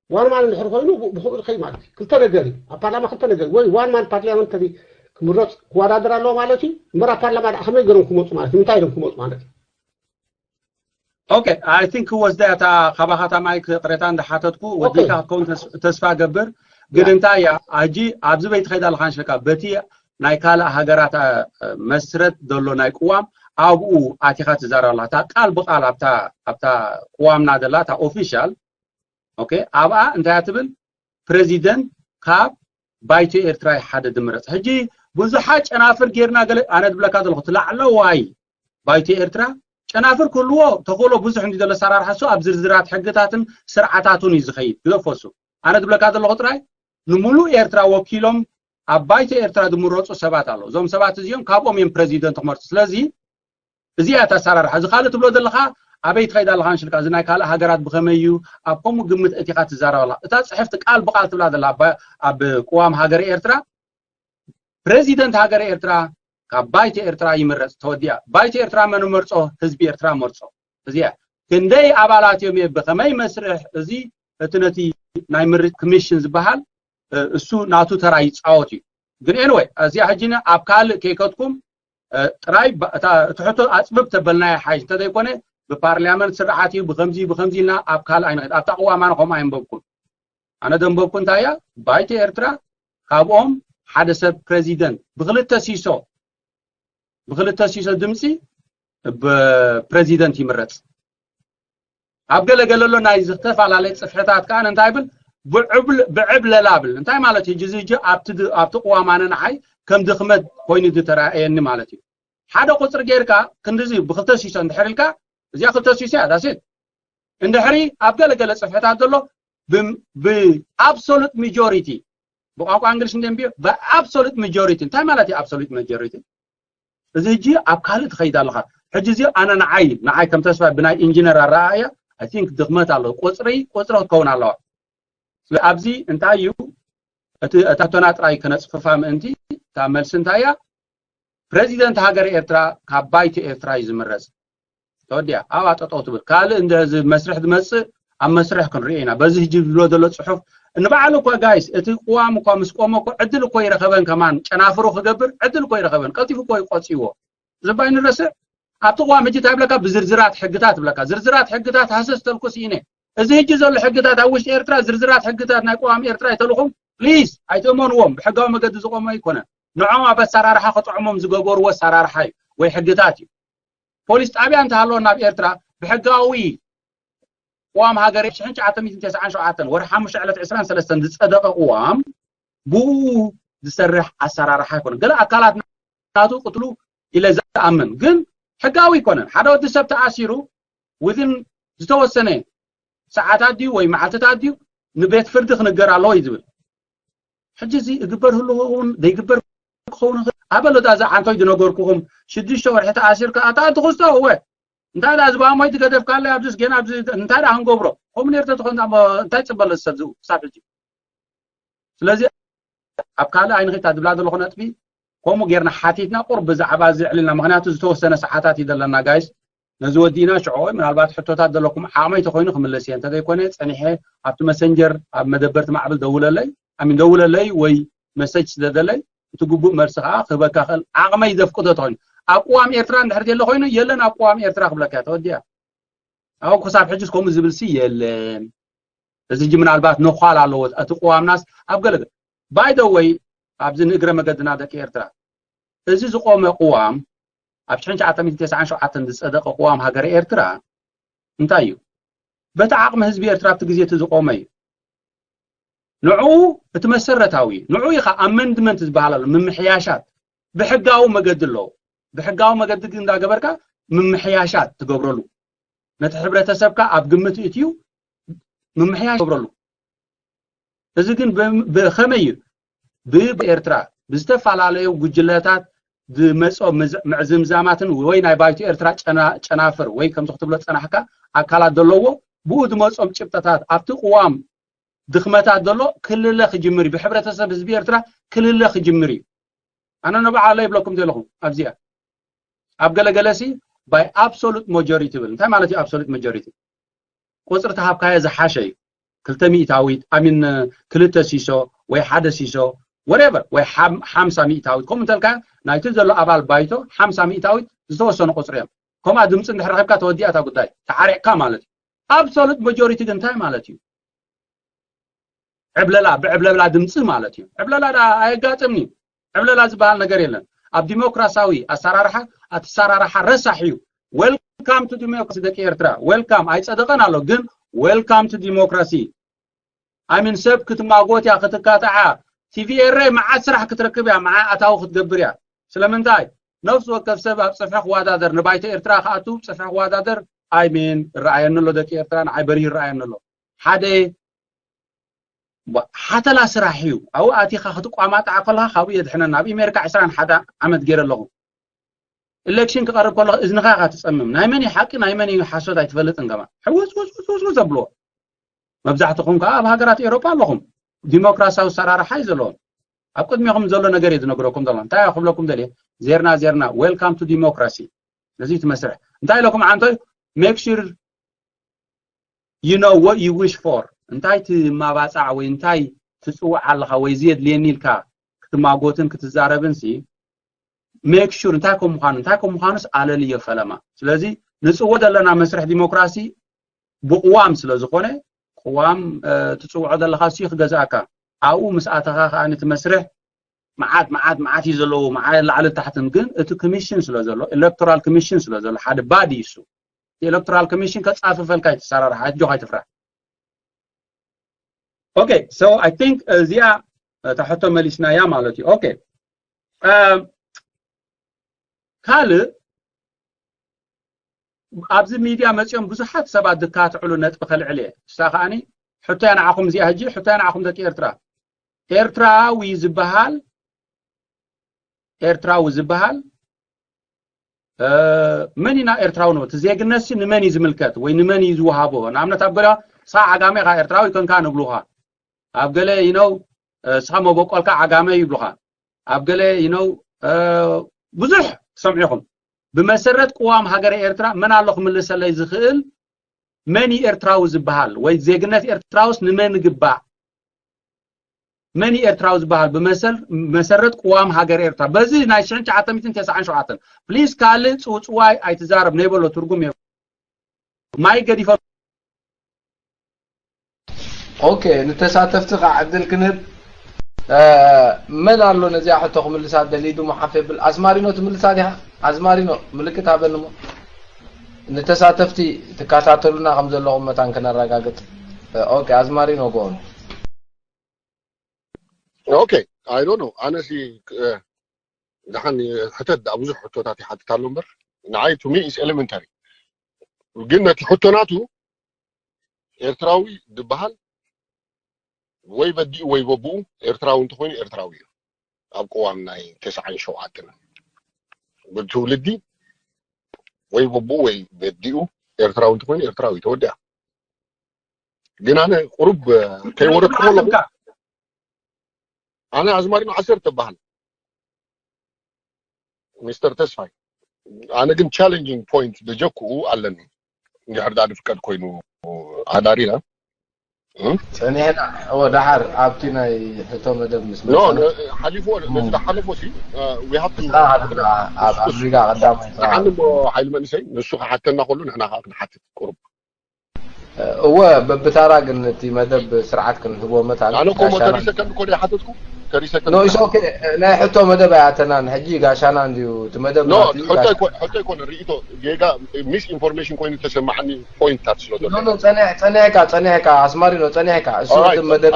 ዋን ማን እንድሕር ኮይኑ ብኡ ይኸይድ ማለት እዩ። ክልተ ነገር እዩ ኣብ ፓርላማ ክልተ ነገር ወይ ዋን ማን ፓርላመንተሪ ክምረፅ ክወዳደር ኣለዎ ማለት እዩ። እምበር ኣብ ፓርላማ ደኣ ከመይ ገይሮም ክመፁ ማለት እዩ? ምንታይ ኢሎም ክመፁ ማለት እዩ? Okay, I think ወስዳ እታ ካባኻ እታ ማይክ ቅሬታ እንዳሓተትኩ ወዲካ ክትከውን ተስፋ ገብር። ግን እንታይ እያ ሕጂ ኣብዚ በይትኸይድ ኣለኻ ንሸካ በቲ ናይ ካልእ ሃገራት መስረት ዘሎ ናይ ቅዋም ኣብኡ ኣቲኻ ትዛረብ ኣለኻ። እታ ቃል ብቃል ኣብታ ኣብታ ቅዋምና ዘላ እታ ኦፊሻል okay ኣብኣ እንታይ ትብል? ፕሬዚደንት ካብ ባይቶ ኤርትራ ሓደ ድምረፅ። ሕጂ ብዙሓት ጨናፍር ጌርና ገለ ኣነ ዝብለካ ዘለኹ እቲ ላዕለዋይ ባይቶ ኤርትራ ጨናፍር ክህልዎ ተኽእሎ ብዙሕ እንዲ ዘሎ ኣሰራርሓ እሱ ኣብ ዝርዝራት ሕግታትን ስርዓታቱን እዩ ዝኸይድ። ግደፎ እሱ ኣነ ዝብለካ ዘለኹ ጥራይ ንምሉእ ኤርትራ ወኪሎም ኣብ ባይቶ ኤርትራ ዝምረፁ ሰባት ኣለዉ። እዞም ሰባት እዚኦም ካብኦም እዮም ፕሬዚደንት ክመርፁ። ስለዚ እዚኣ እያ እታ ኣሰራርሓ። እዚ ካልእ ትብሎ ዘለኻ ኣበይ ትኸይድ ኣለኻ ንሽልካ? እዚ ናይ ካልእ ሃገራት ብኸመይ እዩ? ኣብ ከምኡ ግምት እቲኻ ትዛረብ ኣለኻ። እታ ፅሕፍቲ ቃል ብቃል ትብላ ዘላ ኣብ ቅዋም ሃገረ ኤርትራ ፕሬዚደንት ሃገረ ኤርትራ ካብ ባይቶ ኤርትራ ይምረፅ። ተወዲኣ። ባይቶ ኤርትራ መን መርፆ? ህዝቢ ኤርትራ መርፆ። እዚኣ ክንደይ ኣባላት እዮም ብኸመይ መስርሕ እዚ እቲ ነቲ ናይ ምርጭ ኮሚሽን ዝበሃል እሱ ናቱ ተራ ይፃወት እዩ። ግን anyway እዚኣ ሕጂ ኣብ ካልእ ከይከድኩም ጥራይ እቲ ሕቶ ኣፅብብ ተበልናዮ ሓይሽ እንተዘይኮነ ብፓርላመንት ስርዓት እዩ ብከምዚ ብከምዚ ኢልና ኣብ ካልእ ኣይንኸድ ኣብታ ቅዋም ኣነ ከምኡ ኣየንበብኩን ኣነ ደንበብኩ እንታይ እያ ባይቶ ኤርትራ ካብኦም ሓደ ሰብ ፕሬዚደንት ብክልተ ሲሶ ብክልተ ሲሶ ድምፂ ፕሬዚደንት ይምረፅ ኣብ ገለ ገለ ኣሎ ናይ ዝተፈላለየ ፅፍሕታት ከዓ እንታይ ብል ብዕብለላ ብል እንታይ ማለት እዩ እዚ ኣብቲ ቅዋም ኣነ ንዓይ ከም ድክመት ኮይኑ ዝተረኣየኒ ማለት እዩ ሓደ ቁፅሪ ጌርካ ክንድዚ ብክልተ ሲሶ እንድሕር ኢልካ እዚኣ ክልተ ሲሶ እያ ዳሴት እንድሕሪ ኣብ ገለ ገለ ፅፍሕታት ዘሎ ብ absolute majority ብቋንቋ እንግሊሽ እንደ ብ absolute majority እንታይ ማለት እዩ absolute majority እዚ ሕጂ ኣብ ካልእ ትኸይድ ኣለኻ ሕጂ እዚ ኣነ ንዓይ ንዓይ ከም ተስፋ ብናይ ኢንጂነር ኣረኣእያ I think ድኽመት ኣሎ ቁፅሪ ቁፅሪ ክትከውን ኣለዋ ኣብዚ እንታይ እዩ እቲ እታቶና ጥራይ ከነፅፍፋ ምእንቲ እታ መልሲ እንታይ እያ ፕሬዚደንት ሃገር ኤርትራ ካብ ባይቶ ኤርትራ እዩ ዝምረፅ ተወዲያ ኣብኣ ጠጠው ትብል ካልእ እንደ መስርሕ ዝመፅእ ኣብ መስርሕ ክንሪኦ ኢና በዚ ህጂ ዝብሎ ዘሎ ፅሑፍ ንበዓሉ እኳ ጋይስ እቲ ቅዋም እኳ ምስ ቆመ እኮ ዕድል እኮ ይረኸበን ከማን ጨናፍሩ ክገብር ዕድል እኮ ይረኸበን ቀልጢፉ እኮ ይቆፅይዎ ዝባይ ንረስዕ ኣብቲ ቅዋም ህጂ እንታይ ብለካ ብዝርዝራት ሕግታት ብለካ ዝርዝራት ሕግታት ሃሰስ ተልኩ ስኢነ እዚ ህጂ ዘሎ ሕግታት ኣብ ውሽጢ ኤርትራ ዝርዝራት ሕግታት ናይ ቅዋም ኤርትራ ይተልኹም ፕሊዝ ኣይትእመንዎም ብሕጋዊ መገዲ ዝቆመ ኣይኮነን ንዖም ኣብ ኣሰራርሓ ክጥዕሞም ዝገበርዎ ኣሰራርሓ እዩ ወይ ሕግታት እዩ ፖሊስ ጣብያ እንተሃለወና ኣብ ኤርትራ ብሕጋዊ ቅዋም ሃገር ሽሕን ትሽዓተ ሚእትን ተስዓን ሸውዓተን ወርሒ ሓሙሽተ ዕለት ዕስራን ሰለስተን ዝፀደቐ ቅዋም ብኡ ዝሰርሕ ኣሰራርሓ ኣይኮነ ገለ ኣካላት ናቱ ቅትሉ ኢለ ዝኣምን ግን ሕጋዊ ኣይኮነን ሓደ ወዲ ሰብ ተኣሲሩ ውዝን ዝተወሰነ ሰዓታት ድዩ ወይ መዓልትታት ድዩ ንቤት ፍርዲ ክንገር ኣለዎ እዩ ዝብል ሕጂ እዚ እግበር ህሉ ክኸውን ዘይግበር ክኸውን ይኽእል ኣበሎ ዳ እዛ ዓንቶይ ዝነገርኩኹም ሽዱሽተ ወርሒ ተኣሲርካ ኣታ ኣንቲ ክስቶ እወ እንታይ ዳ ዝባሞይ ትገደፍካለይ ኣብዚስ ገና ኣብዚ እንታይ ዳ ክንገብሮ ከምኡ ነር ተትኾን እንታይ ፅበሎ ዝሰብ ዝኡ ክሳብ ሕጂ ስለዚ ኣብ ካልእ ኣይንኺታ ዝብላ ዘለኹ ነጥቢ ከምኡ ጌርና ሓቲትና ቁር ብዛዕባ እዚ ዕልና ምክንያቱ ዝተወሰነ ሰዓታት እዩ ዘለና ጋይስ ነዚ ወዲእና ሽዑ ምናልባት ሕቶታት ዘለኩም ዓቕመይ ተኮይኑ ክምለስ እየ እንተዘይኮነ ፀኒሐ ኣብቲ መሰንጀር ኣብ መደበርቲ ማዕብል ደውለለይ ኣሚን ደውለለይ ወይ መሰጅ ስደደለይ እቲ ግቡእ መልሲ ከዓ ክህበካ ክእል ዓቕመይ ዘፍቅዶ ተኮይኑ ኣብ ቅዋም ኤርትራ እንድሕር የለ ኮይኑ የለን ኣብ ቅዋም ኤርትራ ክብለካ ተወዲያ ኣብ ክሳብ ሕጅስ ከምኡ ዝብልሲ የለን እዚ ምናልባት ነዃል ኣለዎ እቲ ቅዋምናስ ኣብ ገለ ባይደወይ ኣብዚ ንእግረ መገድና ደቂ ኤርትራ እዚ ዝቆመ ቅዋም ኣብ ሽሕን ትሽዓተ ሚእትን ተስዓን ሸውዓተን ዝፀደቐ ቅዋም ሃገረ ኤርትራ እንታይ እዩ በቲ ዓቕሚ ህዝቢ ኤርትራ ኣብቲ ግዜ እቲ ዝቆመ እዩ ንዕኡ እቲ መሰረታዊ ንዕኡ ኢኻ ኣመንድመንት ዝበሃል ኣሎ ምምሕያሻት ብሕጋዊ መገዲ ኣለዎ ብሕጋዊ መገዲ ግን እንዳገበርካ ምምሕያሻት ትገብረሉ ነቲ ሕብረተሰብካ ኣብ ግምት እትዩ ምምሕያሽ ትገብረሉ እዚ ግን ብኸመይ እዩ ብኤርትራ ብዝተፈላለዩ ጉጅለታት ዝመፆ ምዕዝምዛማትን ወይ ናይ ባይቶ ኤርትራ ጨናፍር ወይ ከምዚ ክትብሎ ዝፀናሕካ ኣካላት ዘለዎ ብኡ ዝመፆም ጭብጠታት ኣብቲ ቅዋም ድኽመታት ዘሎ ክልለ ክጅምር እዩ ብሕብረተሰብ ህዝቢ ኤርትራ ክልለ ክጅምር እዩ ኣነ ንባዕለ ይብለኩም ዘለኹ ኣብዚኣ ኣብ ገለገለሲ by absolute majority ይብል እንታይ ማለት እዩ absolute majority ቁፅሪ ተሃብካዮ ዝሓሸ እዩ ክልተ ሚእታዊት ኣሚን ክልተ ሲሶ ወይ ሓደ ሲሶ whatever ወይ ሓምሳ ሚእታዊት ከምኡ እንተልካ ናይቲ ዘሎ ኣባል ባይቶ ሓምሳ ሚእታዊት ዝተወሰኑ ቁፅሪ እዮም። ከምኣ ድምፂ እንድሕር ረኺብካ ተወዲኣታ ጉዳይ ተዓሪቕካ ማለት እዩ። Absolute majority ግን እንታይ ማለት እዩ? ዕብለላ ብዕብለላ ድምፂ ማለት እዩ። ዕብለላ ዳ ኣየጋጥምን እዩ። ዕብለላ ዝበሃል ነገር የለን። ኣብ ዲሞክራሲያዊ ኣሰራርሓ ኣትሰራርሓ ረሳሕ እዩ። Welcome to democracy ደቂ ኤርትራ። Welcome ኣይፀደቐን ኣሎ ግን welcome to democracy። ኣሚን ሰብ ክትማጎት እያ ክትካትዓ። ቲቪኤረ መዓት ስራሕ ክትረክብ እያ መዓ ኣታዊ ክትገብር እያ። ስለምንታይ ነፍሲ ወከፍ ሰብ ኣብ ፅፍሒ ክወዳደር ንባይቶ ኤርትራ ክኣቱ ፅፍሒ ክወዳደር ኣይሜን እረኣየኒ ኣሎ ደቂ ኤርትራ ንዓይ በሪህ እረኣየኒ ኣሎ ሓደ ሓተላ ስራሕ እዩ። ኣብኡ ኣቲኻ ክትቋማጣዕ ከለኻ ካብኡ የድሕነና። ኣብ ኣሜሪካ ዕስራን ሓደ ዓመት ገይረ ኣለኹ። ኢሌክሽን ክቐርብ ከሎ እዝንኻ ኢኻ ትጸምም። ናይ መን እዩ ሓቂ ናይ መን እዩ ሓሶት ኣይትፈልጥን። ከማ ሕውስ ውስ ውስ ውስ ዘብልዎ መብዛሕትኹም ከዓ ኣብ ሃገራት ኤሮጳ ኣለኹም። ዲሞክራሲያዊ ሰራርሓ እዩ ዘለዎም። ኣብ ቅድሚኹም ዘሎ ነገር እዩ ዝነግረኩም ዘሎ። እንታይ ክብለኩም ደልየ? ዜርና ዜርና welcome to democracy። ነዚ ትመስርሕ እንታይ ኢለኩም ዓንቶይ make sure you know what you wish for እንታይ ትማባፃዕ ወይ እንታይ ትፅውዕ ኣለኻ ወይ እዚ የድልየኒ ኢልካ ክትማጎትን ክትዛረብን ሲ make sure እንታይ ከም ምዃኑ እንታይ ከም ምዃኑስ ኣለልዮ ፈለማ። ስለዚ ንፅዎ ዘለና መስርሕ ዲሞክራሲ ብቅዋም ስለ ዝኾነ ቅዋም ትፅውዖ ዘለኻ ሲ ክገዝኣካ ኣብኡ ምስ ኣተኻ ከዓ ነቲ መስርሕ መዓት መዓት መዓት እዩ ዘለዎ መዓት ላዕሊ ታሕትን ግን እቲ ኮሚሽን ስለ ዘሎ ኤሌክቶራል ኮሚሽን ስለ ዘሎ ሓደ ባዲ እሱ ኤሌክቶራል ኮሚሽን ከፃፍፈልካ ይትሰራርሓ ኣጆኻ ይትፍራሕ okay so I think እዚኣ እታ ሕቶ መሊስናያ ማለት እዩ okay ካልእ ኣብዚ ሚድያ መፂኦም ብዙሓት ሰባት ዝካትዕሉ ነጥቢ ከልዕል እየ እሳ ከዓኒ ሕቶያ ንዓኹም እዚኣ ሕጂ ሕቶያ ንዓኹም ደቂ ኤርትራ ኤርትራዊ ዝበሃል ኤርትራዊ ዝበሃል መን ኢና ኤርትራዊ ንብል እቲ ዜግነት ሲ ንመን እዩ ዝምልከት ወይ ንመን እዩ ዝወሃቦ ንኣብነት ኣብ ገለ ሳ ዓጋመ ኢኻ ኤርትራዊ ኮንካ ንብሉኻ ኣብ ገለ you know ስኻ መበቆልካ ዓጋመ ይብሉኻ ኣብ ገለ you know ብዙሕ ትሰምዑ ኢኹም ብመሰረት ቅዋም ሃገረ ኤርትራ መን ኣሎ ክምልሰለይ ዝኽእል መን እዩ ኤርትራዊ ዝበሃል ወይ ዜግነት ኤርትራውስ ንመን ይግባእ መን እዩ ኤርትራዊ ዝበሃል ብመሰረት ቅዋም ሃገር ኤርትራ በዚ ናይ ሽሕን ትሽዓተ ሚእትን ተስዓን ሸውዓተን please ካልእ ፅውፅዋይ ኣይትዛረብ ነይበሎ ትርጉም የ ማይ ገዲፈ okay ንተሳተፍቲ ከዓ ዕድል ክንህብ መን ኣሎ ነዚኣ ሕቶ ክምልሳ ደልዩ ድሞ ሓፍ የብል ኣስማሪኖ ትምልሳ ዲኻ ኣስማሪኖ ምልክት ሃበኒ ሞ ንተሳተፍቲ ትከታተሉና ከም ዘለኹም መታን ክነረጋግጽ okay ኣዝማሪኖ go on okay I don't know ኣነሲ ደሓን ሕተት ደኣ ብዙሕ ሕቶታት ይሓትት ኣሎ እምበር ንዓይ to me is elementary ግን ነቲ ሕቶ ናቱ ኤርትራዊ ዝበሃል ወይ በዲኡ ወይ በብኡ ኤርትራዊ እንተኾይኑ ኤርትራዊ እዩ ኣብ ቅዋም ናይ ተስዓን ሸውዓተን ብትውልዲ ወይ በብኡ ወይ በዲኡ ኤርትራዊ እንተኾይኑ ኤርትራዊ ተወዲኣ ግን ኣነ ቁሩብ ከይወረድኩ ኣለኹ ኣነ ኣዝማሪኖ ዓሰርተ በሃል ሚስተር ተስፋይ ኣነ ግን challenging point ደጀኩኡ ኣለኒ እንድሕር ዳ ድፍቀድ ኮይኑ ኣዳሪና ጸኒሕና እወ ደሓር ኣብቲ ናይ ሕቶ መደብ ምስ ኖ ሓሊፎ ነዚ ዝሓለፎ ሲ we have to ኣብ ኣፍሪካ ቀዳማይ ንዓኒ ሞ ሓይሊ መንእሰይ ንሱ ክሓተና ከሉ ንሕና ከዓ ክንሓትት ቁሩብ እወ በብታራ ግን እቲ መደብ ስርዓት ክንህቦ መታን ኣነ ኮሞ ተሪ ሰከንድ ኮ ሓተትኩ ተሪ ሰከንድ ናይ ሕቶ መደብ ኣይኣተናን ሕጂ ጋሻና እንድዩ እቲ መደብ ሕቶ ይኮነ ርእቶ ጌጋ ሚስ ኢንፎርሜሽን ኮይኑ ተሰማዓኒ point ታት ስለ ዘሎ ጸኒሕካ ጸኒሕካ ኣስማሪኖ ጸኒሕካ እሱ መደብ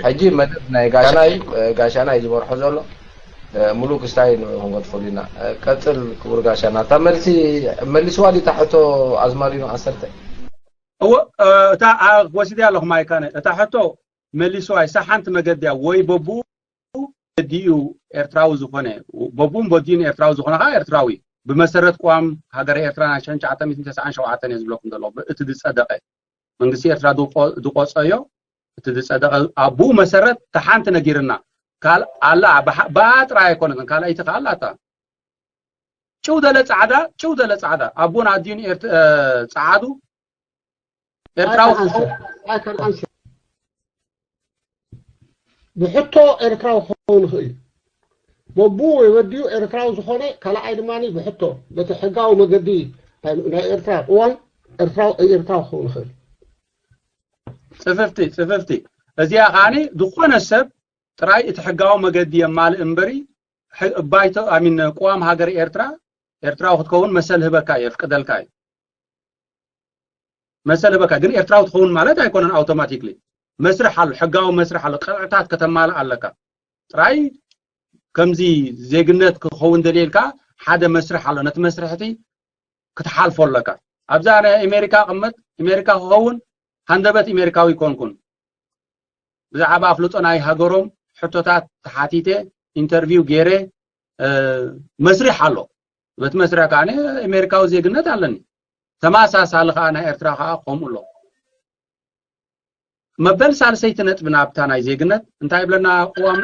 ሕጂ መደብ ናይ ጋሻና እዩ ጋሻና እዩ ዝመርሖ ዘሎ ሙሉእ ክስታይ ንዑ ክንገድፈሉ ኢና። ቀጽል ክቡር ጋሻና። እታ መልሲ መሊስዋ ድዩ እታ ሕቶ ኣዝማሪኖ ዓሰርተ? እወ እታ ወሲደ ኣለኹ ማይካነ እታ ሕቶ መሊስዋ እሳ ሓንቲ መገዲ እያ ወይ በብኡ በዲኡ ኤርትራዊ ዝኾነ በብኡን በዲኡን ኤርትራዊ ዝኾነ ከዓ ኤርትራዊ ብመሰረት ቅዋም ሃገረ ኤርትራ ናይ ሽሕን ትሽዓተ ሚእትን ተስዓን ሸውዓተን እየ ዝብለኩም ዘለኹ እቲ ዝጸደቐ መንግስቲ ኤርትራ ዝቆፀዮ እቲ ዝፀደቐ ኣብኡ መሰረት ተሓንቲ ነጊርና ኣላ ብኣ ጥራይ ኣይኮነትን ካልኣይቲ ከዓ ኣላታ ጭው ደለ ፃዕዳ ጭው ደለ ፃዕዳ ኣቦን ኣዲን ፃዓዱ ኤርትራዊ I can answer. I can answer. ብሕቶ ኤርትራዊ ክኸውን ይኽእል እዩ። በቡ ወይ ወዲኡ ኤርትራዊ ዝኾነ ካልኣይ ድማ ብሕቶ በቲ ሕጋዊ መገዲ ናይ ኤርትራ ቅዋም ኤርትራዊ ክኸውን ይኽእል። ጽፍፍቲ ጽፍፍቲ እዚኣ ከዓኒ ዝኾነ ሰብ ጥራይ እቲ ሕጋዊ መገዲ የማልእ እምበሪ ባይቶ ኣሚን ቅዋም ሃገር ኤርትራ ኤርትራዊ ክትከውን መሰል ህበካ እዩ የፍቅደልካ እዩ መሰል ህበካ ግን ኤርትራዊ ትኸውን ማለት ኣይኮነን ኣውቶማቲክሊ መስርሕ ኣሎ ሕጋዊ መስርሕ ኣሎ ቅጥዕታት ከተማልእ ኣለካ ጥራይ ከምዚ ዜግነት ክኸውን ደልየልካ ሓደ መስርሕ ኣሎ ነቲ መስርሕቲ ክትሓልፎ ኣለካ ኣብዛ ናይ ኣሜሪካ ቅመጥ ኣሜሪካ ክኸውን ሃንደበት ኣሜሪካዊ ይኮንኩን ብዛዕባ ኣፍልጦ ናይ ሃገሮም ሕቶታት ተሓቲተ ኢንተርቪው ገይረ መስሪሕ ኣሎ በቲ መስሪሕ ከዓ ኣሜሪካዊ ዜግነት ኣለኒ ተማሳሳሊ ከዓ ናይ ኤርትራ ከዓ ከምኡ ኣሎ መበል ሳልሰይቲ ነጥቢ ናብታ ናይ ዜግነት እንታይ ይብለና ቅዋም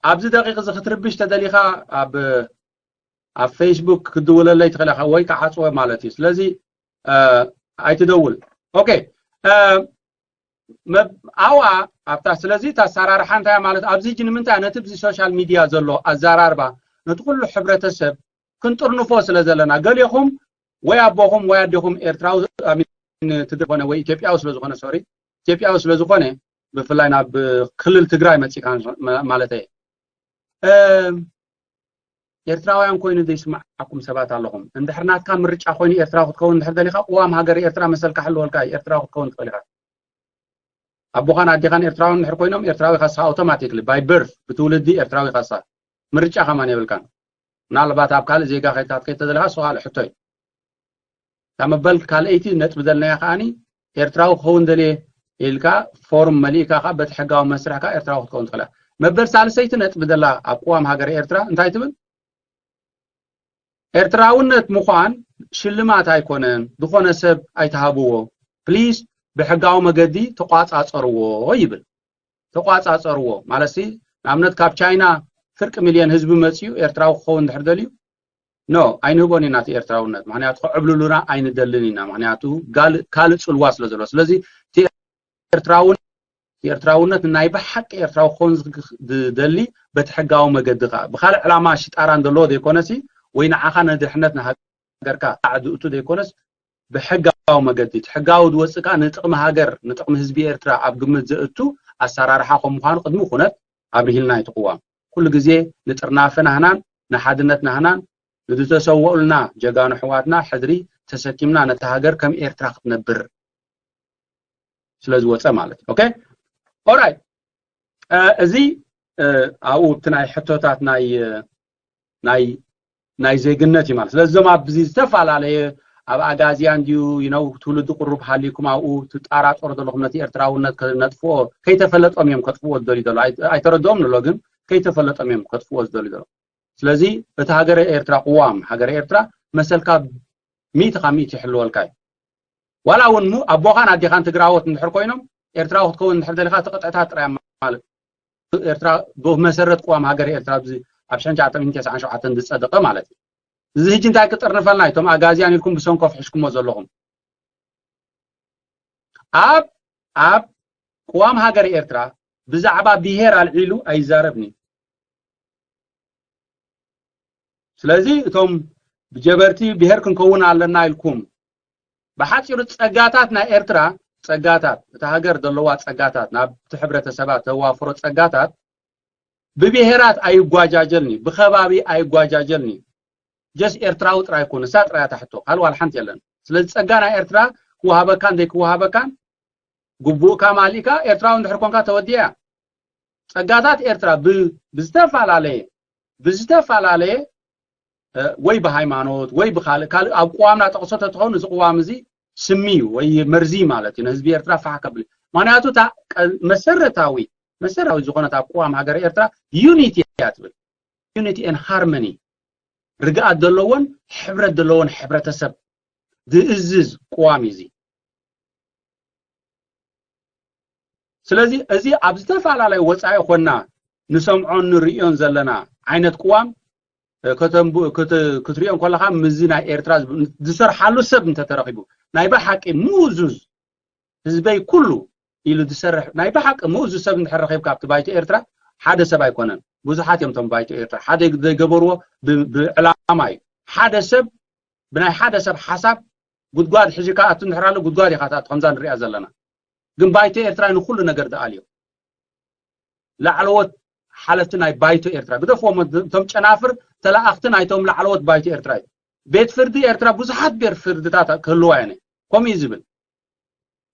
ኣብዚ ደቂቕ እዚ ክትርብሽ ተደሊኻ ኣብ ኣብ ፌስቡክ ክድውለለይ ትኽእል ኢኻ ወይ ክዓፅወ ማለት እዩ ስለዚ ኣይትደውል ኦኬ ኣብኣ ኣብታ ስለዚ እታ ኣሰራርሓ እንታይ ማለት ኣብዚ ሕጂ ንምንታይ ነቲ ብዚ ሶሻል ሚድያ ዘሎ ኣዘራርባ ነቲ ኩሉ ሕብረተሰብ ክንጥርንፎ ስለ ዘለና ገሊኹም ወይ ኣቦኹም ወይ ኣዴኹም ኤርትራዊ ዝኾነ ወይ ኢትዮጵያዊ ስለ ዝኾነ ሶሪ ኢትዮጵያዊ ስለ ዝኾነ ብፍላይ ናብ ክልል ትግራይ መፂካ ማለት እየ ኤርትራውያን ኮይኑ ዘይስማዓኩም ሰባት ኣለኹም እንድሕር ናትካ ምርጫ ኮይኑ ኤርትራዊ ክትከውን እንድሕር ደሊካ ቅዋም ሃገር ኤርትራ መሰልካ ሕልወልካ ኤርትራዊ ክትከውን ትኽእል ኢኻ ኣቦኻን ኣዴኻን ኤርትራውያን እንድሕር ኮይኖም ኤርትራዊ ካሳ ኣውቶማቲክሊ ባይ በርት ብትውልዲ ኤርትራዊ ካሳ ምርጫ ከማን የብልካን ምናልባት ኣብ ካልእ ዜጋ ከይታት ከይተዘለካ እሱ ካልእ ሕቶ እዩ ካብ መበል ካልኣይቲ ነጥቢ ዘለናያ ከዓኒ ኤርትራዊ ክኸውን ደልየ ኢልካ ፎርም መሊእካ ከዓ በቲ ሕጋዊ መስርሕ ከዓ ኤርትራዊ ክትከውን ትኽእላ መበል ሳልሰይቲ ነጥቢ ዘላ ኣብ ቅዋም ሃገር ኤርትራ እንታይ ትብል ኤርትራውነት ምዃን ሽልማት ኣይኮነን ዝኾነ ሰብ ኣይተሃብዎ ፕሊስ ብሕጋዊ መገዲ ተቋጻጸርዎ ይብል ተቋጻጸርዎ ማለት ንኣብነት ካብ ቻይና ፍርቂ ሚልዮን ህዝቢ መፅኡ ኤርትራዊ ክኸውን ድሕር ደልዩ ኖ ኣይንህቦን ኢና እቲ ኤርትራውነት ምክንያቱ ክዕብልሉና ኣይንደልን ኢና ምክንያቱ ካልእ ፅልዋ ስለ ዘሎ ስለዚ ኤርትራውን ኤርትራውነት ናይ ብሓቂ ኤርትራዊ ክኸውን ዝደሊ በቲ ሕጋዊ መገዲ ከዓ ብካልእ ዕላማ ሽጣራ እንደለዎ ዘይኮነሲ ወይ ንዓኻ ንድሕነት ንሃገርካ ዝእቱ ዘይኮነስ ብሕጋዊ መገዲ እቲ ሕጋዊ ዝወፅእ ከዓ ንጥቕሚ ሃገር ንጥቕሚ ህዝቢ ኤርትራ ኣብ ግምት ዘእቱ ኣሰራርሓ ከም ምዃኑ ቅድሚ ኩነት ኣብርሂልና እዩ እቲ ቅዋም ኩሉ ግዜ ንጥርናፈ ናህናን ንሓድነት ናህናን ንዝተሰወኡልና ጀጋኑ ኣሕዋትና ሕድሪ ተሰኪምና ነታ ሃገር ከም ኤርትራ ክትነብር ስለ ዝወፀ ማለት እዩ okay alright እዚ ኣብኡ እቲ ናይ ሕቶታት ናይ ናይ ናይ ዜግነት እዩ ማለት ስለዚ እዞም ኣብዚ ዝተፈላለየ ኣብ ኣጋዝያን ድዩ you know ትውልዲ ቅሩብ ሃሊኩም ኣብኡ ትጣራጠሩ ዘለኹም ነቲ ኤርትራውነት ከነጥፍኦ ከይተፈለጦም እዮም ከጥፍዎ ዝደልዩ ዘሎ ኣይተረድኦም ንሎ ግን ከይተፈለጦም እዮም ከጥፍዎ ዝደልዩ ዘሎ ስለዚ እቲ ሃገረ ኤርትራ ቅዋም ሃገረ ኤርትራ መሰልካ ሚእቲ ካብ ሚእቲ ይሕልወልካ እዩ ዋላ እውን ኣቦኻን ኣዴኻን ትግራዎት እንድሕር ኮይኖም ኤርትራዊ ክትከውን እንድሕር ደሊካ እቲ ቅጥዕታት ጥራይ ማለት ኤርትራ ብመሰረት ቅዋም ሃገር ኤርትራ ኣብዚ ኣብ ሽሕን ትሽዓተ ሚእትን ተስዓን ሸውዓተን ዝፀደቐ ማለት እዩ እዚ ሕጂ እንታይ ክጥርንፈልና እቶም ኣጋዝያን ኢልኩም ብሰንኮፍ ሕሽኩሞ ዘለኹም ኣብ ኣብ ቅዋም ሃገር ኤርትራ ብዛዕባ ብሄር ኣልዒሉ ኣይዛረብን እዩ ስለዚ እቶም ብጀበርቲ ብሄር ክንከውን ኣለና ኢልኩም ብሓፂሩ ፀጋታት ናይ ኤርትራ ፀጋታት እታ ሃገር ዘለዋ ፀጋታት ናብቲ ሕብረተሰባ ተዋፍሮ ፀጋታት ብብሄራት ኣይጓጃጀልኒ ብከባቢ ኣይጓጃጀልኒ ጀስ ኤርትራዊ ጥራይ ኮነ እሳ ጥራይ ታሕቶ ካልእ ዋላ ሓንቲ የለን ስለዚ ፀጋ ናይ ኤርትራ ክወሃበካን ዘይክወሃበካን ግቡእካ ማሊእካ ኤርትራዊ እንድሕር ኮንካ ተወዲያ ጸጋታት ኤርትራ ብዝተፈላለየ ብዝተፈላለየ ወይ ብሃይማኖት ወይ ብካልእ ካልእ ኣብ ቅዋምና ጠቕሶ ተትኸውን እዚ ቅዋም እዚ ስሚ እዩ ወይ መርዚ ማለት እዩ ንህዝቢ ኤርትራ ፋሕ ከብል ምክንያቱ እታ መሰረታዊ መሰረታዊ ዝኾነት ኣብ ቅዋም ሃገር ኤርትራ ዩኒቲ እያ ትብል ዩኒቲ ን ሃርመኒ ርግኣት ዘለዎን ሕብረት ዘለዎን ሕብረተሰብ ዝእዝዝ ቅዋም እዩ እዚ ስለዚ እዚ ኣብ ዝተፈላለዩ ወፃኢ ኮና ንሰምዖን ንርእዮን ዘለና ዓይነት ቅዋም ከተንቡ ክትሪኦ ከለካ ምዚ ናይ ኤርትራ ዝሰርሓሉ ሰብ እንተተረኺቡ ናይ ብሓቂ ምኡዙዝ ህዝበይ ኩሉ ኢሉ ዝሰርሕ ናይ ብሓቂ ምኡዙዝ ሰብ እንድሕር ረኺብካ ኣብቲ ባይቶ ኤርትራ ሓደ ሰብ ኣይኮነን። ብዙሓት እዮም እቶም ባይቶ ኤርትራ ሓደ ዘይገበርዎ ብዕላማ እዩ። ሓደ ሰብ ብናይ ሓደ ሰብ ሓሳብ ጉድጓድ ሕጂ ከኣቱ እንድሕር ኣሎ ጉድጓድ ኢኻ ትኣቱ ከምዛ ንሪኣ ዘለና። ግን ባይቶ ኤርትራ ንኩሉ ነገር ዝኣልዮ ላዕለዎት ሓለፍቲ ናይ ባይቶ ኤርትራ ግደፍዎም። እቶም ጨናፍር ተላኣኽቲ ናይቶም ላዕለዎት ባይቶ ኤርትራ እዩ። ቤት ፍርዲ ኤርትራ ብዙሓት ቤት ፍርድታት ክህልዋ እየን። ከምኡ እዩ ዝብል።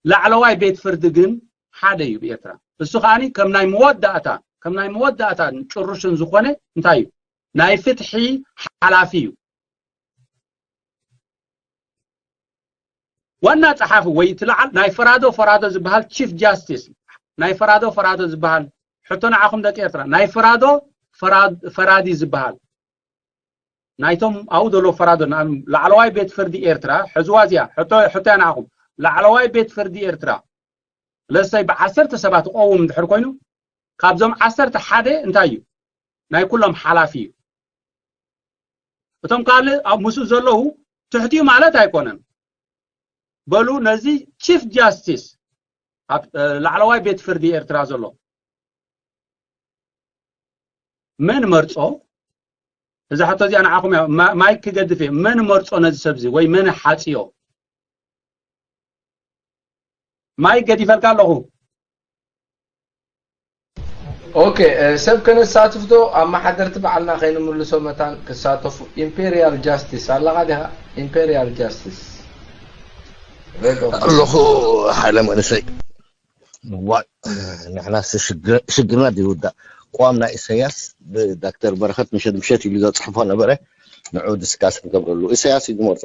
ላዕለዋይ ቤት ፍርዲ ግን ሓደ እዩ ብኤርትራ። እሱ ከዓኒ ከም ናይ መወዳእታ ከም ናይ መወዳእታ ጭሩሽን ዝኾነ እንታይ እዩ ናይ ፍትሒ ሓላፊ እዩ። ዋና ጸሓፊ ወይ እቲ ለዓል ናይ ፈራዶ ፈራዶ ዝበሃል ቺፍ ጃስቲስ ናይ ፈራዶ ፈራዶ ዝበሃል ሕቶ ንዓኹም ደቂ ኤርትራ ናይ ፈራዶ ፈራዲ ዝበሃል ናይቶም ኣብኡ ዘሎ ፈራዶ ላዕለዋይ ቤት ፍርዲ ኤርትራ ሕዝዋ እዚኣ ሕቶ ሕቶ ንዓኹም ላዕለዋይ ቤት ፍርዲ ኤርትራ ለሰይ ብዓሰርተ ሰባት ክቐውም እንድሕር ኮይኑ ካብዞም ዓሰርተ ሓደ እንታይ እዩ ናይ ኩሎም ሓላፊ እዩ። እቶም ካልእ ኣብ ምስኡ ዘለዉ ትሕቲኡ ማለት ኣይኮነን። በሉ ነዚ ቺፍ ጃስቲስ ኣብ ላዕለዋይ ቤት ፍርዲ ኤርትራ ዘሎ መን መርጾ? እዛ ሕቶ እዚኣ ንዓኹም እያ ማይክ ክገድፍ እየ። መን መርጾ ነዚ ሰብዚ ወይ መን ሓጽዮ? ማይክ ገዲፈልካ ኣለኹ። ኦኬ ሰብ ከነሳትፍ ዶ ኣመሓደርቲ በዓልና ከይንምልሶ መታን ክሳተፉ ኢምፔሪያል ጃስቲስ ኣለኻ ዲኻ ኢምፔሪያል ጃስቲስ ኣለኹ ሓይለ መንእሰይ ዋ ንሕና ሽግርና ይውዳእ ቅዋም ናይ ኢሳያስ ብዳክተር በረኸት ምሸት ምሸት ኢሉ ዘፅሕፎ ነበረ ንዑ ዲስካስ ንገብረሉ ኢሳያስ እዩ ዝመርፆ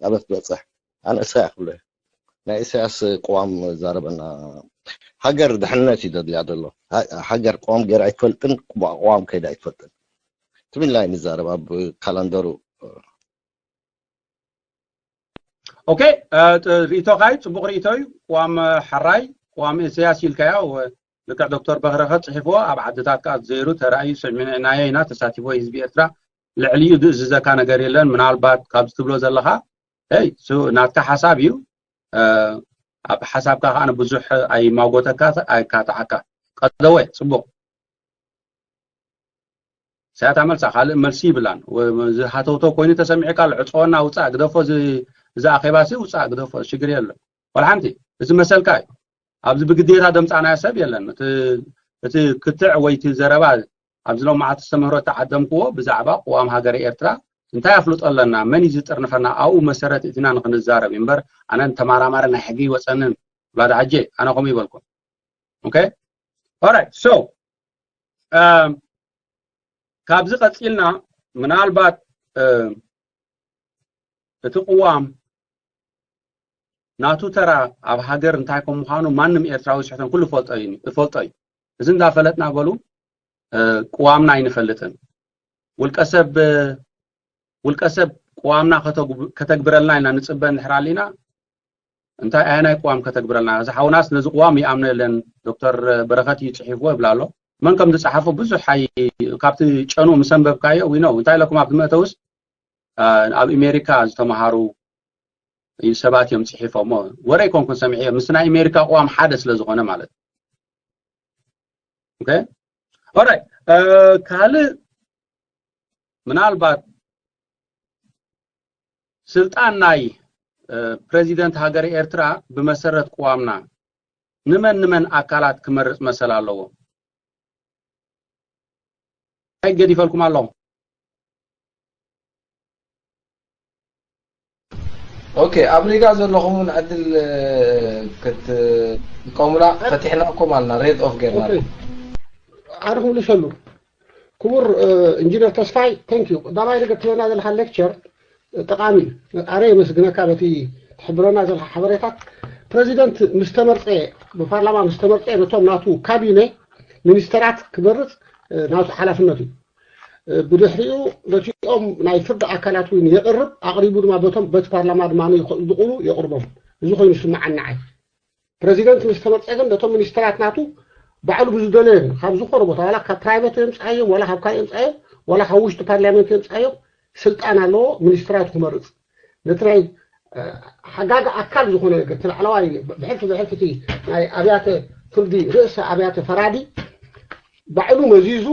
ኣበይ ክትበፅሕ ኣነ ኢሳያስ ክብሎ ናይ ኢሳያስ ቅዋም ዛረበና ሃገር ድሕነት እዩ ዘድልያ ዘሎ ሃገር ቅዋም ገይራ ኣይትፈልጥን ቅዋም ከይዳ ኣይትፈልጥን ትብል ናይ ንዛረብ ኣብ ካላንደሩ ኦኬ ርእቶኻ እዩ ፅቡቅ ርእቶ እዩ ቅዋም ሓራይ ቅዋም ኢሳያስ ኢልካዮ ልክዕ ዶክተር በረኸት ፅሒፍዎ ኣብ ዓድታት ከዓ ዘይሩ ተራእዩ ስሚዕናዮ ኢና ተሳቲፎ ህዝቢ ኤርትራ ልዕሊኡ ዝእዝዘካ ነገር የለን ምናልባት ካብዚ ትብሎ ዘለካ ይ ናትካ ሓሳብ እዩ ኣብ ሓሳብካ ከዓ ብዙሕ ኣይማጎተካ ኣይካትዓካ ቀደወ ፅቡቅ ሳያታ መልሳ ካልእ መልሲ ይብላን ዝሃተውቶ ኮይኑ ተሰሚዕካ ዕፀወና ውፃእ ግደፎ እዚ ኣኼባሲ ውፃእ ግደፎ ሽግር የለን ወላ ሓንቲ እዚ መሰልካ እዩ ኣብዚ ብግዴታ ደምፃናዮ ሰብ የለን እቲ ክትዕ ወይ እቲ ዘረባ ኣብዚ ሎም መዓልቲ ዝተምህሮ ተዓደምክዎ ብዛዕባ ቅዋም ሃገረ ኤርትራ እንታይ ኣፍልጦ ኣለና መን እዩ ዝጥርንፈና ኣብኡ መሰረት እቲና ንክንዛረብ እምበር ኣነ ተማራማሪ ናይ ሕጊ ይወፀንን ውላድ ዓጀ ኣነ ከምኡ ይበልኩም okay alright so ካብዚ ቀፂልና ምናልባት እቲ ቅዋም ናቱ ተራ ኣብ ሃገር እንታይ ከም ምዃኑ ማንም ኤርትራዊ ስሕተን ኩሉ ፈልጦ እዩ ፈልጦ እዩ እዚ እንዳፈለጥና በሉ ቅዋምና ኣይንፈልጥን ውልቀሰብ ውልቀሰብ ቅዋምና ከተግብረልና ኢና ንፅበ እንድሕር ኣሊና እንታይ ኣየናይ ቅዋም ከተግብረልና እዚ ሓውናስ ነዚ ቅዋም ይኣምኖ የለን ዶክተር በረኸት እዩ ፅሒፍዎ ይብላ ኣሎ መን ከም ዝፀሓፎ ብዙሕ ኣይ ካብቲ ጨኑ ምስ ኣንበብካዮ we know እንታይ ኢለኩም ኣብቲ መእተውስ ኣብ ኣሜሪካ ዝተምሃሩ ሰባት እዮም ፅሒፎሞ ወረ ኣይኮንኩን ሰሚዐዮ ምስ ናይ ኣሜሪካ ቅዋም ሓደ ስለ ዝኾነ ማለት okay alright ካልእ ምናልባት ስልጣን ናይ ፕሬዚደንት ሃገር ኤርትራ ብመሰረት ቅዋምና ንመን ንመን ኣካላት ክመርፅ መሰል ኣለዎ ኣይገዲፈልኩም ኣለኹ okay ኣብ ሪጋ ዘለኹም እውን ዕድል ክትጥቀሙላ ፈቲሕናኩም ኣልና ሬድ ኦፍ ጌርና ዓርኹም ልሰሉ ክቡር ኢንጂነር ተስፋይ thank you ቀዳማይ ነገር ትበና ዘለካ lecture ጠቃሚ ኣነ የመስግነካ በቲ ትሕብረና ዘለካ ሓበሬታት ፕሬዚደንት ምስ ተመርፀ ብፓርላማ ምስ ተመርፀ ነቶም ናቱ ካቢነ ሚኒስተራት ክመርፅ ናቱ ሓላፍነቱ እዩ ብድሕሪኡ ነቲኦም ናይ ፍርዲ ኣካላት እውን የቕርብ ኣቕሪቡ ድማ በቶም በቲ ፓርላማ ድማ ዝቕሉ የቕርቦም እዚ ኮይኑ ስምዓኒ ንዓይ ፕረዚደንት ምስ ተመርፀ ግን ነቶም ሚኒስተራት ናቱ ባዕሉ ብዝደለዮ ካብ ዝኾነ ቦታ ዋላ ካብ ፕራይቨት የምፅኣዮ ዋላ ካብ ካልእ የምፅኣዮ ዋላ ካብ ውሽጢ ፓርላመንት የምፃዮ ስልጣን ኣለዎ ሚኒስትራት ክመርፅ። ነቲ ናይ ሓጋጊ ኣካል ዝኾነ ነገር እቲ ላዕለዋይ ብሕልፊ ብሕልፊ እቲ ናይ ኣብያተ ፍርዲ ርእሰ ኣብያተ ፈራዲ ባዕሉ መዚዙ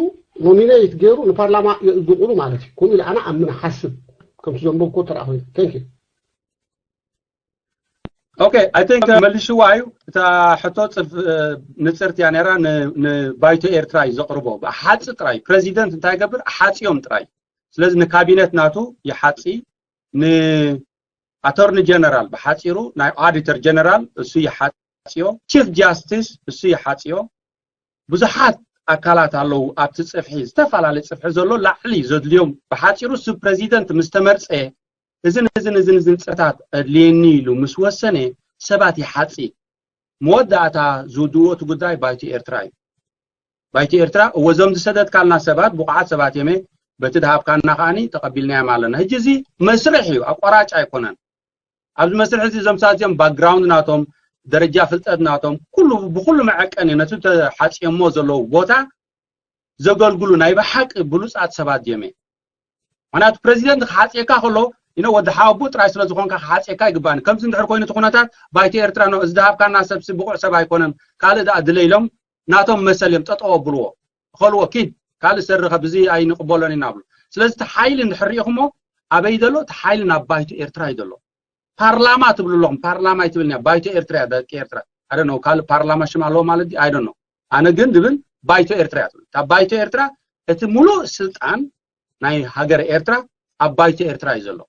ኖሚኔት ገይሩ ንፓርላማ የእዝቑሉ ማለት እዩ። ከምኡ ኢለ ኣነ ኣምን ሓስብ ከምቲ ዘንበብኮ ተረኣ ኮይኑ። Thank you። Okay, I think መሊሽዋ እዩ። እታ ሕቶ ንጽርቲ እያ ነራ። ንባይቶ ኤርትራ እዩ ዘቕርቦ። ሓጺ ጥራይ ፕሬዚደንት እንታይ ይገብር? ሓጺዮም ጥራይ። ስለዚ ንካቢነት ናቱ ይሓጺ፣ ንኣቶርኒ ጀነራል ብሓጺሩ ናይ ኦዲተር ጀነራል እሱ ይሓጺዮ፣ ቺፍ ጃስቲስ እሱ ይሓጺዮ። ብዙሓት ኣካላት ኣለዉ ኣብቲ ጽፍሒ፣ ዝተፈላለየ ጽፍሒ ዘሎ ላዕሊ ዘድልዮም። ብሓጺሩ እሱ ፕሬዚደንት ምስ ተመርጸ እዝን እዝን እዝን እዝን ጽፍሕታት ኣድልየኒ ኢሉ ምስ ወሰነ ሰባት ይሓጺ። መወዳእታ ዝውድእዎ እቲ ጉዳይ ባይቶ ኤርትራ እዩ። ባይቶ ኤርትራ እወ እዞም ዝሰደድካልና ሰባት ብቑዓት ሰባት እዮመ በቲ ድሃብካና ከዓኒ ተቐቢልናዮም ኣለና። ሕጂ እዚ መስርሕ እዩ፣ ኣቋራጭ ኣይኮነን። ኣብዚ መስርሕ እዚ እዞም ሰባት እዚኦም ባክግራውንድ ናቶም፣ ደረጃ ፍልጠት ናቶም፣ ኩሉ ብኩሉ መዐቀኒ ነቲ ተሓጽዮሞ ዘለዉ ቦታ ዘገልግሉ ናይ ብሓቂ ብሉጻት ሰባት ድዮም? ምክንያቱ ፕሬዚደንት ክሓጽየካ ከሎ ኢነ ወዲ ሓወቦ ጥራይ ስለ ዝኾንካ ክሓጽየካ ይግባኒ። ከምዚ እንድሕር ኮይኑ እቲ ኩነታት ባይቶ ኤርትራ ነው፣ እዚ ድሃብካና ሰብሲ ብቑዕ ሰብ ኣይኮነን፣ ካልእ ደኣ ድለ ኢሎም ናቶም መሰል እዮም ጠጠው ኣብልዎ፣ እኸልዎ ኪድ ካልእ ሰሪ ከብ እዚ ኣይንቕበሎን ኢና ብሉ። ስለዚ እቲ ሓይሊ እንድሕር ርኢኹሞ ኣበይ ዘሎ? እቲ ሓይሊ ናብ ባይቶ ኤርትራ እዩ ዘሎ። ፓርላማ ትብሉ ኣለኹም፣ ፓርላማ ኣይትብልንያ፣ ባይቶ ኤርትራ እያ፣ ደቂ ኤርትራ። ኣደ ነው ካልእ ፓርላማ ሽም ኣለዎ ማለት ድዩ? ኣይ ዶንት ኖ። ኣነ ግን ዝብል ባይቶ ኤርትራ እያ ትብል። እታ ባይቶ ኤርትራ እቲ ሙሉእ ስልጣን ናይ ሃገር ኤርትራ ኣብ ባይቶ ኤርትራ እዩ ዘሎ።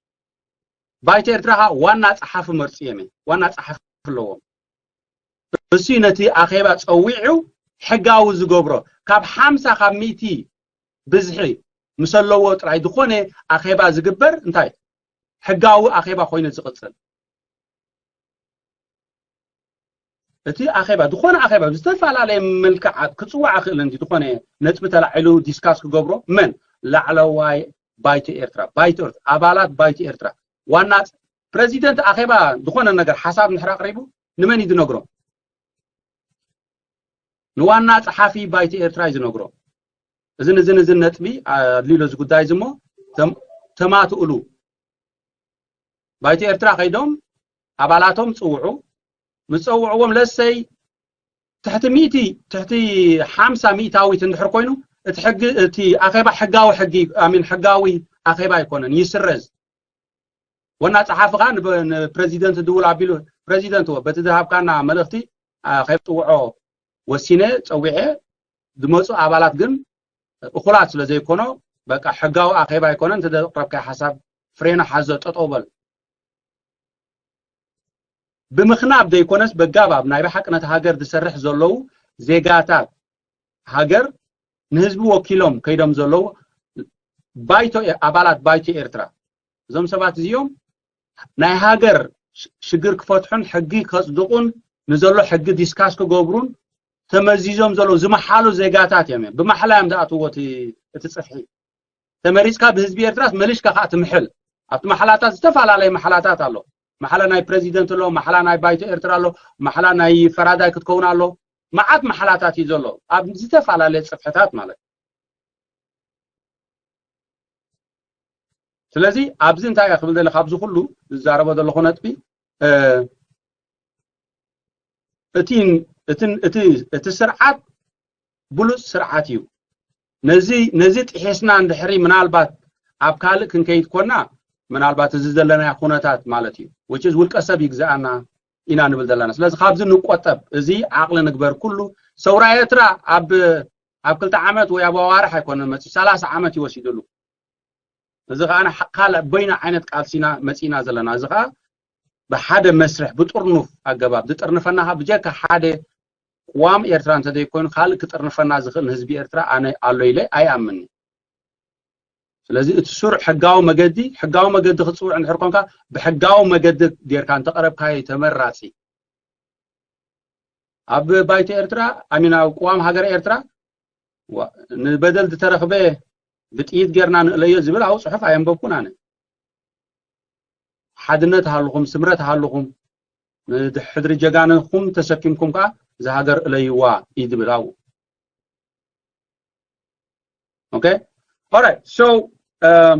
ባይቶ ኤርትራ ኸኣ ዋና ጸሓፊ መርጽ እዮም፣ ዋና ጸሓፊ ኣለዎም። እሱ ነቲ ኣኼባ ጸዊዑ ሕጋዊ ዝገብሮ። ካብ ሓምሳ ካብ ሚእቲ ብዝሒ ምስ ኣለዎ ጥራይ ዝኾነ ኣኼባ ዝግበር እንታይ ሕጋዊ ኣኼባ ኮይኑ ዝቕጽል። እቲ ኣኼባ ዝኾነ ኣኼባ ብዝተፈላለየ መልክዓት ክጽዋዕ ክእል እንዲ ዝኾነ ነጥቢ ተላዒሉ ዲስካስ ክገብሮ መን ላዕለዋይ ባይቶ ኤርትራ፣ ባይቶ ኤርትራ፣ ኣባላት ባይቶ ኤርትራ ዋና ፕሬዚደንት ኣኼባ ዝኾነ ነገር ሓሳብ እንድሕር ኣቕሪቡ ንመን እዩ ዝነግሮ? ንዋና ጸሓፊ ባይቶ ኤርትራ እዩ ዝነግሮ። እዝን እዝን እዝን ነጥቢ ኣድልዩ እዚ ጉዳይ እዚ እሞ ተም- ተማትእሉ። ባይቶ ኤርትራ ከይዶም ኣባላቶም ጽውዑ። ምስ ጸውዕዎም ለሰይ ትሕቲ ሚእቲ ትሕቲ ሓምሳ ሚእታዊት እንድሕር ኮይኑ እቲ ሕጊ እቲ ኣኼባ ሕጋዊ ሕጊ ኣሚን ሕጋዊ ኣኼባ ኣይኮነን፣ ይስረዝ። ወና ጸሓፊ ኸኣ ንፕ- ንፕሬዚደንት ድውል ኣቢሉ ፕሬዚደንት ወ በቲ ዝሃብካና መልእኽቲ ከይጽውዖ ወሲነ ጸዊዐ። ዝመጹ ኣባላት ግን እኹላት ስለ ዘይኮኖ በቃ ሕጋዊ ኣኼባ ኣይኮነን። እንተ ዘቕረብካዮ ሓሳብ ፍሬና ሓዞ ጠጠው በል። ብምኽናብ ዘይኮነስ በጋባብ ናይ ብሓቂ ነቲ ሃገር ዝሰርሕ ዘለዉ ዜጋታት ሃገር ንህዝቢ ወኪሎም ከይዶም ዘለዉ ባይቶ ኣባላት ባይቶ ኤርትራ እዞም ሰባት እዚኦም ናይ ሃገር ሽግር ክፈትሑን ሕጊ ከጽድቑን ንዘሎ ሕጊ ዲስካስ ክገብሩን ተመዚዞም ዘለዉ ዝመሓሉ ዜጋታት እዮም። ብማሕላ እዮም ዝኣትዎ እቲ ጽፍሒ። ተመሪጽካ ብህዝቢ ኤርትራስ መሊሽካ ከዓ ትምሕል። ኣብቲ ማሕላታት ዝተፈላለየ ማሕላታት ኣሎ። ማሕላ ናይ ፕሬዚደንት ኣሎ፣ ማሕላ ናይ ባይቶ ኤርትራ ኣሎ፣ ማሕላ ናይ ፈራዳይ ክትከውን ኣሎ። መዓት ማሕላታት እዩ ዘሎ ኣብ ዝተፈላለየ ጽፍሕታት ማለት። ስለዚ ኣብዚ እንታይ እየ ክብል ደለ ካብዚ ኩሉ ዝዛረቦ ዘለኹ ነጥቢ እቲ እቲ ስርዓት ብሉፅ ስርዓት እዩ። ነዚ ነዚ ጥሒስና እንድሕሪ ምናልባት ኣብ ካልእ ክንከይድ ኮና ምናልባት እዚ ዘለናዮ ኩነታት ማለት እዩ which is ውልቀ ሰብ ይግዛኣና ኢና ንብል ዘለና። ስለዚ ካብዚ ንቆጠብ፣ እዚ ዓቕሊ ንግበር። ኩሉ ሰውራ ኤርትራ ኣብ ኣብ ክልተ ዓመት ወይ ኣብ ኣዋርሕ ኣይኮነን መፂኡ፣ ሰላሳ ዓመት ይወሲድሉ። እዚ ከዓ ካልእ በይና ዓይነት ቃልሲና መፂና ዘለና። እዚ ከዓ ብሓደ መስርሕ ብጥርኑፍ ኣገባብ ዝጥርንፈና ከዓ ብጀካ ሓደ ቅዋም ኤርትራ እንተዘይኮይኑ ካልእ ክጥርንፈና ዝኽእል ንህዝቢ ኤርትራ ኣነ ኣሎ ኢለ ኣይኣምንን። ስለዚ እቲ ስሩዕ ሕጋዊ መገዲ ሕጋዊ መገዲ ክትፅውዕ እንድሕር ኮንካ ብሕጋዊ መገዲ ጌርካ እንተቐረብካዮ ተመራፂ። ኣብ ባይቶ ኤርትራ ኣሚን ኣብ ቅዋም ሃገር ኤርትራ ንበደል ዝተረኽበ ብጥይት ጌርና ንእለዮ ዝብል ኣብኡ ፅሑፍ ኣየንበብኩን ኣነ። ሓድነት ሃልኹም፣ ስምረት ሃልኹም፣ ንድሕድሪ ጀጋንኹም ተሰኪምኩም ከዓ እዛ ሃገር እለይዋ እዩ ዝብል ኣብኡ። ኦኬ Alright, so um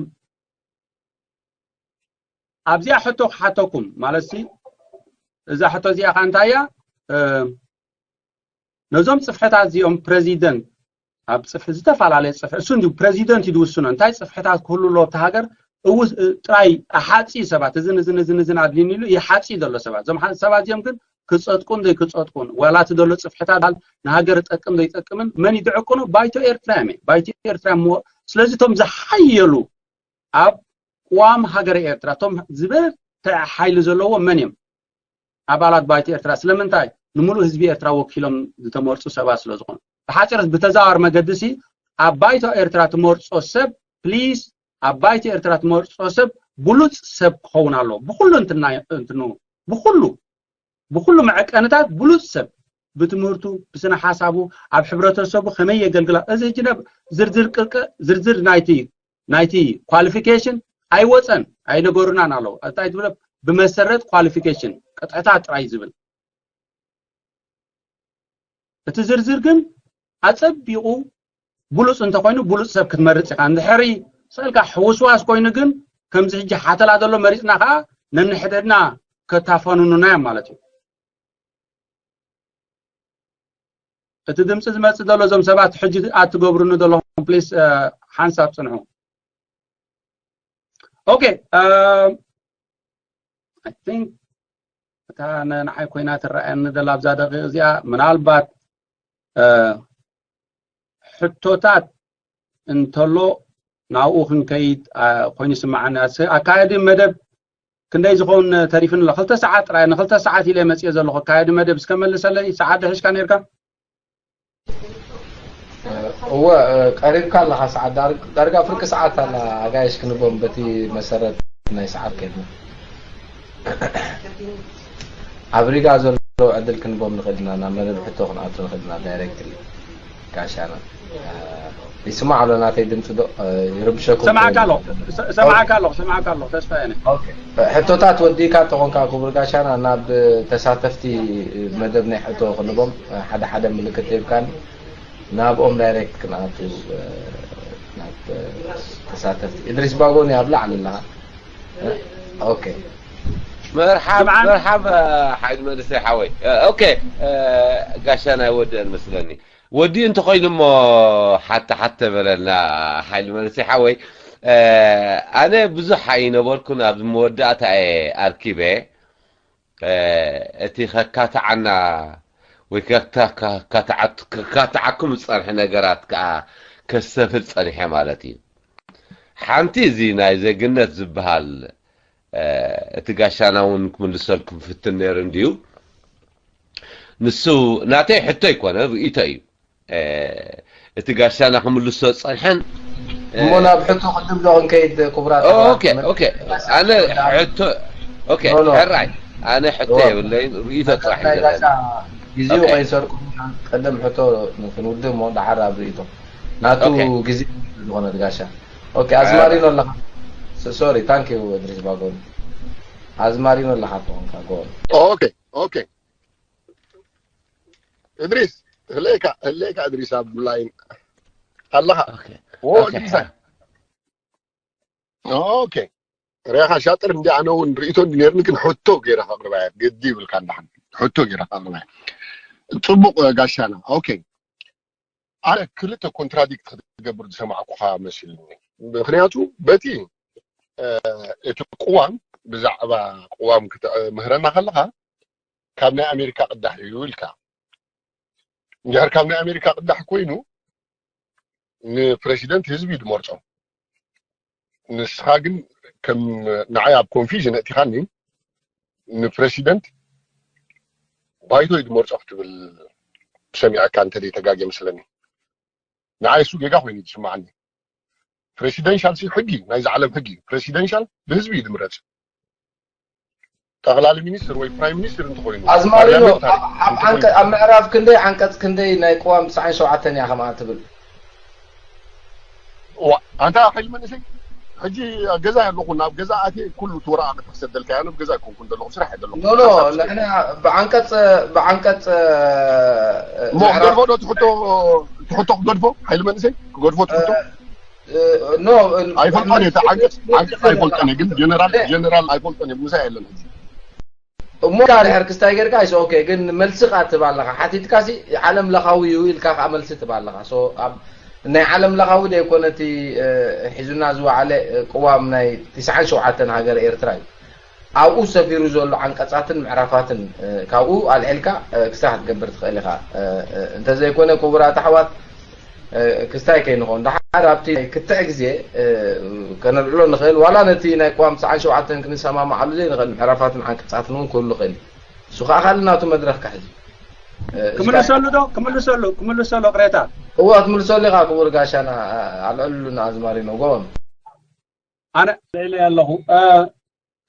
ኣብዚኣ ሕቶ ክሓተኩም ማለት ሲ እዛ ሕቶ እዚኣ ከ እንታይ እያ? ነዞም ጽፍሕታት እዚኦም ፕረዚደንት ኣብ ጽፍሒ ዝተፈላለየ ጽፍሒ እሱ እንዲሁ ፕረዚደንት እዩ ዝውስኖ። እንታይ ጽፍሕታት ክህሉ ኣለዎ ኣብቲ ሃገር እው ጥራይ ኣሓጺ ሰባት እዝን እዝን እዝን እዝን ኣድልዩኒ ኢሉ ይሓጺ ዘሎ ሰባት እዞም ሰባት እዚኦም ግን ክጸድቁን ዘይክጸድቁን ዋላ እቲ ዘሎ ጽፍሕታት ንሃገር ጠቅም ዘይጠቅምን መን ይድዕቅኑ ባይቶ ኤርትራ እዮም። ባይቶ ኤርትራ እሞ ስለዚ እቶም ዝሓየሉ ኣብ ቅዋም ሃገረ ኤርትራ እቶም ዝበርትዐ ሓይሊ ዘለዎ መን እዮም? ኣባላት ባይቶ ኤርትራ። ስለምንታይ? ንምሉእ ህዝቢ ኤርትራ ወኪሎም ዝተመርጹ ሰባት ስለ ዝኾኑ። ብሓጺርስ ብተዛዋር መገዲ ሲ ኣብ ባይቶ ኤርትራ ትመርጾ ሰብ ፕሊስ ኣብ ባይቶ ኤርትራ ትመርጾ ሰብ ብሉጽ ሰብ ክኸውን ኣለዎ። ብኹሉ እንትና እንትኑ ብኹሉ ብኹሉ መዐቀንታት ብሉጽ ሰብ ብትምህርቱ ብስነ ሓሳቡ ኣብ ሕብረተሰቡ ከመይ የገልግላ እዚ ሕጂ ናብ ዝርዝር ቅርቀ ዝርዝር ናይቲ ናይቲ ኳሊፊኬሽን ኣይወፀን ኣይነገሩናን ኣለዉ እንታይ ትብለ ብመሰረት ኳሊፊኬሽን ቅጥዕታት ጥራይ ዝብል እቲ ዝርዝር ግን ኣፀቢቑ ብሉፅ እንተኮይኑ ብሉፅ ሰብ ክትመርፅ ኢካ እንድሕሪ ስእልካ ሕውስዋስ ኮይኑ ግን ከምዚ ሕጂ ሓተላ ዘሎ መሪፅና ከዓ ነንሕደድና ከታፈኑኑና እዮም ማለት እዩ እቲ ድምፂ ዝመፅእ ዘሎ እዞም ሰባት ሕጂ ኣትገብሩኒ ዘለኹም ፕሊስ ሓንሳብ ፅንሑ okay I think እታ ንዓይ ኮይና ትረኣየኒ ዘላ ኣብዛ ደቂቕ እዚኣ ምናልባት ሕቶታት እንተሎ ናብኡ ክንከይድ ኮይኑ ይስምዓኒ። ኣካየዲ መደብ ክንደይ ዝኸውን ተሪፍኒ ኣሎ? ክልተ ሰዓት ጥራይ ንክልተ ሰዓት ኢለ መፅየ ዘለኹ። ኣካየዲ መደብ እስከ መልሰለይ፣ ሰዓት ዶ ሒዝካ ነይርካ? እወ ቀሪብካ ኣለኻ ሰዓት ዳርጋ ፍርቂ ሰዓት ኣላ ኣጋይሽ ክንቦም በቲ መሰረት ናይ ሰዓት ከድና ኣብ ሪጋ ዘለዉ ዕድል ክንቦም ንኽእል ኢና ናብ መደብ ሕቶ ክንኣቱ ንኽእል ኢና ዳይሬክትሊ ጋሻና ይስማዕ ኣሎ ናተይ ድምፂ ዶ ይርብሸኩም ሰማዕካ ኣለኹ ሰማዕካ ኣለኹ ሰማዕካ ኣለኹ ተስፋ የነ ሕቶታት ወዲእካ ተኾንካ ክቡር ጋሻና ናብ ተሳተፍቲ መደብ ናይ ሕቶ ክንቦም ሓደ ሓደ ምልክት ሂብካኒ ናብኦም ዳይሬክት ክንኣቱ ናብ ተሳተፍቲ እድሪስ ባጎኒ ኣብ ላዕሊ ኣለኻ ኦኬ መርሓብ መርሓብ ሓይል መንእሰይ ሓወይ ኦኬ ጋሻና ይወድአን መስለኒ ወዲ እንተኮይኑ እሞ ሓተ ሓተ በለና ሓይል መንእሰይ ሓወይ ኣነ ብዙሕ ኣይነበርኩን ኣብ መወዳእታ እየ ኣርኪበ እቲ ከካትዓና ወይ ከካትዓኩም ዝፀንሐ ነገራት ከዓ ከስተፍል ፀኒሐ ማለት እዩ ሓንቲ እዚ ናይ ዜግነት ዝበሃል እቲ ጋሻና እውን ክምልሰልኩም ፍትን ነይሩ እንድዩ ንሱ ናተይ ሕቶ ይኮነ ርእቶ እዩ እቲ ጋሻና ክምልሶ ዝፀንሐን እሞ ናብ ሕቶ ቅድም ዶ ክንከይድ ክቡራት ኣነ ሕቶ ሕራይ ኣነ ሕቶ የብለይን ርእቶ ጥራሕ ግዜኡ ከይሰርቁ ቀደም ሕቶ ክንውድእ እሞ ዳሓር ኣብ ርእቶ ናቱ ግዜ ዝኾነ ጋሻ ኦኬ ኣዝማሪኖ ኣለኻ ሶሪ ታንክ ዩ እድሪስ ባጎን ኣዝማሪኖ ኣለኻ ትኾንካ ጎል ኦኬ ኦኬ እድሪስ ህለካ ህለካ እድሪስ ኣብ ላይን ኣለኻ ኦ እድሪስ ኦኬ ሪኣኻ ሻጥር እንዲ ኣነ እውን ርእቶ እንዲ ነርኒ ግን ሕቶ ገይረ ከቕርባ እያ ግዲ ይብልካ እንዳሓን ሕቶ ገይረ ከቕርባ እያ ፅቡቕ ጋሻና ኦኬ ኣነ ክልተ ኮንትራዲክት ክትገብር ዝሰማዕኩኻ መሲልኒ ምክንያቱ በቲ እቲ ቅዋም ብዛዕባ ቅዋም ክትምህረና ከለኻ ካብ ናይ ኣሜሪካ ቅዳሕ እዩ ኢልካ እንድሕር ካብ ናይ ኣሜሪካ ቅዳሕ ኮይኑ ንፕረሲደንት ህዝቢ እዩ ዝመርፆ ንስኻ ግን ከም ንዓይ ኣብ ኮንፊዥን ኣእቲኻኒ ንፕረሲደንት ባይቶ እዩ ዝመርፆ ክትብል ሰሚዐካ እንተ ተጋጌ መስለኒ ንዓይ እሱ ጌጋ ኮይኑ ዝስማዓኒ ፕረሲደንሻል ሲ ሕጊ ናይዚ ዓለም ሕጊ ፕረሲደንሻል ብህዝቢ እዩ ዝምረፅ ጠቕላሊ ሚኒስትር ወይ ፕራይም ሚኒስትር እንተኮይኑ ኣዝማሪኖ ኣብ ምዕራፍ ክንደይ ዓንቀፅ ክንደይ ናይ ቅዋም ትስዓን ሸውዓተን እያ ከምኣ ትብል ኣንታ ሓይል መንእሰይ ሕጂ ገዛ ኣለኹ ናብ ገዛ ኣትየ ኩሉ እቲ ወረቃቅቲ ክሰደልካ እያ ገዛ ኣይኮንኩን ዘለኹ ስራሕ እየ ዘለኹ ኖ ኖ ንሕና ብዓንቀፅ ብዓንቀፅ እሞ ክገድፎ ዶ ትሕቶ ትሕቶ ክገድፎ ሓይል መንእሰይ ክገድፎ ትሕቶ ኖ ኣይፈልጦን እየ። ዓንቀፅ ዓንቀፅ ኣይፈልጦን እየ፣ ግን ጀነራል ጀነራል ኣይፈልጦን እየ። ምሳይ የለን ሕጂ። እሞ ካ ድሕር ክስታይ ጌርካ ይስ ኦኬ፣ ግን መልሲ ካ ትብ ኣለኻ፣ ሓቲትካ ሲ ዓለም ለኻዊ እዩ ኢልካ ከዓ መልሲ ትብ ኣለኻ። ሶ ኣብ ናይ ዓለም ለኻዊ ደይኮነ እቲ ሒዙና ዝወዓለ ቅዋም ናይ ትስዓን ሸውዓተን ሃገር ኤርትራ እዩ። ኣብኡ ሰፊሩ ዘሎ ዓንቀጻትን ምዕራፋትን ካብኡ ኣልዒልካ ክስታ ክትገብር ትኽእል ኢኻ። እንተዘይኮነ ክቡራት ኣሕዋት ክስታይ ከይንኾን ደሓር ኣብቲ ክትዕ ግዜ ከነልዕሎ ንኽእል፣ ዋላ ነቲ ናይ ቅዋም ትስዓን ሸውዓተን ክንሰማማዓሉ ዘይንኽእል ምዕራፋትን ዓንቀጻትን እውን ክህሉ ይኽእል እዩ። እሱ ከዓ ካልእ ናቱ መድረኽ ክሕዝ እዩ። ክምልሰሉ ዶ ክምልሰሉ ክምልሰሉ ቅሬታ እወ ክትምልሰሉ ኢኻ ክቡር ጋሻና። ኣልዕሉና ኣዝማሪኖ ጎበኑ። ኣነ ኢለ ኣለኹ።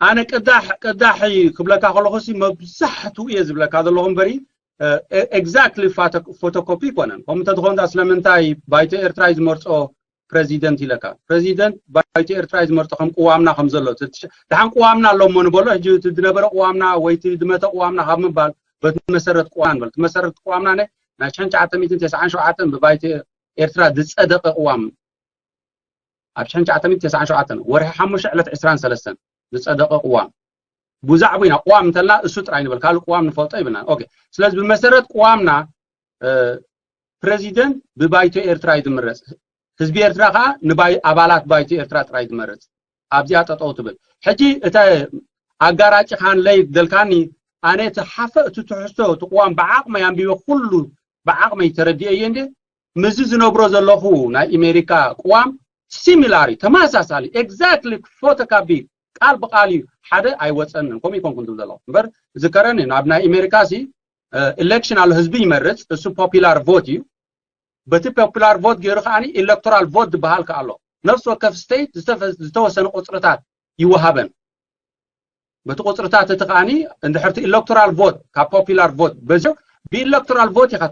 ኣነ ቅዳሕ ቅዳሕ ክብለካ ከለኹ ሲ መብዛሕትኡ እየ ዝብለካ ዘለኹ እምበሪ exactly photocopy ይኮነን። ከምኡ እንተዝኸውን ዳ ስለምንታይ ባይቶ ኤርትራ እዩ ዝመርጾ ፕረዚደንት ኢለካ? ፕረዚደንት ባይቶ ኤርትራ እዩ ዝመርጾ ከም ቅዋምና ከም ዘሎ። ደሓን ቅዋምና ኣሎ እሞ ንበሎ። ሕጂ እቲ ዝነበረ ቅዋምና ወይ እቲ ዝመተ ቅዋምና ካብ ምባል በቲ መሰረት ቅዋምና ንበል። እቲ መሰረት ቅዋምና ናይ ሽሕን ትሽዓተ ሚእትን ተስዓን ሸውዓተን ብባይቶ ኤርትራ ዝጸደቐ ቅዋም ኣብ ሽሕን ትሽዓተ ሚእትን ተስዓን ሸውዓተን ወርሒ ሓሙሽተ ዕለት ዕስራን ሰለስተን ዝጸደቐ ቅዋም። ብዛዕባ ኢና ቅዋም እንተልና እሱ ጥራይ ንበል፣ ካልእ ቅዋም ንፈልጦ ይብልና። ኦኬ፣ ስለዚ ብመሰረት ቅዋምና ፕረዚደንት ብባይቶ ኤርትራ እዩ ዝምረጽ። ህዝቢ ኤርትራ ከዓ ንባይ ኣባላት ባይቶ ኤርትራ ጥራይ ዝመርጽ። ኣብዚኣ ጠጠው ትብል። ሕጂ እተ ኣጋራጭ ካን ለይ ደልካኒ ኣነ እቲ ሓፈ እቲ ትሕዝቶ እቲ ቅዋም ብዓቕመይ ኣንቢበ ኩሉ ብዓቕመይ ተረዲኤ እየ እንዴ ምዚ ዝነብሮ ዘለኹ ናይ ኣሜሪካ ቅዋም ሲሚላሪ ተመሳሳሊ exactly photocopy ቃል ብቃል እዩ ሓደ ኣይወፀንን ከምኡ ይኮንኩ ትብል ዘለኹ እምበር ዝከረኒ ናብ ናይ ኣሜሪካ ሲ election ኣሎ ህዝቢ ይመርፅ እሱ popular vote እዩ በቲ popular vote ገይሩ ከዓ electoral vote ዝበሃል ከዓ ኣሎ ነፍሲ ወከፍ state ዝተወሰነ ቁፅርታት ይወሃበን በቲ ቁፅርታት እቲ ከዓ እንድሕርቲ electoral vote ካብ popular vote በዚ ብ electoral vote ኢካ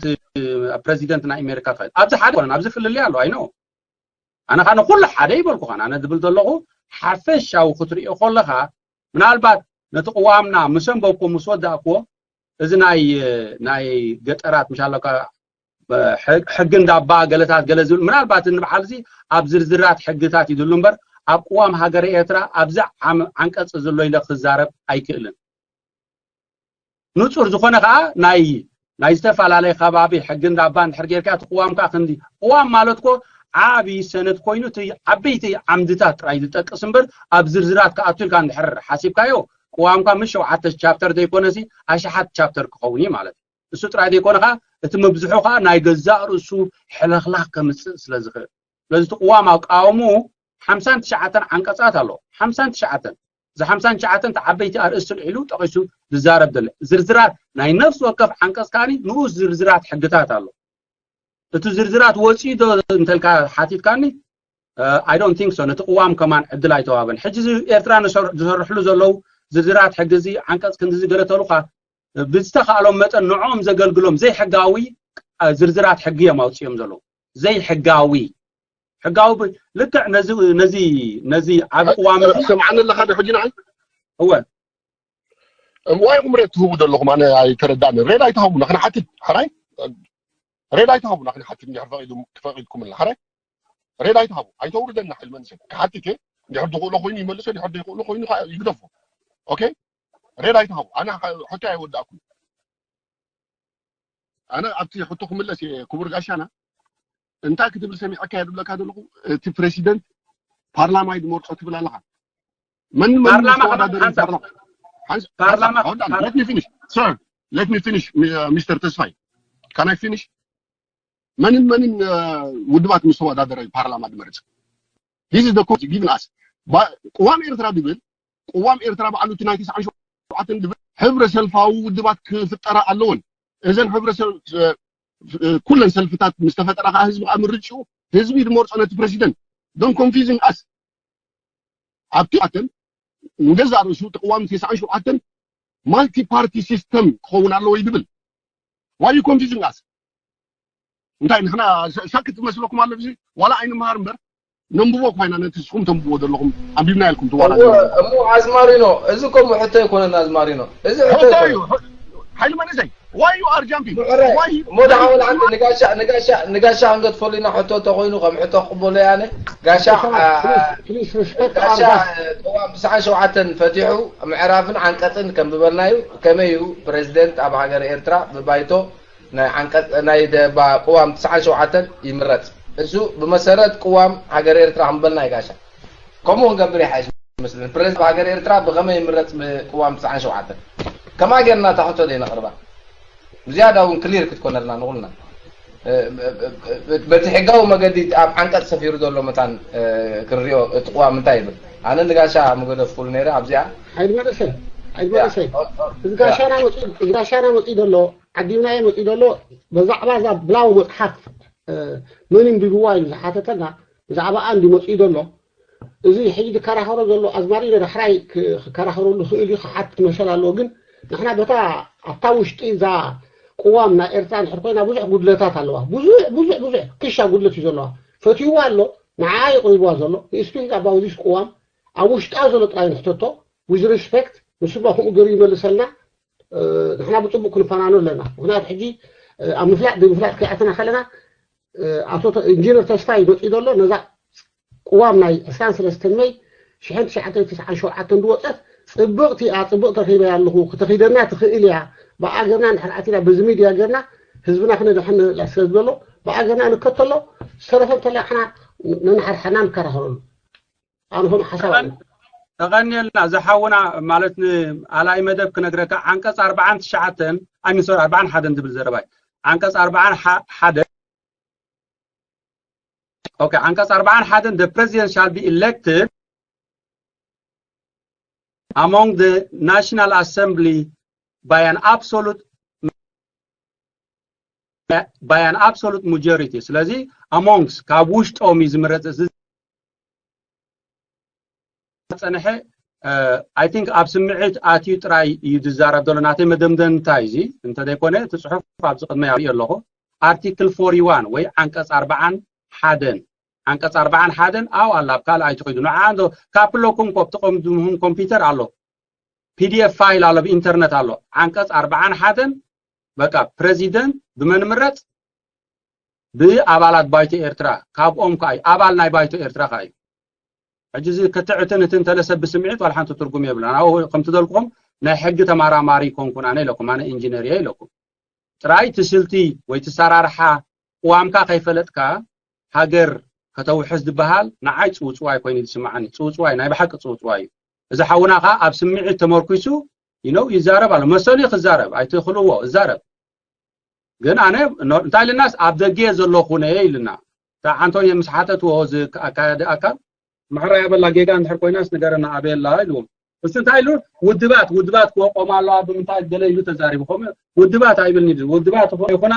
ፕረዚደንት ናይ ኣሜሪካ ትኸይድ ኣብዚ ሓደ ኮነ ኣብዚ ፍልልይ ኣሎ ኣይኖ ኣነ ከዓ ንኩሉ ሓደ ይበልኩ ከን ኣነ ዝብል ዘለኹ ሓፈሻዊ ክትሪኦ ከለካ ምናልባት ነቲ ቅዋምና ምስ ኣንበብኩ ምስ ወዳእክዎ እዚ ናይ ናይ ገጠራት ምሻ ኣለካ ሕጊ እንዳባ ገለታት ገለ ዝብል ምናልባት ንበዓል እዚ ኣብ ዝርዝራት ሕግታት ይድሉ እምበር ኣብ ቅዋም ሃገረ ኤርትራ ኣብዚ ዓንቀፂ ዘሎ ኢለ ክዛረብ ኣይክእልን ንፁር ዝኾነ ከዓ ናይ ናይ ዝተፈላለየ ከባቢ ሕጊ እንዳባ እንድሕር ጌርካ እቲ ቅዋም ከዓ ክንዲ ቅዋም ማለት ኮ ዓብዪ ሰነድ ኮይኑ እቲ ዓበይቲ ዓምድታት ጥራይ ዝጠቅስ እምበር ኣብ ዝርዝራት ክኣቱ ኢልካ እንድሕር ሓሲብካዮ ቅዋምካ ምስ ሸውዓተ ቻፕተር ዘይኮነሲ ኣሽሓት ቻፕተር ክኸውን እዩ ማለት እዩ እሱ ጥራይ ዘይኮነ ከዓ እቲ ምብዝሑ ከዓ ናይ ገዛእ ርእሱ ሕልኽላኽ ከምፅእ ስለ ዝኽእል ስለዚ እቲ ቅዋም ኣቃወምኡ ሓምሳን ትሽዓተን ዓንቀፃት ኣሎ ሓምሳን ትሽዓተን እዚ ሓምሳን ትሽዓተን ዓበይቲ ኣርእስቲ ልዒሉ ጠቒሱ ዝዛረብ ዘሎ ዝርዝራት ናይ ነፍሲ ወከፍ ዓንቀፅ ከዓኒ ንኡስ ዝርዝራት ሕግታት ኣሎ እቲ ዝርዝራት ወፂኡ ዶ እንተልካ ሓቲትካኒ I don't think so ነቲ ቅዋም ከማን ዕድል ኣይተዋበን ሕጂ ኤርትራ ዝሰርሕሉ ዘለዉ ዝርዝራት ሕጊ እዚ ዓንቀፅ ክንድዚ ገለ ተሉካ ብዝተኻእሎም መጠን ንዕኦም ዘገልግሎም ዘይሕጋዊ ዝርዝራት ሕጊ እዮም ኣውፅኦም ዘለዉ ዘይሕጋዊ ሕጋዊ ልክዕ ነዚ ነዚ ነዚ ዓቢ ቅዋም እዚ ሰምዓኒ ኣለኻ ዶ ሕጂ ንዓይ እወ እዋይ ቁምሬት ትህቡ ዘለኹም ኣነ ኣይተረዳእኒ ሬድ ኣይትሃቡና ክንሓትት ሓራይ ሬድ ኣይትሃቡና ክንሓትት እንድሕር ፈቒድኩምልና ሓራይ ሬድ ኣይትሃቡ ኣይተውርደና ሓይል መንሰ ክሓትት እየ እንድሕር ዝኽእሎ ኮይኑ ይመልሶ እንድሕር ዘይክእሎ ኮይኑ ይግደፎ ኦኬ ሬድ ኣይትሃቡ ኣነ ሕቶ ኣይወዳእኩ ኣነ ኣብቲ ሕቶ ክምለስ እየ ክቡር ጋሻና እንታይ ክትብል ሰሚዐካ እየ ዝብለካ ዘለኹ እቲ ፕሬሲደንት ፓርላማ እዩ ዝመርፆ ትብል ኣለኻ መን መን ዝተወዳደሩ ፓርላማ let me finish sir let me finish Mr ተስፋይ can I finish መንን መንን ውድባት ምስ ተወዳደረ ፓርላማ ዝመርፅ this is the court given us ቅዋም ኤርትራ ዝብል ቅዋም ኤርትራ ባዕሉ እቲ ናይ ትስዓን ሸውዓተን ዝብል ሕብረ ሰልፋዊ ውድባት ክፍጠራ ኣለወን እዘን ሕብረ ኩለን ሰልፍታት ምስ ተፈጠራ ከዓ ህዝቢ ከዓ ምርጭኡ ህዝቢ ዝመርፆ ነቲ ፕረሲደንት don't confusing us ኣብቲ ኣተን ንገዛእ ርእሱ እቲ ቅዋም ተስዓን ሸውዓተን multi party system ክኸውን ኣለዎ ይብል why you confusing us እንታይ ንሕና ሻክ ትመስለኩም ኣሎ እዚ ዋላ ኣይንምሃር እምበር ነንብቦ እኳ ኢና ነቲ ንስኹም ተንብቦ ዘለኹም ኣንቢብና ኢልኩም ትዋላ እሞ ኣዝማሪኖ እዚ ከምኡ ሕቶ ኣይኮነን ኣዝማሪኖ እዚ ሕቶ ሓይሊ መንእሰይ Why you are jumping? ምዕረ Why you ሞዳ ሓወል ዓንዲ ንጋሻ ንጋሻ ንጋሻ ክንገድፈሉ ኢና። ሕቶ እንተኮይኑ ከም ሕቶ ክቕበሎ እያ። ኣነ ጋሻ አ- አ- Please respect ጋሻ others. ቅዋም ትስዓን ሸውዓተን ፈቲሑ ምዕራፍን ዓንቀፅን ከም ዝበልናዩ ከመይ እዩ ፕሬዚደንት ኣብ ሃገር ኤርትራ ብባይቶ ናይ ዓንቀፅ ናይ ደባ ቅዋም ትስዓን ሸውዓተን ይምረፅ። እሱ ብመሰረት ቅዋም ሃገር ኤርትራ ከም በልና ይጋሻ ከምኡ ክንገብር ይሓይሽ መስለኒ። ፕሬዚደንት ሃገር ኤርትራ ብኸመይ ይምረፅ ብቅዋም ትስዓን ሸውዓተን? ከማ ጌርና እታ ሕቶ ደይ ነቕርባ። ብዝያዳ እውን ክሊር ክትኮነልና ንኹልና በቲ ሕጋዊ መገዲ ኣብ ዓንቀፅ ሰፊሩ ዘሎ መታን ክንሪኦ እቲ ቅዋም እንታይ ይብል? ኣነ ንጋሻ ምገደፍኩሉ ነይረ ኣብዚኣ። ሓይል መለሰ ሓይል መለሰ እዚ ጋሻና መፂኡ እዚ ጋሻና መፂኡ ዘሎ ዓዲምናዮ መፂኡ ዘሎ ብዛዕባ እዛ ብላዊ መፅሓፍ መን እንቢብዋ ኢሉ ዝሓተተና ብዛዕባ ኣንዲ መፂኡ ዘሎ እዚ ሕጂ ዝከራኸሮ ዘሎ ኣዝማሪኖ ዳሕራይ ክከራኸረሉ ክእል እዩ ክሓትት መሰል ኣለዎ። ግን ንሕና በታ ኣብታ ውሽጢ እዛ ቅዋም ናይ ኤርትራ እንድሕር ኮይና ብዙሕ ጉድለታት ኣለዋ። ብዙሕ ብዙሕ ብዙሕ ክሻ ጉድለት እዩ ዘለዋ። ፈትይዋ ኣሎ ንዓ ይቕሪብዋ ዘሎ ስፒክ ኣባውት ዚስ ቅዋም ኣብ ውሽጣ ዘሎ ጥራይ ንሕተቶ with respect ንሱ ባ ከምኡ ገይሩ ይመልሰልና። ንሕና ብፅቡቅ ክንፈናኑ ኣለና። ምክንያቱ ሕጂ ኣብ ምፍላጥ ዘይምፍላጥ ከይኣተና ከለና ኣቶ ኢንጂነር ተስፋይ መፂኡ ዘሎ ነዛ ቅዋም ናይ ዕስራን ሰለስተን መይ ሽሕን ትሽዓተ ሚእትን ተስዓን ሸውዓተን ዝወፀት ፅብቕቲ እያ። ፅብቕ ተኺበያ ኣለኹ ክተኺደና ትኽእል እያ። ብኣ ገርና ንሕር ኣቲና በዚ ሚድያ ገርና ህዝብና ክነድሕን ንኽእል ስለ ዝበሎ ብኣ ገርና ንከተሎ ዝተረፈ እንተለና ንሕና ነንሓድሓድና ንከራኸረሉ ኣነ ከም ሓሳብ ኣለኒ። ተቐንየልና ዝሓውና ማለት ንኣላይ መደብ ክነግረካ ዓንቀፅ ኣርባዓን ትሽዓተን ኣይ ሚን ሶሪ ኣርባዓን ሓደን ዝብል ዘረባይ ዓንቀፅ ኣርባዓን ሓደ okay ዓንቀፅ ኣርባዓን ሓደን the president shall be elected among the national assembly by an absolute by an absolute majority ስለዚ amongst ካብ ውሽጦም እዩ ዝምረፅ እዚ ጸንሐ I think ኣብ ስምዒት ኣትዩ ጥራይ እዩ ዝዛረብ ዘሎ ናተይ መደምደምታ እዚ እንተዘይኮነ እቲ ፅሑፍ ኣብዚ ቅድመይ ኣርእዮ ኣለኹ article forty one ወይ ዓንቀፅ ኣርባዓን ሓደን ዓንቀፅ ኣርባዓን ሓደን ኣብኡ ኣላ ኣብ ካልእ ኣይትኺዱ ንዓ እንዶ ካፕለኩም ኮ ኣብቲ ቀምድምህም ኮምፒውተር ኣሎ pdf file ኣሎ ብኢንተርነት ኣሎ ዓንቀፅ ኣርባዓን ሓደን በቃ ፕረዚደንት ብመን ምረፅ ብኣባላት ባይቶ ኤርትራ ካብኦም ከዓ እዩ ኣባል ናይ ባይቶ ኤርትራ ከዓ እዩ ሕጂ እዚ ክትዕትን እቲ እንተለሰብ ብስምዒት ዋላ ሓንቲ ትርጉም የብላን ኣብኡ ከምቲ ዘልኩኹም ናይ ሕጊ ተማራማሪ ይኮንኩን ኣነ ኢለኩም ኣነ ኢንጂነር እየ ኢለኩም ጥራይ እቲ ስልቲ ወይ እቲ ሰራርሓ ቅዋምካ ከይፈለጥካ ሃገር ከተውሕስ ዝበሃል ንዓይ ፅውፅዋይ ኮይኑ ዝስማዓኒ ፅውፅዋይ ናይ ብሓቂ ፅውፅዋይ እዩ እዚ ሓውና ከዓ ኣብ ስምዒት ተመርኩሱ ይነው ይዛረብ ኣሎ መሰሉ ክዛረብ ኣይትኽልዎ እዛረብ ግን ኣነ እንታይ ኢልናስ ኣብ ደገ ዘለኹ ነየ ኢልና እታ ኣንቶኒ ምስ ሓተትዎ እዚ ኣካያዲ ኣካል ምሕራይ ኣበላ ጌጋ እንድሕር ኮይናስ ንገረና ኣበየላ ኢልዎም እሱ እንታይ ኢሉ ውድባት ውድባት ክወቆም ኣለዋ ብምንታይ ገለ ኢሉ ተዛሪቡ ከምኡ ውድባት ኣይብልኒ ውድባት ይኹና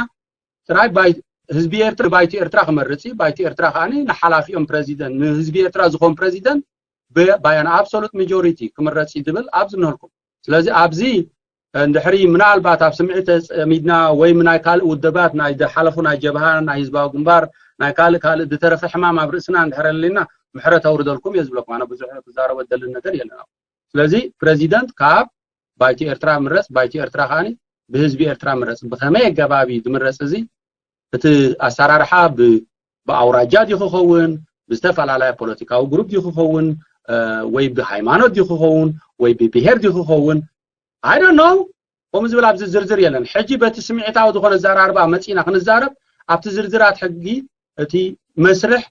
ጥራይ ህዝቢ ኤርትራ ባይቲ ኤርትራ ክመርፅ እዩ ባይቲ ኤርትራ ከዓ ንሓላፊኦም ፕረዚደንት ንህዝቢ ኤርትራ ዝኾን ፕረዚደንት by an absolute majority ክምረፅ እዩ ዝብል ኣብዚ ንህልኩም ስለዚ ኣብዚ እንድሕሪ ምናልባት ኣብ ስምዒት ተፀሚድና ወይ ናይ ካልእ ውደባት ናይ ዝሓለፉ ናይ ጀብሃ ናይ ህዝባዊ ግንባር ናይ ካልእ ካልእ ዝተረፈ ሕማም ኣብ ርእስና እንድሕር ኣለና ምሕረት ኣውርደልኩም እየ ዝብለኩም ኣነ ብዙሕ ክዛረበ ደልን ነገር የለና ስለዚ ፕረዚደንት ካብ ባይቲ ኤርትራ ምረፅ ባይቲ ኤርትራ ከዓ ብህዝቢ ኤርትራ ምረፅ ብከመይ ኣገባብ እዩ ዝምረፅ እዚ እቲ ኣሰራርሓ ብኣውራጃ ዲዩ ክኸውን ብዝተፈላለየ ፖለቲካዊ ግሩፕ ዲዩ ክኸውን ወይ ብሃይማኖት ዲዩ ክኸውን ወይ ብብሄር ዲዩ ክኸውን I don't know ከምኡ ዝብል ኣብዚ ዝርዝር የለን ሕጂ በቲ ስምዒታዊ ዝኾነ ዘራርባ መፂና ክንዛረብ ኣብቲ ዝርዝራት ሕጊ እቲ መስርሕ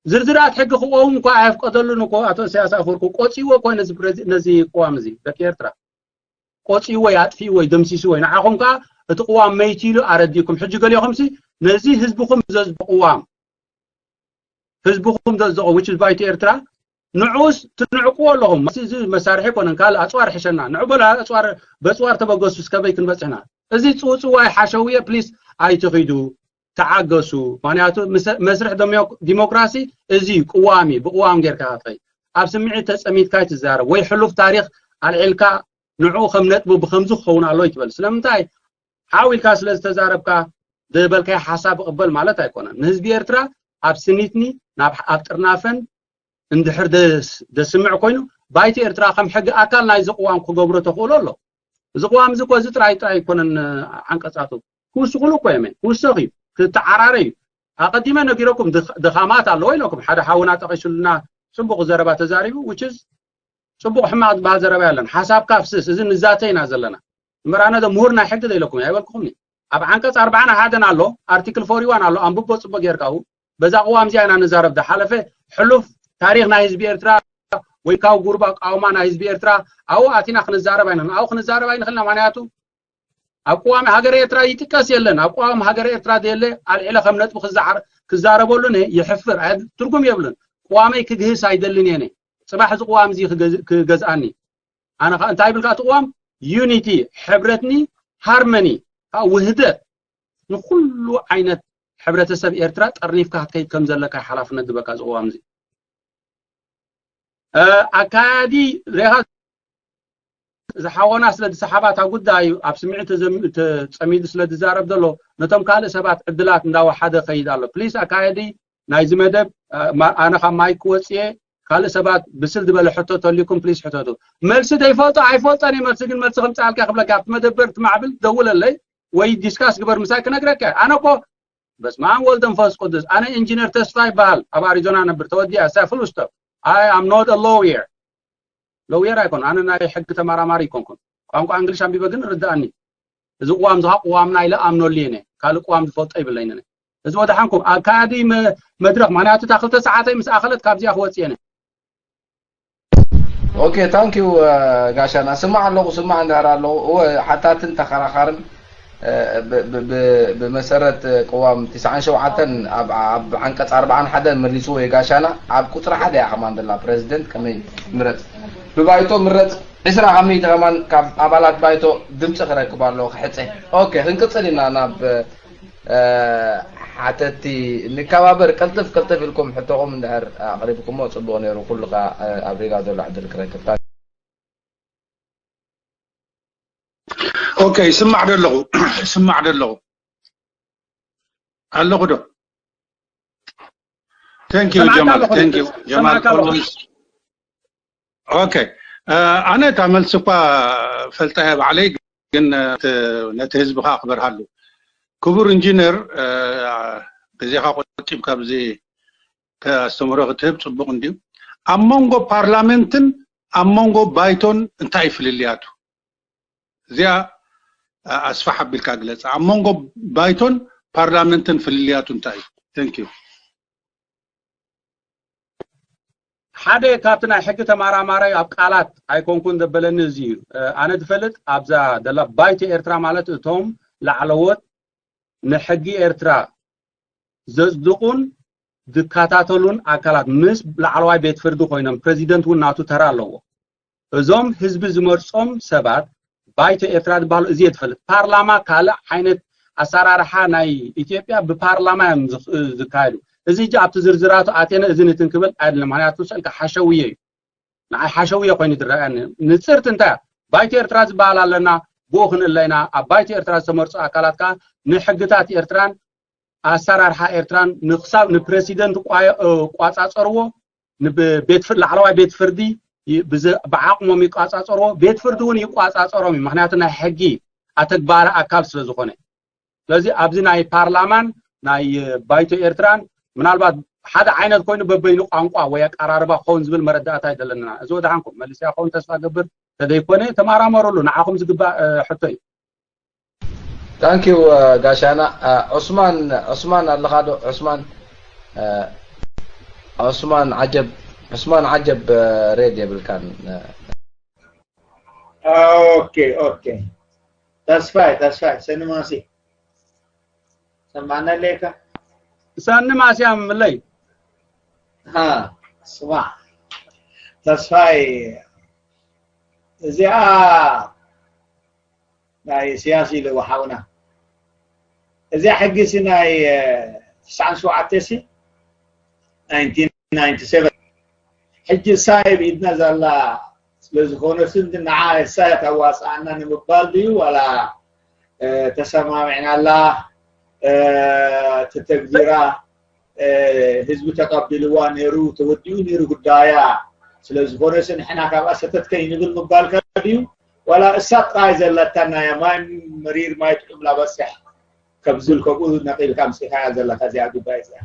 ዝርዝራት ሕጊ ክቆም እኳ ኣየፍቀደሉን እኮ ኣቶ ኢሳያስ ኣፈወርቂ ቆፂዎ እኮ ነዚ ቅዋም እዚ ደቂ ኤርትራ ቆፂዎ ወይ ኣጥፊእዎ ወይ ደምሲስዎ ወይ ንዓኹም ከዓ እቲ ቅዋም መይቱ ኢሉ ኣረዲእኩም ሕጂ ገሊኹም ሲ ነዚ ህዝብኹም ዘዝቆ ቅዋም ህዝብኹም ዘዝቆ which is ባይቲ ኤርትራ ንዑስ ትንዕቅዎ ኣለኹም እዚ መሳርሒ ኮነን ካልእ ኣፅዋር ሕሸና ንዑ በላ ኣፅዋር በፅዋር ተበገሱ እስከበይ ክንበፅሕና እዚ ፅውፅዋይ ሓሸውየ ፕሊስ ኣይትኺዱ ተዓገሱ ምክንያቱ መስርሕ ዲሞክራሲ እዚ ቅዋም እዩ ብቅዋም ጌርካ ክትኸይ ኣብ ስምዒት ተፀሚትካ ትዛረብ ወይ ሕሉፍ ታሪክ ኣልዒልካ ንዑ ከም ነጥቡ ብከምዚ ክኸውን ኣሎ ይትበል ስለምንታይ ሓው ኢልካ ስለ ዝተዛረብካ ዝበልካዮ ሓሳብ እቕበል ማለት ኣይኮነን ንህዝቢ ኤርትራ ኣብ ስኒትኒ ኣብ ጥርናፈን እንድሕር ደስምዕ ኮይኑ ባይቲ ኤርትራ ከም ሕጊ ኣካል ናይዚ ቅዋም ክገብሮ ተኽእሎ ኣሎ እዚ ቅዋም እዚ እኮ እዚ ጥራይ ጥራይ ኣይኮነን። ዓንቀጻቱ ክውስኹሉ እኮ እዮም፣ ክውሰኽ እዩ፣ ክተዓራረ እዩ። ኣቐዲመ ነጊረኩም፣ ድኻማት ኣለዎ ኢለኩም። ሓደ ሓውና ጠቒሱልና፣ ጽቡቕ ዘረባ ተዛሪቡ። Which is ጽቡቕ ሕማቕ ዝበሃል ዘረባ የለን። ሓሳብካ ኣፍስስ፣ እዚ ንዛተ ኢና ዘለና። እምበር ኣነ ዶ ምሁር ናይ ሕጊ ዶ ኢለኩም ኣይበልኩኹም። ኣብ ዓንቀጽ ኣርባዓን ሓደን ኣሎ፣ ኣርቲክል ፎርቲ ዋን ኣሎ፣ ኣንብቦ ጽቡቕ ጌርካ። በዛ ቅዋም እዚኣ ኢና ንዛረብ። ዝሓለፈ ሕሉፍ ታሪኽ ናይ ህዝቢ ኤርትራ ወይ ካብ ጉርባ ቃውማ ናይ ህዝቢ ኤርትራ ኣብኡ ኣቲና ክንዛረብ ኣይንኽን። ኣብኡ ክንዛረብ ኣይንኽልና። ምክንያቱ ኣብ ቅዋም ሃገረ ኤርትራ ይጥቀስ የለን። ኣብ ቅዋም ሃገረ ኤርትራ ዘየለ ኣልዒለ ከም ነጥቢ ክዛዓር ክዛረበሉ ነ ይሕፍር። ኣይ ትርጉም የብሉን። ቅዋመይ ክግህስ ኣይደልን እየ። ጽባሕ እዚ ቅዋም እዚ ክገዝ- ክገዝኣኒ ኣነ ከ እንታይ ይብል እቲ ቅዋም? ዩኒቲ፣ ሕብረትኒ፣ ሃርመኒ፣ ውህደት፣ ንኩሉ ዓይነት ሕብረተሰብ ኤርትራ ጠርኒፍካ ክትከይድ ከም ዘለካ ሓላፍነት ዝበካ እዚ ቅዋም እዚ። ኣካያዲ ሬኻ ዝሓወና ስለ ዝሰሓባ እታ ጉዳይ ኣብ ስምዒት ተጸሚዱ ስለ ዝዛረብ ዘሎ ነቶም ካልእ ሰባት ዕድላት እንዳወሓደ ከይድ ኣሎ። ፕሊስ ኣካያዲ ናይዚ መደብ ኣነ ካብ ማይክ ክወፅየ ካልእ ሰባት ብስል ዝበለ ሕቶ ተልዩኩም ፕሊስ ሕተቱ። መልሲ ዘይፈልጦ ኣይፈልጠን እዩ። መልሲ ግን መልሲ ከምፅኣልካ ክብለካ ኣብቲ መደበር ትማዕብል ደውለለይ ወይ ዲስካስ ግበር ምሳይ ክነግረካ። ኣነ እኮ በስመ ኣብ ወልድ መንፈስ ቅዱስ። ኣነ ኢንጂነር ተስፋ ይበሃል፣ ኣብ ኣሪዞና ነብር። ተወዲኣ ሳይ ፍሉስቶፕ። I am not a lawyer። ሎየር ኣይኮን፣ ኣነ ናይ ሕጊ ተመራማሪ ይኮንኩን። ቋንቋ እንግሊሽ ኣንቢበ ግን ርድኣኒ። እዚ ቅዋም ዝሃ ቅዋምና ኢለ ኣምነሉ እየ። ካልእ ቅዋም ዝፈልጦ ይብለይን። እዚ ወደሓንኩም ኣካያዲ መድረኽ፣ ምክንያቱ እታ ክልተ ሰዓተይ ምስ ኣኸለት ካብዚኣ ክወፅእ እየ። ኦኬ፣ ታንክ ዩ ጋሻና። ስማዕ ኣለኹ፣ ስማዕ እንድሕር ኣለኹ። እወ፣ ሓታትን ተኸራኻርን ብመሰረት ቅዋም ትስዓን ሸውዓተን ኣብ ዓንቀፅ ኣርባዓን ሓደን መሊስዎ እዩ ጋሻና። ኣብ ቁፅሪ ሓደ እያ ከማን ዘላ፣ ፕረዚደንት ከመይ ምረፅ፣ ብባይቶ ምረፅ፣ ዕስራ ካብ ሚእቲ ከማን ካብ ኣባላት ባይቶ ድምፂ ክረክብ ኣለዎ ክሕፀ። ኦኬ፣ ክንቅፅል ኢና ናብ ሓተቲ። ንከባበር፣ ቅልጥፍ ቅልጥፍ ኢልኩም ሕቶኹም እንድሕር ኣቕሪብኩሞ ፅቡቕ ነይሩ። ኩሉ ከዓ ኣብ ሪጋ ዘሎ ዕድል ክረክብ። ኦኬ፣ ይስማዕ ዶ ኣለኹ? ይስማዕ ዶ ኣለኹ? ኣለኹ ዶ? Thank you ጀማል። Thank you ጀማል። ኦኬ፣ ኣነ እታ መልሲ እኳ ፈልጠያ ባዕለይ፣ ግን ነቲ ህዝቢ ከዓ ክበርሃሉ። ክቡር ኢንጂነር፣ ግዜኻ ቆጢብካ ኣብዚ ኣስተምህሮ ክትህብ ፅቡቕ እንድዩ። ኣብ መንጎ ፓርላመንትን ኣብ መንጎ ባይቶን እንታይ እዩ ፍልልያቱ? እዚኣ ኣስፋሕ ኣቢልካ ግለፃ። ኣብ መንጎ ባይቶን ፓርላመንትን ፍልልያቱ እንታይ እዩ? Thank you። ሓደ ካብቲ ናይ ሕጊ ተመራማራይ ኣብ ቃላት ኣይኮንኩን ዘበለኒ እዚ እዩ። ኣነ ዝፈልጥ ኣብዛ ደላ ባይቶ ኤርትራ ማለት እቶም ላዕለዎት ንሕጊ ኤርትራ ዘጽድቑን ዝከታተሉን ኣካላት ምስ ላዕለዋይ ቤት ፍርዲ ኮይኖም፣ ፕረዚደንት እውን ናቱ ተራ ኣለዎ። እዞም ህዝቢ ዝመርጾም ሰባት ባይቶ ኤርትራ ዝበሃሉ እዚ እየ ዝፈልጥ። ፓርላማ ካልእ ዓይነት ኣሰራርሓ ናይ ኢትዮጵያ ብፓርላማ እዮም ዝካየዱ። እዚ እጂ ኣብቲ ዝርዝራቱ ኣቴነ እዚ ንትን ክብል ኣይደለም፣ ምክንያቱ ስእልካ ሓሸውየ እዩ። ንዓይ ሓሸውየ ኮይኑ ዝረኣየኒ። ንጽርቲ እንታይ እያ? ባይቶ ኤርትራ ዝበሃል ኣለና፣ ብኡ ክንእለ ኢና። ኣብ ባይቶ ኤርትራ ዝተመርጹ ኣካላት ከኣ ንሕግታት ኤርትራን ኣሰራርሓ ኤርትራን ንክሳብ ንፕረሲደንት ቋጻጸርዎ፣ ንቤት ፍርዲ፣ ላዕለዋይ ቤት ፍርዲ ብዓቕሞም ይቋጻጸርዎ፣ ቤት ፍርዲ እውን ይቋጻጸሮም እዩ። ምክንያቱ ናይ ሕጊ ኣተግባሪ ኣካል ስለ ዝኾነ። ስለዚ ኣብዚ ናይ ፓርላማን ናይ ባይቶ ኤርትራን ምናልባት ሓደ ዓይነት ኮይኑ በበይኑ ቋንቋ ወይ ኣቀራርባ ክኸውን ዝብል መረዳእታ ኣይደለና። እዚ ወደሓንኩም መሊስያ ክኸውን ተስፋ ገብር፣ ተደይኮነ ተመራመሩሉ፣ ንዓኹም ዝግባእ ሕቶ እዩ። Thank you ጋሻና። ዑስማን፣ ዑስማን ኣለኻ ዶ? ዑስማን፣ ዑስማን ዓጀብ፣ ዑስማን ዓጀብ፣ ሬድ የብልካን። ኦኬ፣ ኦኬ። ተስፋይ፣ ተስፋይ፣ ሰኒ ማሲ። ሰማዕና ኣለካ? ሰኒ ማስያም ምለይ። ሃ፣ ስማዕ። ተስፋይ፣ እዚኣ ናይ ኢሳያስ ኢልዎ ሓውና። እዚኣ ሕጊ ሲ ናይ ትስዓን ሸውዓተ ሲ ናይንቲን ናይንቲ ሰቨን ሕጂ እሳ እየ ብኢድና ዘላ ስለ ዝኾነ ሲ ንዓ እሳ እያ ታዋፅኣና ንምባል ድዩ ዋላ ተሰማሚዕናላ ተተግቢራ ህዝቢ ተቀቢልዋ ነይሩ ተወዲኡ ነይሩ ጉዳያ ስለ ዝኾነ ሲ ንሕና ካብኣ ሰተት ከይንብል ምባልካ ድዩ? ዋላ እሳ ጥራይ ዘለታ ናይ ማይ፣ መሪር ማይ ጥዑም ላበስሕ ከብዝል ከምኡ ነቒልካ ኣምጺኻያ ዘለካ እዚኣ ጉዳይ እዚኣ።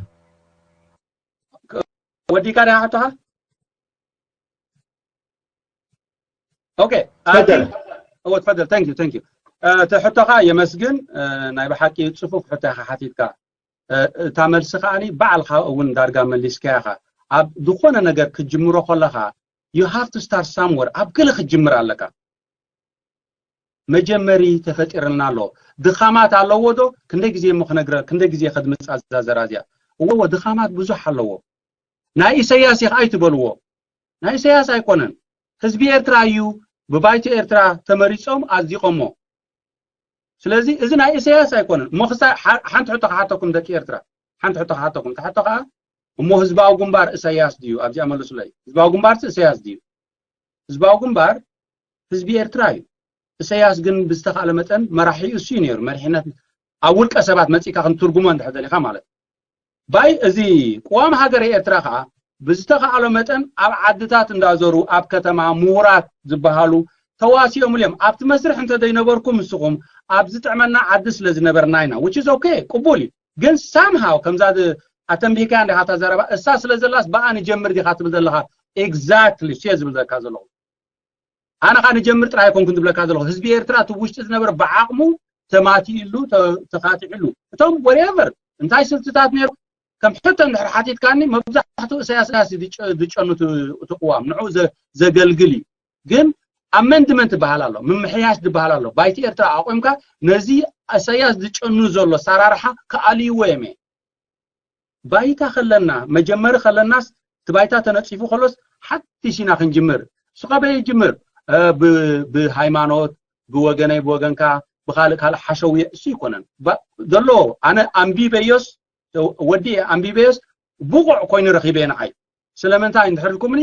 ወዲካ ዳ ሕቶኻ? ኦኬ። ተፈደል። እዎ፣ ተፈደል። Thank you, thank you. እቲ ሕቶኻ የመስግን። ናይ ብሓቂ ጽፉፍ ሕቶ ኢኻ ሓቲትካ። እታ መልሲ ከዓኒ ባዕልኻ እውን ዳርጋ መሊስካያ ኢኻ። ኣብ ዝኾነ ነገር ክትጅምሮ ከለኻ you have to start somewhere። ኣብ ገለ ክትጅምር ኣለካ። መጀመሪ ተፈጢርልና ኣሎ። ድኻማት ኣለዎ ዶ? ክንደይ ግዜ እሞ ክነግረ፣ ክንደይ ግዜ ከድምጻ እዛ ዘራዚያ? እዎ፣ ድኻማት ብዙሕ ኣለዎ። ናይ ኢሳያስ ኢኻ ኣይትበልዎ። ናይ ኢሳያስ ኣይኮነን። ህዝቢ ኤርትራ እዩ ብባይቶ ኤርትራ ተመሪጾም ኣጽዲቖሞ። ስለዚ እዚ ናይ ኢሳያስ ኣይኮነን። እሞ ክሳ ሓ-፣ ሓንቲ ሕቶ ክሓተኩም ደቂ ኤርትራ። ሓንቲ ሕቶ ክሓተኩም። እታ ሕቶ ከኣ እሞ ህዝባዊ ግንባር ኢሳያስ ድዩ? ኣብዚኣ መልሱለይ። ህዝባዊ ግንባር ኢሳያስ ድዩ? ህዝባዊ ግንባር ህዝቢ ኤርትራ እዩ። ኢሳያስ ግን ብዝተኻእለ መጠን መራሒኡ እሱ እዩ ነይሩ። መሪሕነት ኣብ ውልቀ ሰባት መጺእካ ክንትርጉሞ እንድሕር ደሊኻ ማለት እዩ። ባይ እዚ ቅዋም ሃገረ ኤርትራ ከኣ ብዝተኻእሎ መጠን ኣብ ዓድታት እንዳዞሩ ኣብ ከተማ ምሁራት ዝበሃሉ ተዋሲኦምሉ እዮም። ኣብቲ መስርሕ እንተዘይነበርኩም ንስኹም ኣብ ዝጥዕመና ዓዲ ስለ ዝነበርና ኢና። Which is okay፣ ቅቡል እዩ። ግን somehow ከምዛ ዝ-፣ ኣተንቢህካያ እንዲኻ እታ ዘረባ እሳ ስለ ዘላስ ብኣ ንጀምር ዲኻ ትብል ዘለኻ? Exactly እሱ እየ ዝብል ዘለካ ዘለኹ። ኣነ ኸኣ ንጀምር ጥራይ ኣይኮንኩን ዝብለካ ዘለኹ። ህዝቢ ኤርትራ እቲ ውሽጢ ዝነበረ ብዓቕሙ ተማቲእሉ፣ ተ-፣ ተኻቲዕሉ። እቶም whatever እንታይ ስልትታት ነይሩ ከም ሕቶ እንድሕር ሓቲትካኒ መብዛሕትኡ ኢሳያስ ኢሳያስ ዝጨ-፣ ዝጨኑ እቲ፣ እቲ ቅዋም ንዕኡ ዘ-፣ ዘገልግል እዩ። ግን ኣመንድመንት ዝበሃል ኣሎ፣ ምምሕያሽ ዝበሃል ኣሎ። ባይቲ ኤርትራ ኣቑምካ ነዚ ኢሳያስ ዝጨኑ ዘሎ ኣሰራርሓ ክኣልይዎ እዮም እየ። ባይታ ከለና፣ መጀመሪ ከለናስ እቲ ባይታ ተነጺፉ ከሎስ ሓድሽ ኢና ክንጅምር። እሱ ካበይ ይጅምር? እ፣ ብ-፣ ብሃይማኖት፣ ብወገነይ ብወገንካ፣ ብኻልእ ካልእ ሓሸውየ እሱ ይኮነን። ባ-፣ ዘሎ ኣነ ኣንቢበዮስ፣ ወዲ ኣንቢበዮስ ብቑዕ ኮይኑ ረኺበ ንዓይ። ስለምንታይ እንድሕር ኢልኩምኒ፣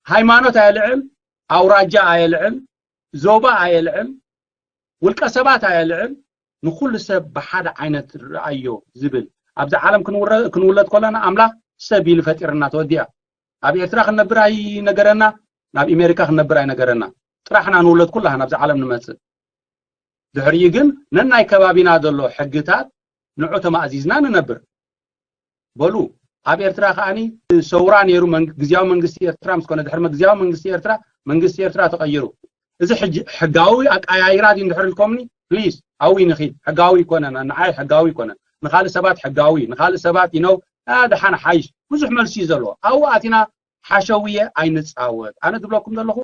ሃይማኖት ኣየልዕል፣ ኣውራጃ ኣየልዕል፣ ዞባ ኣየልዕል፣ ውልቀ ሰባት ኣየልዕል፣ ንኹሉ ሰብ ብሓደ ዓይነት ረኣዮ ዝብል። ኣብዚ ዓለም ክንውረ-፣ ክንውለድ ከለና ኣምላኽ ሰብ ኢሉ ፈጢርና ተወዲኣ። ኣብ ኤርትራ ክንነብር ኣይነገረና፣ ናብ ኣሜሪካ ክንነብር ኣይነገረና። ጥራሕና ንውለድ ኩላህና ኣብዚ ዓለም ንመጽእ። ድሕሪኡ ግን ነናይ ከባቢና ዘሎ ሕግታት ንዑ ተማእዚዝና ንነብር። በሉ፣ ኣብ ኤርትራ ከኣኒ ሰውራ ነይሩ፣ መንግ-፣ ግዝያዊ መንግስቲ ኤርትራ ምስ ኮነ፣ ድሕሪ መ-፣ ግዝያዊ መንግስቲ ኤርትራ፣ መንግስቲ ኤርትራ ተቐይሩ። እዚ ሕጂ ሕጋዊ ኣቀያይራ ድዩ እንድሕር ኢልኮምኒ፣ ፕሊዝ፣ ኣብኡ ንኺድ። ሕጋዊ ኣይኮነን፣ ንዓይ ሕጋዊ ኣይኮነን። ንኻልእ ሰባት ሕጋዊ፣ ንኻልእ ሰባት፣ you know፣ ኣ፣ ደሓን ሓይሽ። ብዙሕ መልሲ እዩ ዘለዎ። ኣብኡ ኣቲና ሓሸውየ ኣይንጻወት። ኣነ ዝብለኩም ዘለኹ፣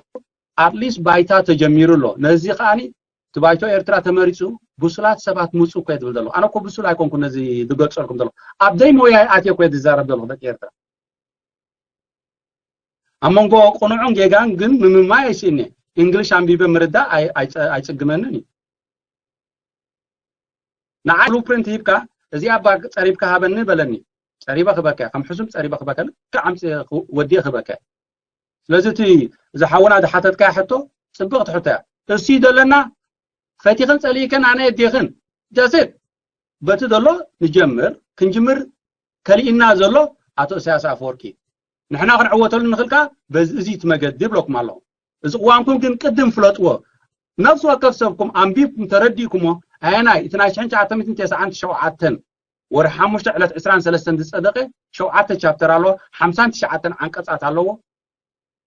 ኣትሊስት ባይታ ተጀሚሩ ኣሎ። ነዚ ከኣኒ እቲ ባይቶ ኤርትራ ተመሪጹ ብሱላት ሰባት ምጹ እኮ እየ ዝብል ዘለኹ። ኣነ እኮ ብሱል ኣይኮንኩ ነዚ ዝገልጸልኩም ዘለኹ። ኣብ ዘይሞያይ ኣትየ እኮ እየ ዝዛረብ ዘለኹ ደቂ ኤርትራ። ኣብ መንጎ ቅኑዕን ጌጋን ግን ምምማይ ኣይስእን እየ። እንግሊሽ ኣንቢበ ምርዳእ ኣይ-፣ ኣይጸ-፣ ኣይጽግመንን እዩ። ንዓይ ብሉፕሪንት ሂብካ፣ እዚኣ እባ ጸሪብካ ሃበኒ በለኒ። ጸሪበ ክበካ እየ። ከም ሕሱም ጸሪበ ክበካ፣ ልክዕ ኣምጽ-፣ ወዲየ ክበካ እየ። ስለዚ እቲ፣ እዚ ሓውና ዝሓተትካያ ሕቶ ጽብቕቲ ሕቶ እያ። እሱ እዩ ዘለና፣ ፈቲኽን ጸሊእክን ኣነ የዴኽን። That's it። በቲ ዘሎ ንጀምር፣ ክንጅምር ከሊእና ዘሎ ኣቶ ኢሳያስ ኣፈወርቂ። ንሕና ክንዕወተሉ ንኽእል ከኣ በዚ፣ እዚ እቲ መገዲ እብለኩም ኣለኹ። እዚ ቅዋምኩም ግን ቅድም ፍለጥዎ። ነፍሲ ወከፍ ሰብኩም ኣንቢብኩም ተረዲእኩሞ፣ ኣየናይ፣ እቲ ናይ ሽሕን ትሽዓተ ሚእትን ተስዓን ሸውዓተን ወርሒ ሓሙሽተ ዕለት ዕስራን ሰለስተን ዝጸደቐ ሸውዓተ ቻፕተር ኣለዎ፣ ሓምሳን ትሽዓተን ዓንቀጻት ኣለዎ፣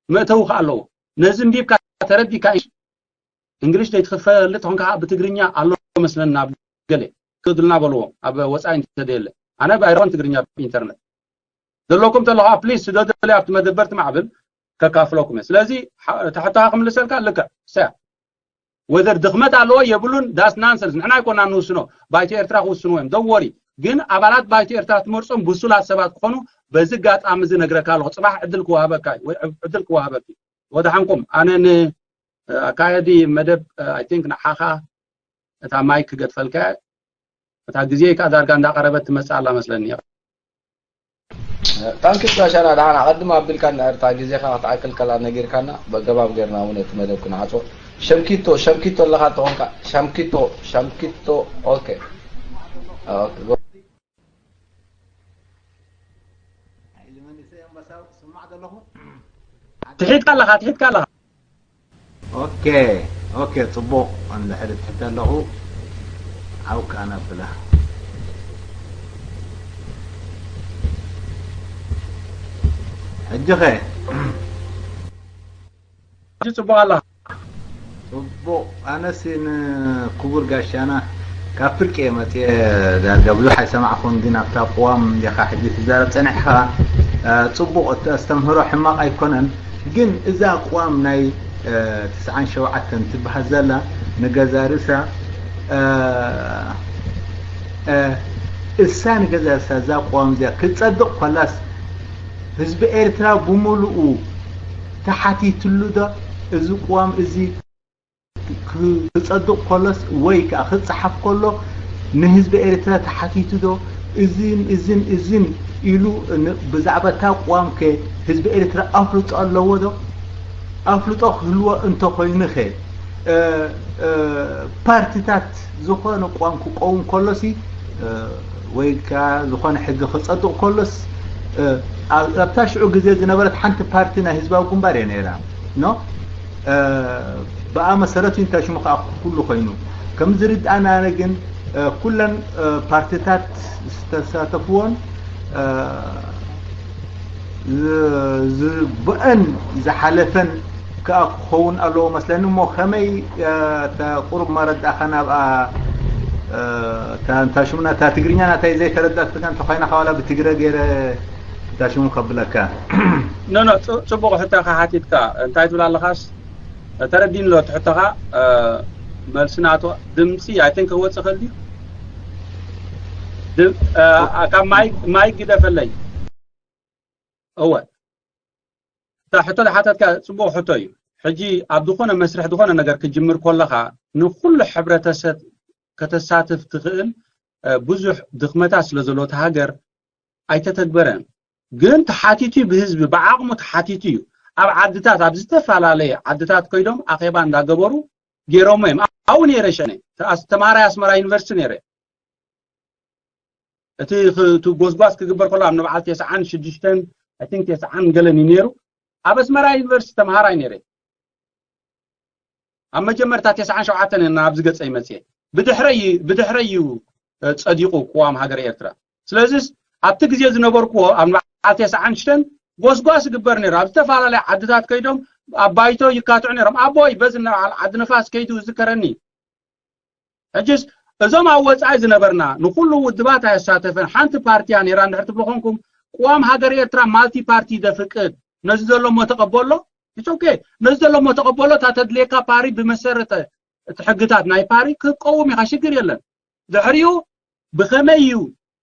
መእተዊ ከኣ ኣለዎ። ነዚ ኣንቢብካ ተረዲእካ፣ እንግሊሽ ዘይትፈልጥ ተኾንካ ከኣ ብትግርኛ ኣሎ መስለኒ ኣብ ገለ፣ ክእዱልና በልዎም፣ ኣብ ወጻኢ እንተደየለ። ኣነ ባይረኸን ትግርኛ ብኢንተርነት። ዘለኩም ተለኹ፣ ፕሊዝ፣ ስደዱለይ ኣብቲ መደበር እቲ ማዕብል ከካፍለኩም እየ። ስለዚ፣ ሓ-፣ እታ ሕቶኻ ክምልሰልካ፣ ልክዕ፣ እሰያ። ወዘር ድኽመት ኣለዎ የብሉን፣ that's nonsense። ንሕና ኣይኮና ንውስኖ፣ ባይቶ ኤርትራ ክውስንዎ እዮም። Don't worry። ግን ኣባላት ባይቶ ኤርትራ ትመርጾም ብሱላት ሰባት ክኾኑ በዚ ኣጋጣሚ እዚ ነግረካ ኣለኹ። ጽባሕ ዕድል ክወሃበካ እዩ፣ ወይ ዕድል ክወሃበኪ። ወደሓንኩም፣ ኣነ ን-፣ ኣካየዲ መደብ፣ I think ንዓኻ እታ ማይክ ክገድፈልካ፣ እታ ግዜ ከኣ ዳርጋ እንዳቐረበት ትመጽእ ኣላ መስለኒ። ታንኪ ጋሻና፣ ደሓን ኣቐድም ኣቢልካ እንድሕር እታ ግዜኻ ክትኣክል ከላ ነጊርካና፣ በገባብ ጌርና እውን እቲ መደብ ክንዓጾ። ሸምኪቶ፣ ሸምኪቶ ኣለኻ እንተኾንካ፣ ሸምኪቶ፣ ሸምኪቶ፣ ኦኬ። ኦኬ፣ ጎ- ትሒትካ ኣለኻ፣ ትሒትካ ኣለኻ። ኦኬ፣ ኦኬ፣ ጽቡቕ። እንድሕር ትሕት ኣለኹ፣ ዓው ከኣ ነብላ። ሕጂ ኸ? ሕጂ ጽቡቕ ኣላ። ጽቡቕ። ኣነሲ ንክቡር ጋሻና ካብ ፍርቂ እየ መጽየ። ዳርጋ ብዙሕ ኣይሰማዕኩን፣ ግን ኣብታ ቅዋም እንዲኻ ሕጂ ትዛረብ ጸኒሕኻ። እ፣ ጽቡቕ፣ እቲ ኣስተምህሮ ሕማቕ ኣይኮነን፣ ግን እዛ ቅዋም ናይ፣ እ፣ ትስዓን ሸውዓተን ትበሃል ዘላ ንገዛ ርእሳ፣ እ፣ እ፣ እሳ ንገዛ ርእሳ እዛ ቅዋም እዚኣ ክትጸድቕ ኮላስ ህዝቢ ኤርትራ ብምሉኡ ተሓቲትሉ ዶ? እዚ ቅዋም እዚ ክጸድቕ ከሎስ ወይ ከኣ ክጸሓፍ ከሎ ንህዝቢ ኤርትራ ተሓቲቱ ዶ? እዝን እዝን እዝን ኢሉ ን-፣ ብዛዕባ እታ ቅዋም ከ ህዝቢ ኤርትራ ኣፍልጦ ኣለዎ ዶ? ኣፍልጦ ክህልዎ እንተኾይኑ ኸ፣ እ፣ እ፣ ፓርቲታት ዝኾነ ቅዋም ክቀውም ከሎሲ፣ እ፣ ወይ ከኣ ዝኾነ ሕጊ ክጸድቕ ከሎስ፣ እ፣ ኣብ-፣ ኣብታ ሽዑ ግዜ ዝነበረት ሓንቲ ፓርቲ ናይ ህዝባዊ ግንባር እያ ነይራ። ኖ? እ፣ ብኣ መሰረት እዩ እንታይ ሽሙ ከኣ ኩሉ ኮይኑ። ከም ዝርድኣና ኣነ ግን፣ እ፣ ኩለን፣ እ፣ ፓርቲታት ዝተሳተፍዎን፣ እ፣ ዝ-፣ ዝ-፣ ብአን ዝሓለፈን ከኣ ክኸውን ኣለዎ መስለኒ። እሞ ከመይ፣ እ፣ እታ ቁሩብ መረዳእኻ ናብኣ፣ እ፣ እታ፣ እንታ ሽሙ ናታ ትግርኛ ናታይ ዘይተረዳእትካ እንተኾይና፣ ዋላ ብትግረ ገይረ እንታ ሽሙ ከብለካ። ኖ፣ ኖ፣ ጽ-፣ ጽቡቕ ሕቶ ኢኻ ሓቲትካ። እንታይ ትብል ኣለኻስ? ተረዲን ኣሎ እቲ ሕቶኻ፣ እ፣ መልሲ ናቱ ድምጺ፣ I think፣ ክወጽእ ክእል ድዩ? ድም-፣ እ፣ ካብ ማይክ፣ ማይክ ግደፈለይ። እወ። እታ ሕቶ ዝሓተትካ ጽቡቕ ሕቶ እዩ። ሕጂ ኣብ ዝኾነ መስርሕ ዝኾነ ነገር ክትጅምር ከለኻ ንኹሉ ሕብረተሰብ ከተሳትፍ ትኽእል፣ እ፣ ብዙሕ ድኽመታት ስለ ዘሎ እቲ ሃገር ኣይተተግበረን። ግን ተሓቲቱ እዩ ብህዝቢ፣ ብዓቕሙ ተሓቲቱ እዩ። ኣብ ዓድታት፣ ኣብ ዝተፈላለየ ዓድታት ከይዶም ኣኼባ እንዳገበሩ ገይሮሞ እዮም። ኣብኡ ነይረ ሸነ፣ ተኣስ-፣ ተምሃራይ ኣስመራ ዩኒቨርሲቲ ነይረ። እቲ ኽ-፣ እቲ ጎስጓስ ክግበር ከሎ ኣብ ንብዓል ተስዓን ሽዱሽተን፣ I think፣ ተስዓን ገለን እዩ ነይሩ። ኣብ ኣስመራ ዩኒቨርሲቲ ተምሃራይ ነይረ። ኣብ መጀመርታ ተስዓን ሸውዓተን እየ ናብዚ ገጸ ይመጽእ። ብድሕረይ፣ ብድሕረይ እዩ፣ እ፣ ጸዲቑ ቅዋም ሃገር ኤርትራ። ስለዚስ ኣብቲ ግዜ ዝነበርኩዎ ኣብ ንብዓል ተስዓን ሽዱሽተን ጎስጓስ ይግበር ነይሩ። ኣብ ዝተፈላለያ ዓድታት ከይዶም ኣብ ባይቶ ይካትዑ ነይሮም። ኣቦይ በዚ ንብዓል ዓዲ ንፋስ ከይዱ ይዝከረኒ። ሕጅስ እዞም ኣብ ወጻኢ ዝነበርና ንኹሉ ውድባት ኣየሳተፈን ሓንቲ ፓርቲ እያ ነይራ እንድሕር ትብሉ ኮንኩም፣ ቅዋም ሃገር ኤርትራ ማልቲ ፓርቲ ደፍቅድ። ነዚ ዘሎ እሞ ተቐበሎ። It's okay። ነዚ ዘሎ እሞ ተቐበሎ። እታ ተድልየካ ፓሪ ብመሰረተ እቲ ሕግታት ናይ ፓሪ ክትቀውም ኢኻ፣ ሽግር የለን። ድሕሪኡ ብኸመይ እዩ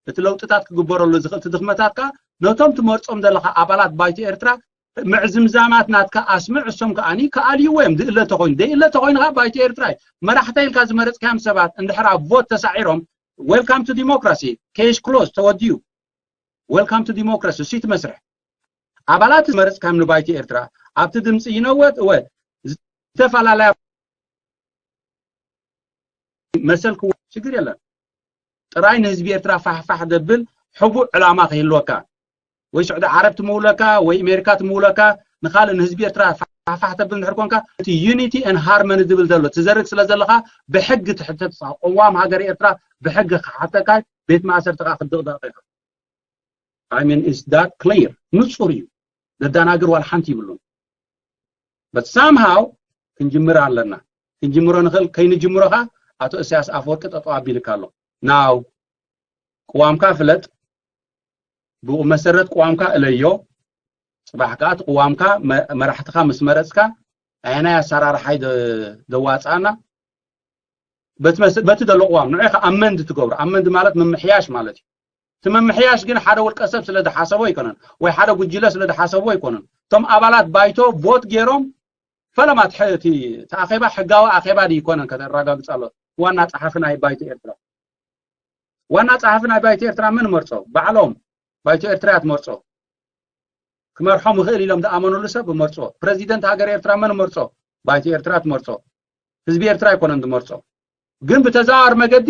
እቲ ለውጥታት ክግበረሉ ዝኽእል? እቲ ድኽመታትካ ነቶም ትመርጾም ዘለኻ ኣባላት ባይቶ ኤርትራ ምዕዝምዛማት ናትካ ኣስምዕ፣ እሶም ከኣኒ ክኣልይዎ እዮም። ዝእለ ተኾይኑ፣ ዘይእለ ተኾይኑ ከኣ ባይቶ ኤርትራ እዩ። መራሕተ ኢልካ ዝመረጽካዮም ሰባት እንድሕር ኣብ ቮት ተሳዒሮም፣ welcome to democracy፣ case close፣ ተወዲኡ። Welcome to democracy፣ እሱ እቲ መስርሕ። ኣባላት ዝመረጽካዮም ንባይቶ ኤርትራ ኣብቲ ድምጺ ይነወት እወ ዝተፈላለያ መሰል ክወ-፣ ሽግር የለን። ጥራይ ንህዝቢ ኤርትራ ፋሕፋሕ ደብል ሕቡእ ዕላማ ከይህልወካ፣ ወይ ስዑዲ ዓረብ ትምውለካ፣ ወይ ኣሜሪካ ትምውለካ፣ ንኻልእ ንህዝቢ ኤርትራ ፋሕፋሕ ተብል እንድሕር ኮንካ፣ እቲ ዩኒቲ ኤን ሃርመኒ ዝብል ዘሎ ትዘርግ ስለ ዘለኻ፣ ብሕጊ ትሕተት ኢኻ። ቅዋም ሃገር ኤርትራ ብሕጊ ክሓተካ፣ ቤት ማእሰርቲ ከኣ ክድቕደቕ ኢኻ። I mean, is that clear? ንጹር እዩ። ዘዳናግር ዋላ ሓንቲ ይብሉን። But somehow ክንጅምር ኣለና። ክንጅምሮ ንኽእል፣ ከይንጅምሮ ኸኣ ኣቶ ኢሳያስ ኣፈወርቂ ጠጠው ኣቢልካ ኣሎ። Now፣ ቅዋምካ ፍለጥ፣ ብኡ መሰረት ቅዋምካ እለዮ። ጽባሕ ከኣ እቲ ቅዋምካ መ-፣ መራሕትኻ ምስ መረጽካ፣ ኣየናይ ኣሰራርሓ እዩ ደ-፣ ደዋጽኣና? በቲ መስ-፣ በቲ ዘሎ ቅዋም ንዑ ኢኻ ኣመንድ ትገብሮ። ኣመንድ ማለት ምምሕያሽ ማለት እዩ። እቲ ምምሕያሽ ግን ሓደ ውልቀ ሰብ ስለ ዝሓሰቦ ኣይኮነን፣ ወይ ሓደ ጉጅለ ስለ ዝሓሰቦ ኣይኮነን። እቶም ኣባላት ባይቶ ቮት ገይሮም፣ ፈለማ እቲ ሐ-፣ እቲ፣ እቲ ኣኼባ ሕጋዊ ኣኼባ ድዩ ኣይኮነን ከተረጋግጽ ኣሎ። ዋና ጸሓፊ ናይ ባይቶ ኤርትራ፣ ዋና ጸሓፊ ናይ ባይቶ ኤርትራ መን መርጾ? ባዕሎም ባይቶ ኤርትራ እያ ትመርጾ። ክመርሖም ይኽእል ኢሎም ዝኣመኑሉ ሰብ መርጾ። ፕረዚደንት ሃገር ኤርትራ መን መርጾ? ባይቶ ኤርትራ ትመርጾ። ህዝቢ ኤርትራ ኣይኮነን ዝመርጾ። ግን ብተዘዋዋሪ መገዲ፣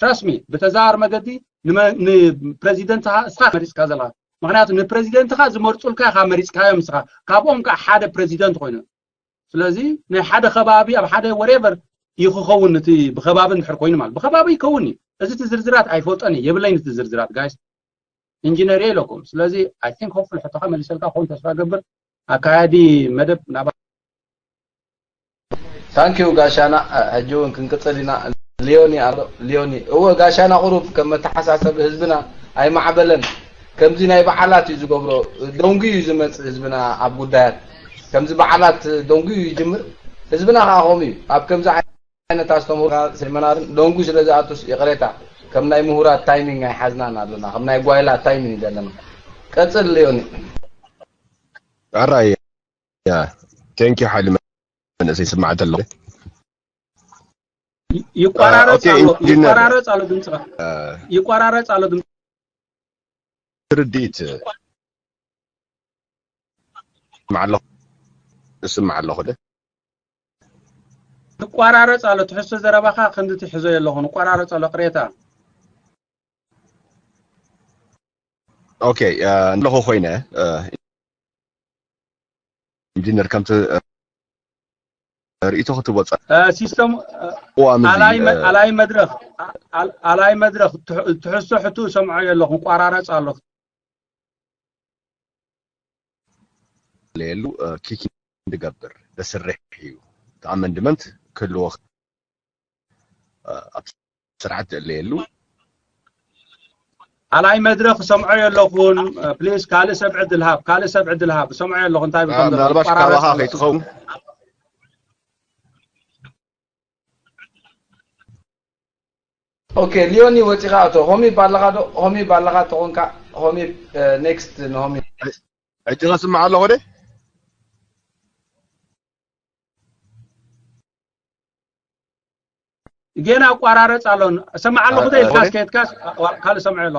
trust me፣ ብተዘዋዋሪ መገዲ ንመ-፣ ንፕረዚደንት ሃ-፣ እስኻ መሪጽካ ዘለኻ። ምኽንያቱ ንፕረዚደንትኻ ዝመርጹልካ ኢኻ መሪጽካዮም ንስኻ። ካብኦም ከኣ ሓደ ፕረዚደንት ኮይኑ። ስለዚ ናይ ሓደ ከባቢ ኣብ ሓደ whatever እዩ ክኸውን፣ እቲ ብከባቢ እንድሕር ኮይኑ ማለት ብከባቢ ይከውን እዩ። እዚ እቲ ዝርዝራት ኣይፈልጦን እየ፣ የብለይን እቲ ዝርዝራት ጋይስ፣ ኢንጂነር እየ ኢለኩም። ስለዚ I think hopefully ሕቶኻ መሊሰልካ ክኸውን ተስፋ ገብር። ኣካያዲ መደብ ናብ ታንኪዩ ጋሻና። ሕጂ እውን ክንቅፅል ኢና። ሊዮኒ ኣሎ። ሊዮኒ፣ እወ ጋሻና ቁሩብ ከም መተሓሳሰቢ፣ ህዝብና ኣይማዕበለን። ከምዚ ናይ በዓላት እዩ ዝገብሮ፣ ደንጉ እዩ ዝመፅእ ህዝብና ኣብ ጉዳያት። ከምዚ በዓላት ደንጉ እዩ ይጅምር፣ ህዝብና ከዓ ከምኡ እዩ። ኣብ ከምዚ ዓይነት ኣስተምህሮ ሴሚናርን ደንጉ ስለ ዝኣቱስ ይቕሬታ፣ ከም ናይ ምሁራት ታይሚንግ ኣይሓዝናን ኣለና፣ ከም ናይ ጓይላ ታይሚንግ እዩ ዘለና። ቀፅል ሊዮኒ። ኣራይ ያ ቴንክ ዩ ሓይሊ መንእሰይ ስማዕ ተሎ ይቆራረጽ ኦኬ፣ ኣሎ ኢንጂነር። ይቆራረጽ ኣሎ ድምጽኻ ይቆራረጽ ኣሎ ድምጽ ትርዲት ስማዕ ኣለኹ፣ እስማዕ ኣለኹ ደ ይቆራረጽ ኣሎ ትሕዝቶ ዘረባኻ ክንዲ ትሕዞ የለኹን ይቆራረጽ ኣሎ ቅሬታ ኦኬ። ኣለኹ ኮይነ ኢንጂነር ከምቲ ርእይቶ ክትቦ ሲስተም ኣላይ መድረኽ ኣላይ መድረኽ ትሕዝቶ ሕቱ ሰምዖ የለኹ ይቆራረጽ ኣሎ ለየሉ ኪክ ንገብር ደስርሕ እዩ እቲ ኣመንድመንት ክህልዎ ኣብ ስርዓት ትእለየሉ ኣላይ መድረኽ ሰምዖ የለኹን ፕሊስ ካልእ ሰብ ዕድል ሃብ ካልእ ሰብ ዕድል ሃብ ሰምዖ የለኹ እንታይ ብከም ምናልባት ካባኻ ከይትኸውን ኦኬ ሊዮኒ ወፂኻ እቶ ሆሚ ባለኻ ዶ ሆሚ ባለኻ ተኾንካ ሆሚ ኔክስት ንሆሚ ሕጂ ከስምዕ ኣለኹ ደ ጌና ኣቋራረፅ ኣሎ ሰማዕ ኣለኹ ደ ኢልካስ ከየትካስ ካልእ ሰምዐ ኣሎ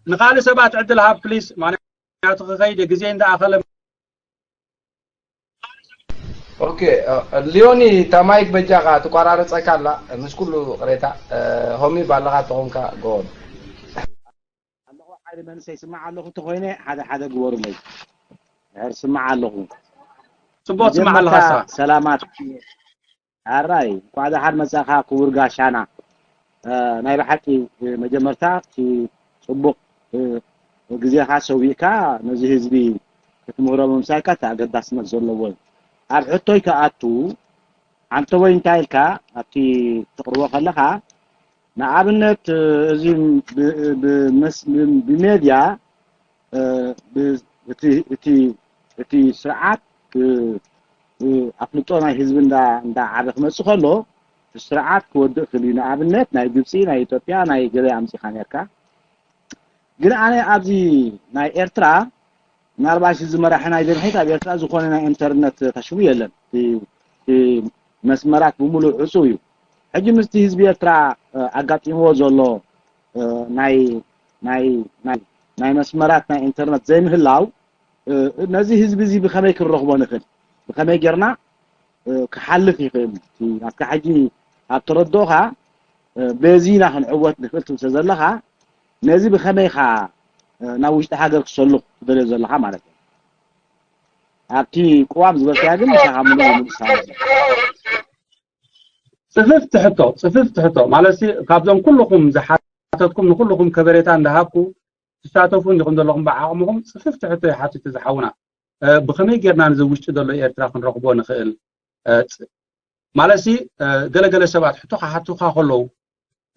ንካልእ ሰባት ዕድል ሃብ ፕሊስ ምክንያቱ ክኸይድ ግዜ እንዳኣኸለ ኦኬ ሊዮኒ ታማይክ በጃኻ ትቋራረፀካ ኣላ ምስ ኩሉ ቅሬታ ሆሚ ባለኻ ተኾንካ ጎን ኣለኹ ሓይሊ መንሰይ ስማዕ ኣለኹ ተኾይነ ሓደ ሓደ ግበሩለይ ድሕር ስማዕ ኣለኹ ፅቡቅ ስማዕ ኣለኻሳ ሰላማት ኣራይ እንኳዕ ደሓን መጻኻ ክቡር ጋሻና ናይ ብሓቂ መጀመርታ እቲ ጽቡቕ ግዜኻ ሰዊእካ ነዚ ህዝቢ ክትምህሮ ምምሳይካ እቲ ኣገዳስነት ዘለዎ እዩ ኣብ ሕቶይ ክኣቱ ኣንተ ወይ እንታይ ኢልካ ኣብቲ ትቕርቦ ከለኻ ንኣብነት እዚ ብሜድያ እቲ ስርዓት ኣፍልጦ ናይ ህዝቢ እንዳ ዓበ ክመፅእ ከሎ እቲ ስርዓት ክወድእ ክእል እዩ ንኣብነት ናይ ግብፂ ናይ ኢትዮጵያ ናይ ገበያ ኣምፂኻ ነርካ ግን ኣነ ኣብዚ ናይ ኤርትራ ምናልባሽ እዚ መራሒ ናይ ደምሒት ኣብ ኤርትራ ዝኾነ ናይ ኢንተርነት ተሽሙ የለን መስመራት ብምሉእ ዕፁ እዩ ሕጂ ምስቲ ህዝቢ ኤርትራ ኣጋጢምዎ ዘሎ ናይ ናይ ናይ ናይ መስመራት ናይ ኢንተርነት ዘይምህላው ነዚ ህዝቢ እዚ ብኸመይ ክንረኽቦ ንኽእል ብኸመይ ጌርና ክሓልፍ ይኽእል ናትካ ሕጂ ኣብ ተረድኦኻ በዚ ኢና ክንዕወት ንኽእል ትብል ዘለኻ ነዚ ብኸመይ ኢኻ ናብ ውሽጢ ሃገር ክሰሉ ትደልዮ ዘለኻ ማለት እዩ ኣብቲ ቅዋም ዝበልካያ ግን ምሳኻ ምሉእ ምሉእ ሳብ ፅፍፍቲ ሕቶ ፅፍፍቲ ሕቶ ማለት ካብዞም ኩልኹም ዝሓተትኩም ንኩልኹም ከበሬታ እንዳሃብኩ ትሳተፉ እንዲኹም ዘለኹም ብዓቕምኹም ፅፍፍቲ ሕቶ ይሓትት ዝሓውና ብኸመይ ጌርና ንዚ ውሽጢ ዘሎ ኤርትራ ክንረኽቦ ንኽእል ማለትሲ ገለገለ ሰባት ሕቶ ክሓቱኻ ከለዉ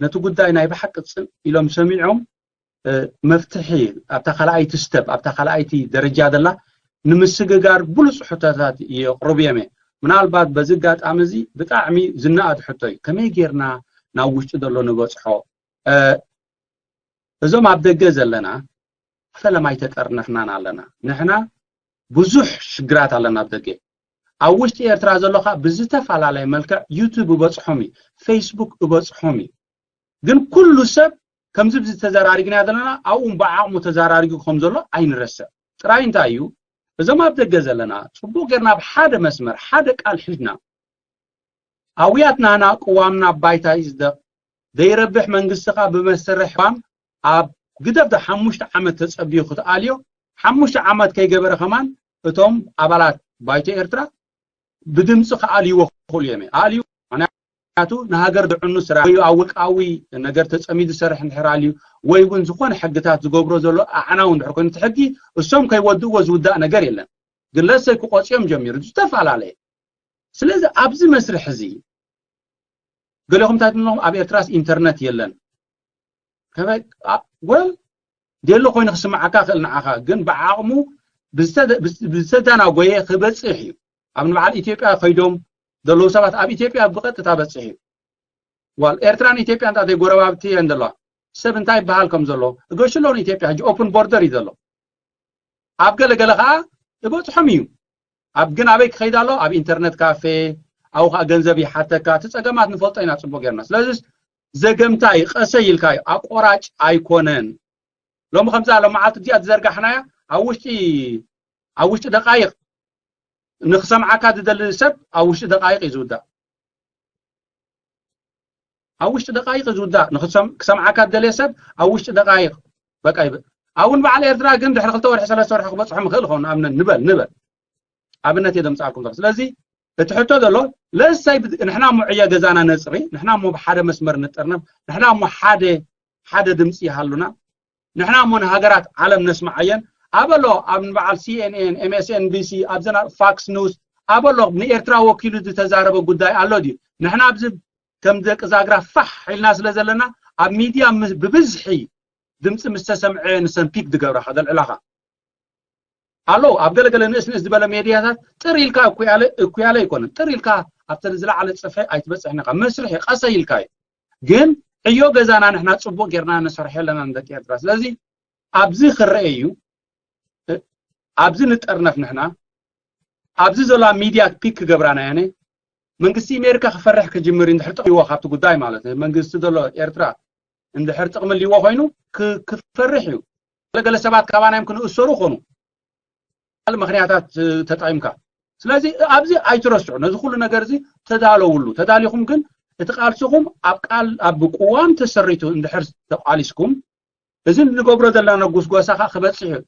ነቲ ጉዳይ ናይ ብሓቂ ፅን ኢሎም ሰሚዖም መፍትሒ ኣብታ ካልኣይቲ ስተፕ ኣብታ ካልኣይቲ ደረጃ ዘላ ንምስግጋር ብሉፅ ሕቶታት የቕርብ እዮም ምናልባት በዚ ኣጋጣሚ እዚ ብጣዕሚ ዝነኣድ ሕቶ እዩ ከመይ ጌርና ናብ ውሽጢ ዘሎ ንበፅሖ እዞም ኣብ ደገ ዘለና ፈለማ ኣይተጠርነፍናን ኣለና ንሕና ብዙሕ ሽግራት ኣለና ኣብ ደገ ኣብ ውሽጢ ኤርትራ ዘሎ ከዓ ብዝተፈላለየ መልክዕ ዩቱብ እበፅሖም እዩ ፌስቡክ እበፅሖም እዩ ግን ኩሉ ሰብ ከምዚ ብዚ ተዘራሪግና ዘለና ኣብኡ ብዓቕሙ ተዘራሪጉ ከም ዘሎ ኣይንረስዕ ጥራይ እንታይ እዩ እዞም ኣብ ደገ ዘለና ፅቡቅ ጌርና ኣብ ሓደ መስመር ሓደ ቃል ሒዝና ኣውያት ናህና ቅዋምና ባይታ ይዝደቕ ዘይረብሕ መንግስቲ ከዓ ብመሰርሕ ቅዋም ኣብ ግደፍ ዶ ሓሙሽተ ዓመት ተፀቢዩ ክትኣልዮ ሓሙሽተ ዓመት ከይገበረ ከማን እቶም ኣባላት ባይቶ ኤርትራ ብድምፂ ክኣልይዎ ክኽእሉ እዮም። ኣልዩ፣ ምክንያቱ ንሃገር ድዕኑ ስራሕ ወይ ኣብ ውልቃዊ ነገር ተፀሚዱ ዝሰርሕ እንድሕር ኣልዩ ወይ እውን ዝኾነ ሕግታት ዝገብሮ ዘሎ ኣዕናዊ እንድሕር ኮይኑ እቲ ሕጊ እሶም ከይወድእዎ ዝውዳእ ነገር የለን። ግን ለሰይ ክቆፅዮም ጀሚሩ ዝተፈላለየ። ስለዚ ኣብዚ መስርሕ እዚ ገለኹም እንታይ ትብልኹም ኣብ ኤርትራስ ኢንተርነት የለን። ከመይ ወል ደሎ ኮይኑ ክስምዓካ ክእል ንዓኻ ግን ብዓቕሙ ብዝተዳናጎየ ክበፅሕ እዩ። ኣብ ንበዓል ኢትዮጵያ ከይዶም ዘለዉ ሰባት ኣብ ኢትዮጵያ ብቐጥታ በፅሕ እዩ። ዋል ኤርትራን ኢትዮጵያ እንታይ ጎረባብቲ እየን ዘለዋ ሰብ እንታይ ይበሃል ከም ዘሎ እገሽሎ ንኢትዮጵያ ሕጂ ኦፕን ቦርደር እዩ ዘሎ። ኣብ ገለገለ ከዓ እበፅሖም እዩ። ኣብ ግን ኣበይ ክኸይድ ኣሎ ኣብ ኢንተርነት ካፌ ኣብኡ ከዓ ገንዘብ ይሓተካ እቲ ፀገማት ንፈልጦ ኢና ፅቡቅ ጌርና ስለዚ ዘገምታይ ቀሰ ኢልካ እዩ ኣቆራጭ ኣይኮነን። ሎሚ ከምዛ ሎም መዓልቲ እዚኣ ዝዘርጋሕናያ ኣብ ውሽጢ ኣብ ውሽጢ ደቃይቅ ንክሰምዓካ ዝደሊ ሰብ ኣብ ውሽጢ ደቃይቅ እዩ ዝውዳእ። ኣብ ውሽጢ ደቃይቅ እዩ ዝውዳእ። ንክሰምዓካ ዝደልየ ሰብ ኣብ ውሽጢ ደቃይቅ በቃ ይብል። ኣብን በዓል ኤርትራ ግን ድሕሪ ክልተ ወርሒ ሰለስተ ወርሒ ክበፅሖም ይኽእል ይኸውን። ንኣብነት ንበል ንበል ኣብነት እየ ዘምፅኣልኩም ዘለኹ። ስለዚ እቲ ሕቶ ዘሎ ለሳይ ንሕና እሞ ዕዮ ገዛና ነፅሪ፣ ንሕና እሞ ብሓደ መስመር ንጠርነፍ፣ ንሕና እሞ ሓደ ሓደ ድምፂ ይሃሉና፣ ንሕና እሞ ንሃገራት ዓለም ነስምዓየን። ኣበሎ ኣብ ንበዓል ሲኤንኤን፣ ኤምኤስኤንቢሲ፣ ኣብዘና ፋክስ ኒውስ ኣበሎ ንኤርትራ ወኪሉ ዝተዛረበ ጉዳይ ኣሎ ድዩ? ንሕና ኣብዚ ከም ደቂ ዛግራ ፋሕ ኢልና ስለ ዘለና ኣብ ሚድያ ብብዝሒ ድምፂ ምስ ተሰምዐ ንሰን ፒክ ዝገብራኻ ዘልዕላኻ ኣለዉ። ኣብ ገለገለ ንእስ ንእስ ዝበለ ሜድያታት ጥር ኢልካ እኩያለ እኩያለ ኣይኮነን። ጥር ኢልካ ኣብተን ዝለዓለ ፅፍሒ ኣይትበፅሕን ኢኻ። መስርሕ እዩ፣ ቀሰ ኢልካ እዩ። ግን ዕዮ ገዛና ንሕና ፅቡቅ ጌርና ንሰርሖ ኣለና ንደቂ ኤርትራ። ስለዚ ኣብዚ ክረአ እዩ፣ ኣብዚ ንጠርነፍ ንሕና ኣብዚ ዘሎ ኣብ ሚድያ ፒክ ክገብራና ያነ መንግስቲ ኣሜሪካ ክፈርሕ ክጅምር እንድሕር ጥቅይዎ ካብቲ ጉዳይ ማለት መንግስቲ ዘሎ ኤርትራ እንድሕር ጥቕሚ ልዎ ኮይኑ ክፈርሕ እዩ። ገለገለ ሰባት ካባና እዮም ክንእሰሩ ኾኑ ካልእ ምኽንያታት ተጠቒምካ። ስለዚ ኣብዚ ኣይትረስዑ፣ ነዚ ኩሉ ነገር እዚ ተዳለውሉ። ተዳሊኹም ግን እቲ ቃልስኹም ኣብ ቃል ኣብ ቅዋም ተሰሪቱ እንድሕር ተቃሊስኩም እዚ ንገብሮ ዘለና ጉስጓሳ ከዓ ክበፅሕ እዩ።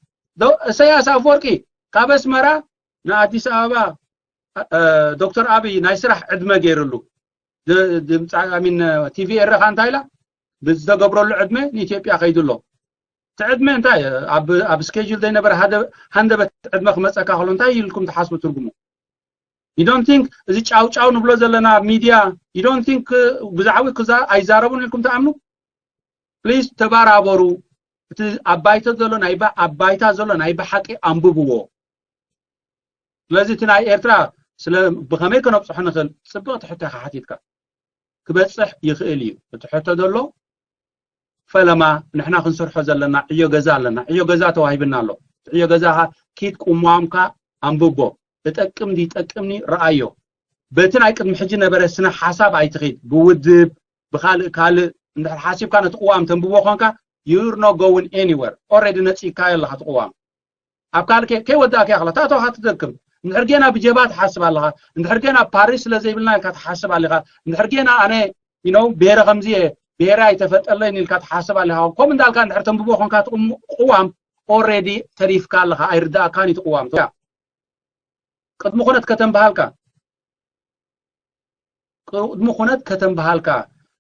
እሰያስ ኣፈወርቂ ካብ ኣስመራ ንኣዲስ ኣበባ ዶክተር ኣብይ ናይ ስራሕ ዕድመ ገይርሉ ድምፃ ሚን ቲቪ ኤረኻ እንታይ ኢላ ብዝተገብረሉ ዕድመ ንኢትዮጵያ ከይዱ ኣሎ። እቲ ዕድመ እንታይ ኣብ ስኬጁል ዘይነበረ ሃንደበት ዕድመ ክመፀካ ከሎ እንታይ ኢልኩም ትሓስቡ ትርጉሙ? You don't think እዚ ጫውጫው ንብሎ ዘለና ኣብ ሚድያ you don't think ብዛዕባ ክዛ ኣይዛረቡን ኢልኩም ትኣምኑ? ፕሊዝ ተባራበሩ። እቲ ኣብ ባይታ ዘሎ ናይ ኣብ ባይታ ዘሎ ናይ ብሓቂ ኣንብብዎ። ስለዚ እቲ ናይ ኤርትራ ስለ ብኸመይ ከነብፅሖ ንኽእል ፅብቕቲ ሕቶ ኢኻ ሓቲትካ። ክበፅሕ ይኽእል እዩ እቲ ሕቶ ዘሎ ፈለማ ንሕና ክንሰርሖ ዘለና ዕዮ ገዛ ኣለና። ዕዮ ገዛ ተዋሂብና ኣሎ። ዕዮ ገዛ ኪድ ቁሟምካ ኣንብቦ። እጠቅም ድይጠቅምኒ ረኣዮ። በቲ ናይ ቅድሚ ሕጂ ነበረ ስነ ሓሳብ ኣይትኺድ። ብውድብ ብካልእ ካልእ እንድሕር ሓሲብካ ነቲ ቅዋም ተንብቦ ኮንካ you're not going anywhere. Already ነፂግካዮ ኣለካ እቲ ቅዋም። ኣብ ካልእ ከይወዳእካ ያኽላ ታተውካ ትደክም። እንድሕር ጌና ብጀባ ትሓስብ ኣለኻ፣ እንድሕር ጌና ፓሪስ ስለ ዘይብልና ኢልካ ትሓስብ ኣለኻ፣ እንድሕር ጌና ኣነ you know ብሄረ ከምዚ እየ ብሄረ ኣይተፈጠለይን ኢልካ ትሓስብ ኣለኻ። ከምኡ እንዳልካ እንድሕር ተንብቦ ኮንካ እቲ ቅዋም already ተሪፍካ ኣለኻ፣ ኣይርዳእካን እዩ እቲ ቅዋም። ቅድሚ ኩነት ከተንብሃልካ ቅድሚ ኩነት ከተንብሃልካ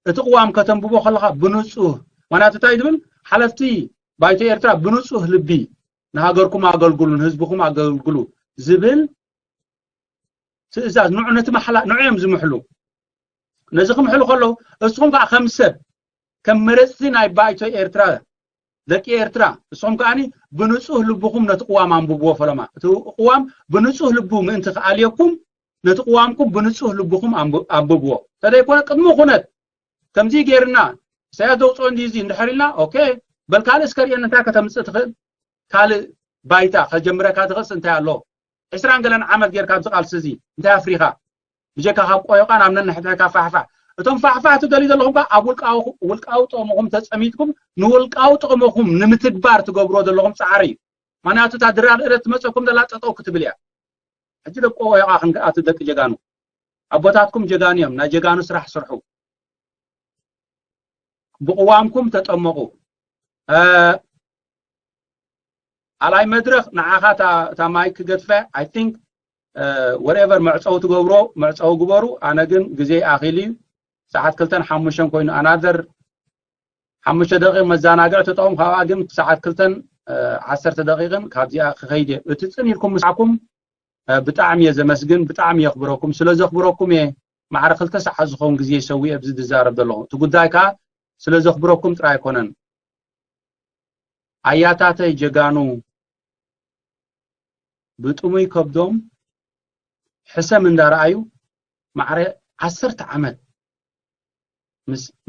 እቲ ቅዋም ከተንብቦ ከለኻ ብንፁህ ማናት እንታይ ዝብል ሓለፍቲ ባይቶ ኤርትራ ብንፁህ ልቢ ንሃገርኩም ኣገልግሉ ንህዝብኩም ኣገልግሉ ዝብል ትእዛዝ ንዑ ነቲ ማሓላ ንዑ እዮም ዝምሕሉ። ነዚ ክምሕሉ ከለዉ እስኹም ከዓ ከም ሰብ ከም መረፅቲ ናይ ባይቶ ኤርትራ ደቂ ኤርትራ እስኹም ከዓኒ ብንፁህ ልብኹም ነቲ ቅዋም ኣንብብዎ ፈለማ እቲ ቅዋም ብንፁህ ልቡ ምእንቲ ክኣልየኩም ነቲ ቅዋምኩም ብንፁህ ልብኹም ኣንብብዎ ተደይኮነ ቅድሚ ኩነት ከምዚ ጌርና ኢሳያስ ዘውፅኦ እንዲ እዚ እንድሕር ኢልና ኦኬ በል ካልእ እስከ ርእየኒ እንታይ ከተምፅእ ትኽእል ካልእ ባይታ ከጀምረካ ትኽእልስ እንታይ ኣሎ ዕስራን ገለን ዓመት ጌርካ ኣብዚ ቃልሲ እዚ እንታይ ኣፍሪኻ ብጀካ ካብ ቆዮቃ ናብ ነንሕድሕድካ ፋሕፋሕ እቶም ፋሕፋሕ ትደልዩ ዘለኹም ከ ኣብ ውልቃዊ ውልቃዊ ጥቕምኹም ተፀሚድኩም ንውልቃዊ ጥቕምኹም ንምትግባር ትገብርዎ ዘለኹም ፃዕሪ እዩ። ምክንያቱ እታ ድራር እለት ትመፀኩም ዘላ ጠጠው ክትብል እያ። ሕጂ ደቂ ቆዮቃ ክንከኣቱ ደቂ ጀጋኑ ኣቦታትኩም ጀጋኑ እዮም። ናይ ጀጋኑ ስራሕ ስርሑ። ብቅዋምኩም ተጠመቁ። ኣላይ መድረክ ንዓኻ እታ ማይክ ገድፈ I think whatever መዕፀዊ ትገብሮ መዕፀዊ ግበሩ። ኣነ ግን ግዜ ኣኺሉ እዩ። ሰዓት ክልተን ሓሙሽተን ኮይኑ ኣናደር ሓሙሽተ ደቂቕ መዘናግዕ ተጠቕም ካብኣ ግን ሰዓት ክልተን ዓሰርተ ደቂቕን ካብዚኣ ክኸይድ እየ። እቲ ፅን ኢልኩም ምስዓኩም ብጣዕሚ እየ ዘመስግን፣ ብጣዕሚ የኽብረኩም። ስለ ዘኽብረኩም እየ ማዕረ ክልተ ሰዓት ዝኸውን ግዜ ሰዊእ ኣብዚ ዝዛረብ ዘለኹ። እቲ ጉዳይ ከዓ ስለ ዘኽብረኩም ጥራይ ኣይኮነን። ኣያታተይ ጀጋኑ ብጥሙይ ከብዶም ሕሰም እንዳረኣዩ ማዕረ ዓሰርተ ዓመት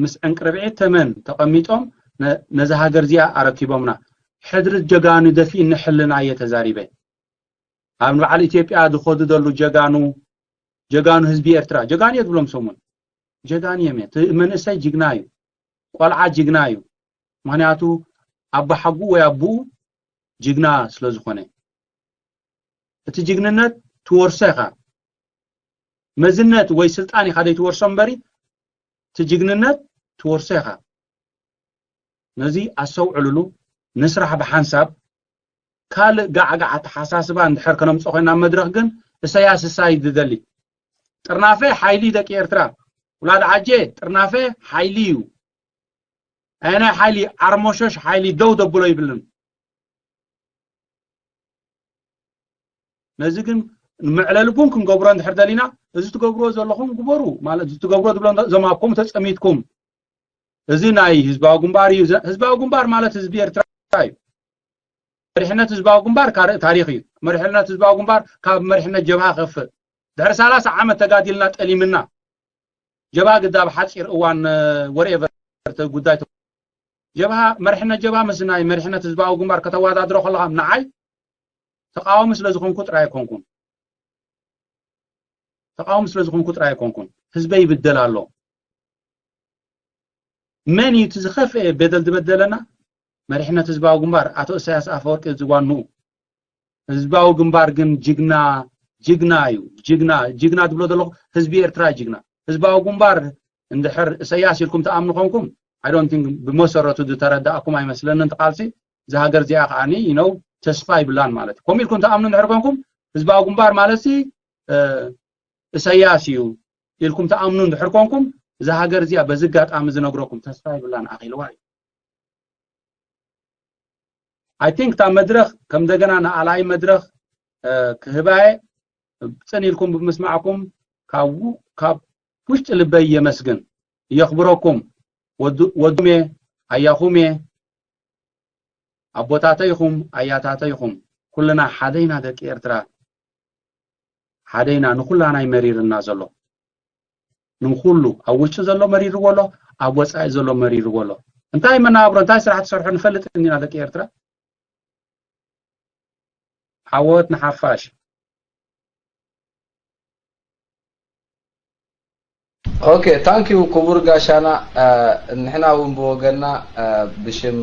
ምስ ዕንቅርብዒ ተመን ተቐሚጦም ነዛ ሃገር እዚኣ ኣረኪቦምና። ሕድሪ ጀጋኑ ደፊእኒ ሕልና እየ ተዛሪበ። ኣብ በዓል ኢትዮጵያ ዝኸዱ ደሉ ጀጋኑ ጀጋኑ ህዝቢ ኤርትራ ጀጋኑ እየ ዝብሎም ሰሙን ጀጋኑ እዮም። እቲ መንእሰይ ጅግና እዩ፣ ቆልዓ ጅግና እዩ። ምክንያቱ ኣባሓጉ ወይ ኣቡኡ ጅግና ስለ ዝኾነ እቲ ጅግንነት ትወርሶ ኢኻ። መዝነት ወይ ስልጣን ኢኻ ዘይትወርሶ እምበሪ እቲ ጅግንነት ትወርሶ ኢኻ። ነዚ ኣስተውዕልሉ። ንስራሕ ብሓንሳብ። ካልእ ጋዕጋዕ ኣተሓሳስባ እንድሕር ከነምፅኦ ኮይና ኣብ መድረኽ ግን እሰያስ እሳይ ዝደሊ ጥርናፈ ሓይሊ ደቂ ኤርትራ ውላድ ዓጄ ጥርናፈ ሓይሊ እዩ። ኣየናይ ሓይሊ ዓርሞሸሽ ሓይሊ ደው ደብሎ ይብልን። ነዚ ግን መዕለሊ ቡን ክንገብሮ እንድሕር ደሊና እዚ ትገብርዎ ዘለኹም ግበሩ ማለት እዚ ትገብርዎ ዝብሎ እዞም ኣብ ከምኡ ተፀሚትኩም እዚ ናይ ህዝባዊ ግንባር እዩ። ህዝባዊ ግንባር ማለት ህዝቢ ኤርትራ እዩ። መሪሕነት ህዝባዊ ግንባር ካልእ ታሪኽ እዩ። መሪሕነት ህዝባዊ ግንባር ካብ መሪሕነት ጀብሃ ከፍእ ድሕሪ ሰላሳ ዓመት ተጋዲልና ጠሊምና ጀብሃ ግዳ ኣብ ሓፂር እዋን ወርኤቨር ጉዳይ ጀብሃ መሪሕነት ጀብሃ ምስ ናይ መሪሕነት ህዝባዊ ግንባር ከተወዳድሮ ከለኻ ንዓይ ተቃዋሚ ስለ ዝኾንኩ ጥራይ ኣይኮንኩን ተቃዋሚ ስለ ዝኾንኩ ጥራይ ኣይኮንኩን። ህዝበይ ይብደል ኣሎ። መን እዩ እቲ ዝኸፍአ በደል ዝበደለና? መሪሕነት ህዝባዊ ግንባር ኣቶ እሳያስ ኣፈወርቂ ዝዋንኡ ህዝባዊ ግንባር ግን ጅግና ጅግና እዩ። ጅግና ጅግና ዝብሎ ዘለኹ ህዝቢ ኤርትራ ጅግና ህዝባዊ ግንባር እንድሕር እሰያስ ኢልኩም ተኣምኑ ኮንኩም I don't think ብመሰረቱ ዝተረዳእኩም ኣይመስለንን። እቲ ቃልሲ እዛ ሃገር እዚኣ ከዓኒ you know ተስፋ ይብላን ማለት እዩ። ከምኡ ኢልኩም ተኣምኑ እንድሕር ኮንኩም ህዝባዊ ግንባር ማለት ሲ እሰያስ እዩ ኢልኩም ተኣምኑ እንድሕር ኮንኩም እዛ ሃገር እዚኣ በዚ ኣጋጣሚ ዝነግረኩም ተስፋ ይብላን ኣኺልዋ እዩ። I think እታ መድረኽ ከም እንደገና ንኣላይ መድረኽ ክህባየ ጽን ኢልኩም ብምስማዕኩም ካብ ውሽጢ ልበይ የመስግን። የኽብረኩም። ወዱም እየ፣ ኣያኹም እየ፣ ኣቦታተይኹም ኣያታተይኹም ኩልና ሓደ ኢና ደቂ ኤርትራ። ሓደ ኢና ንኩላና ይመሪርና ዘሎ ንኩሉ ኣብ ውሽጢ ዘሎ መሪርዎ ኣሎ ኣብ ወፃኢ ዘሎ መሪርዎ ኣሎ እንታይ መናብሮ እንታይ ስራሕ ትሰርሑ ንፈልጥ እንዲና ደቂ ኤርትራ ዓወት ንሓፋሽ okay thank you ክቡር ጋሻና ንሕና እውን ብወገና ብሽም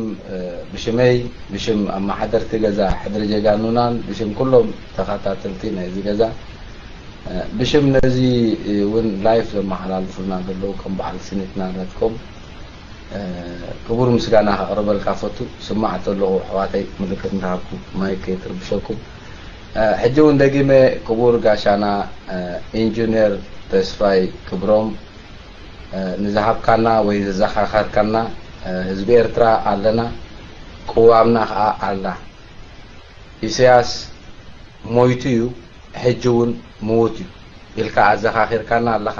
ብሽመይ ብሽም ኣመሓደርቲ ገዛ ሕድሪ ጀጋኑናን ብሽም ኩሎም ተኸታተልቲ ናይዚ ገዛ ብሽም ነዚ እውን live ዘመሓላልፉልና ዘለዉ ከም በዓል ስኒትና ዳትኮም ክቡር ምስጋና ከቕርበልካ ፈቱ ስማዕ ተለኹ ኣሕዋተይ ምልክት እንተሃብኩም ማይክ ከይትርብሸኩም ሕጂ እውን ደጊመ ክቡር ጋሻና ኢንጂነር ተስፋይ ክብሮም ንዝሃብካና ወይ ዘዘኻኸርካና ህዝቢ ኤርትራ ኣለና ቅዋምና ከዓ ኣላ ኢሳያስ ሞይቱ እዩ ሕጂ እውን ምዉት እዩ ኢልካ ኣዘኻኺርካና ኣለኻ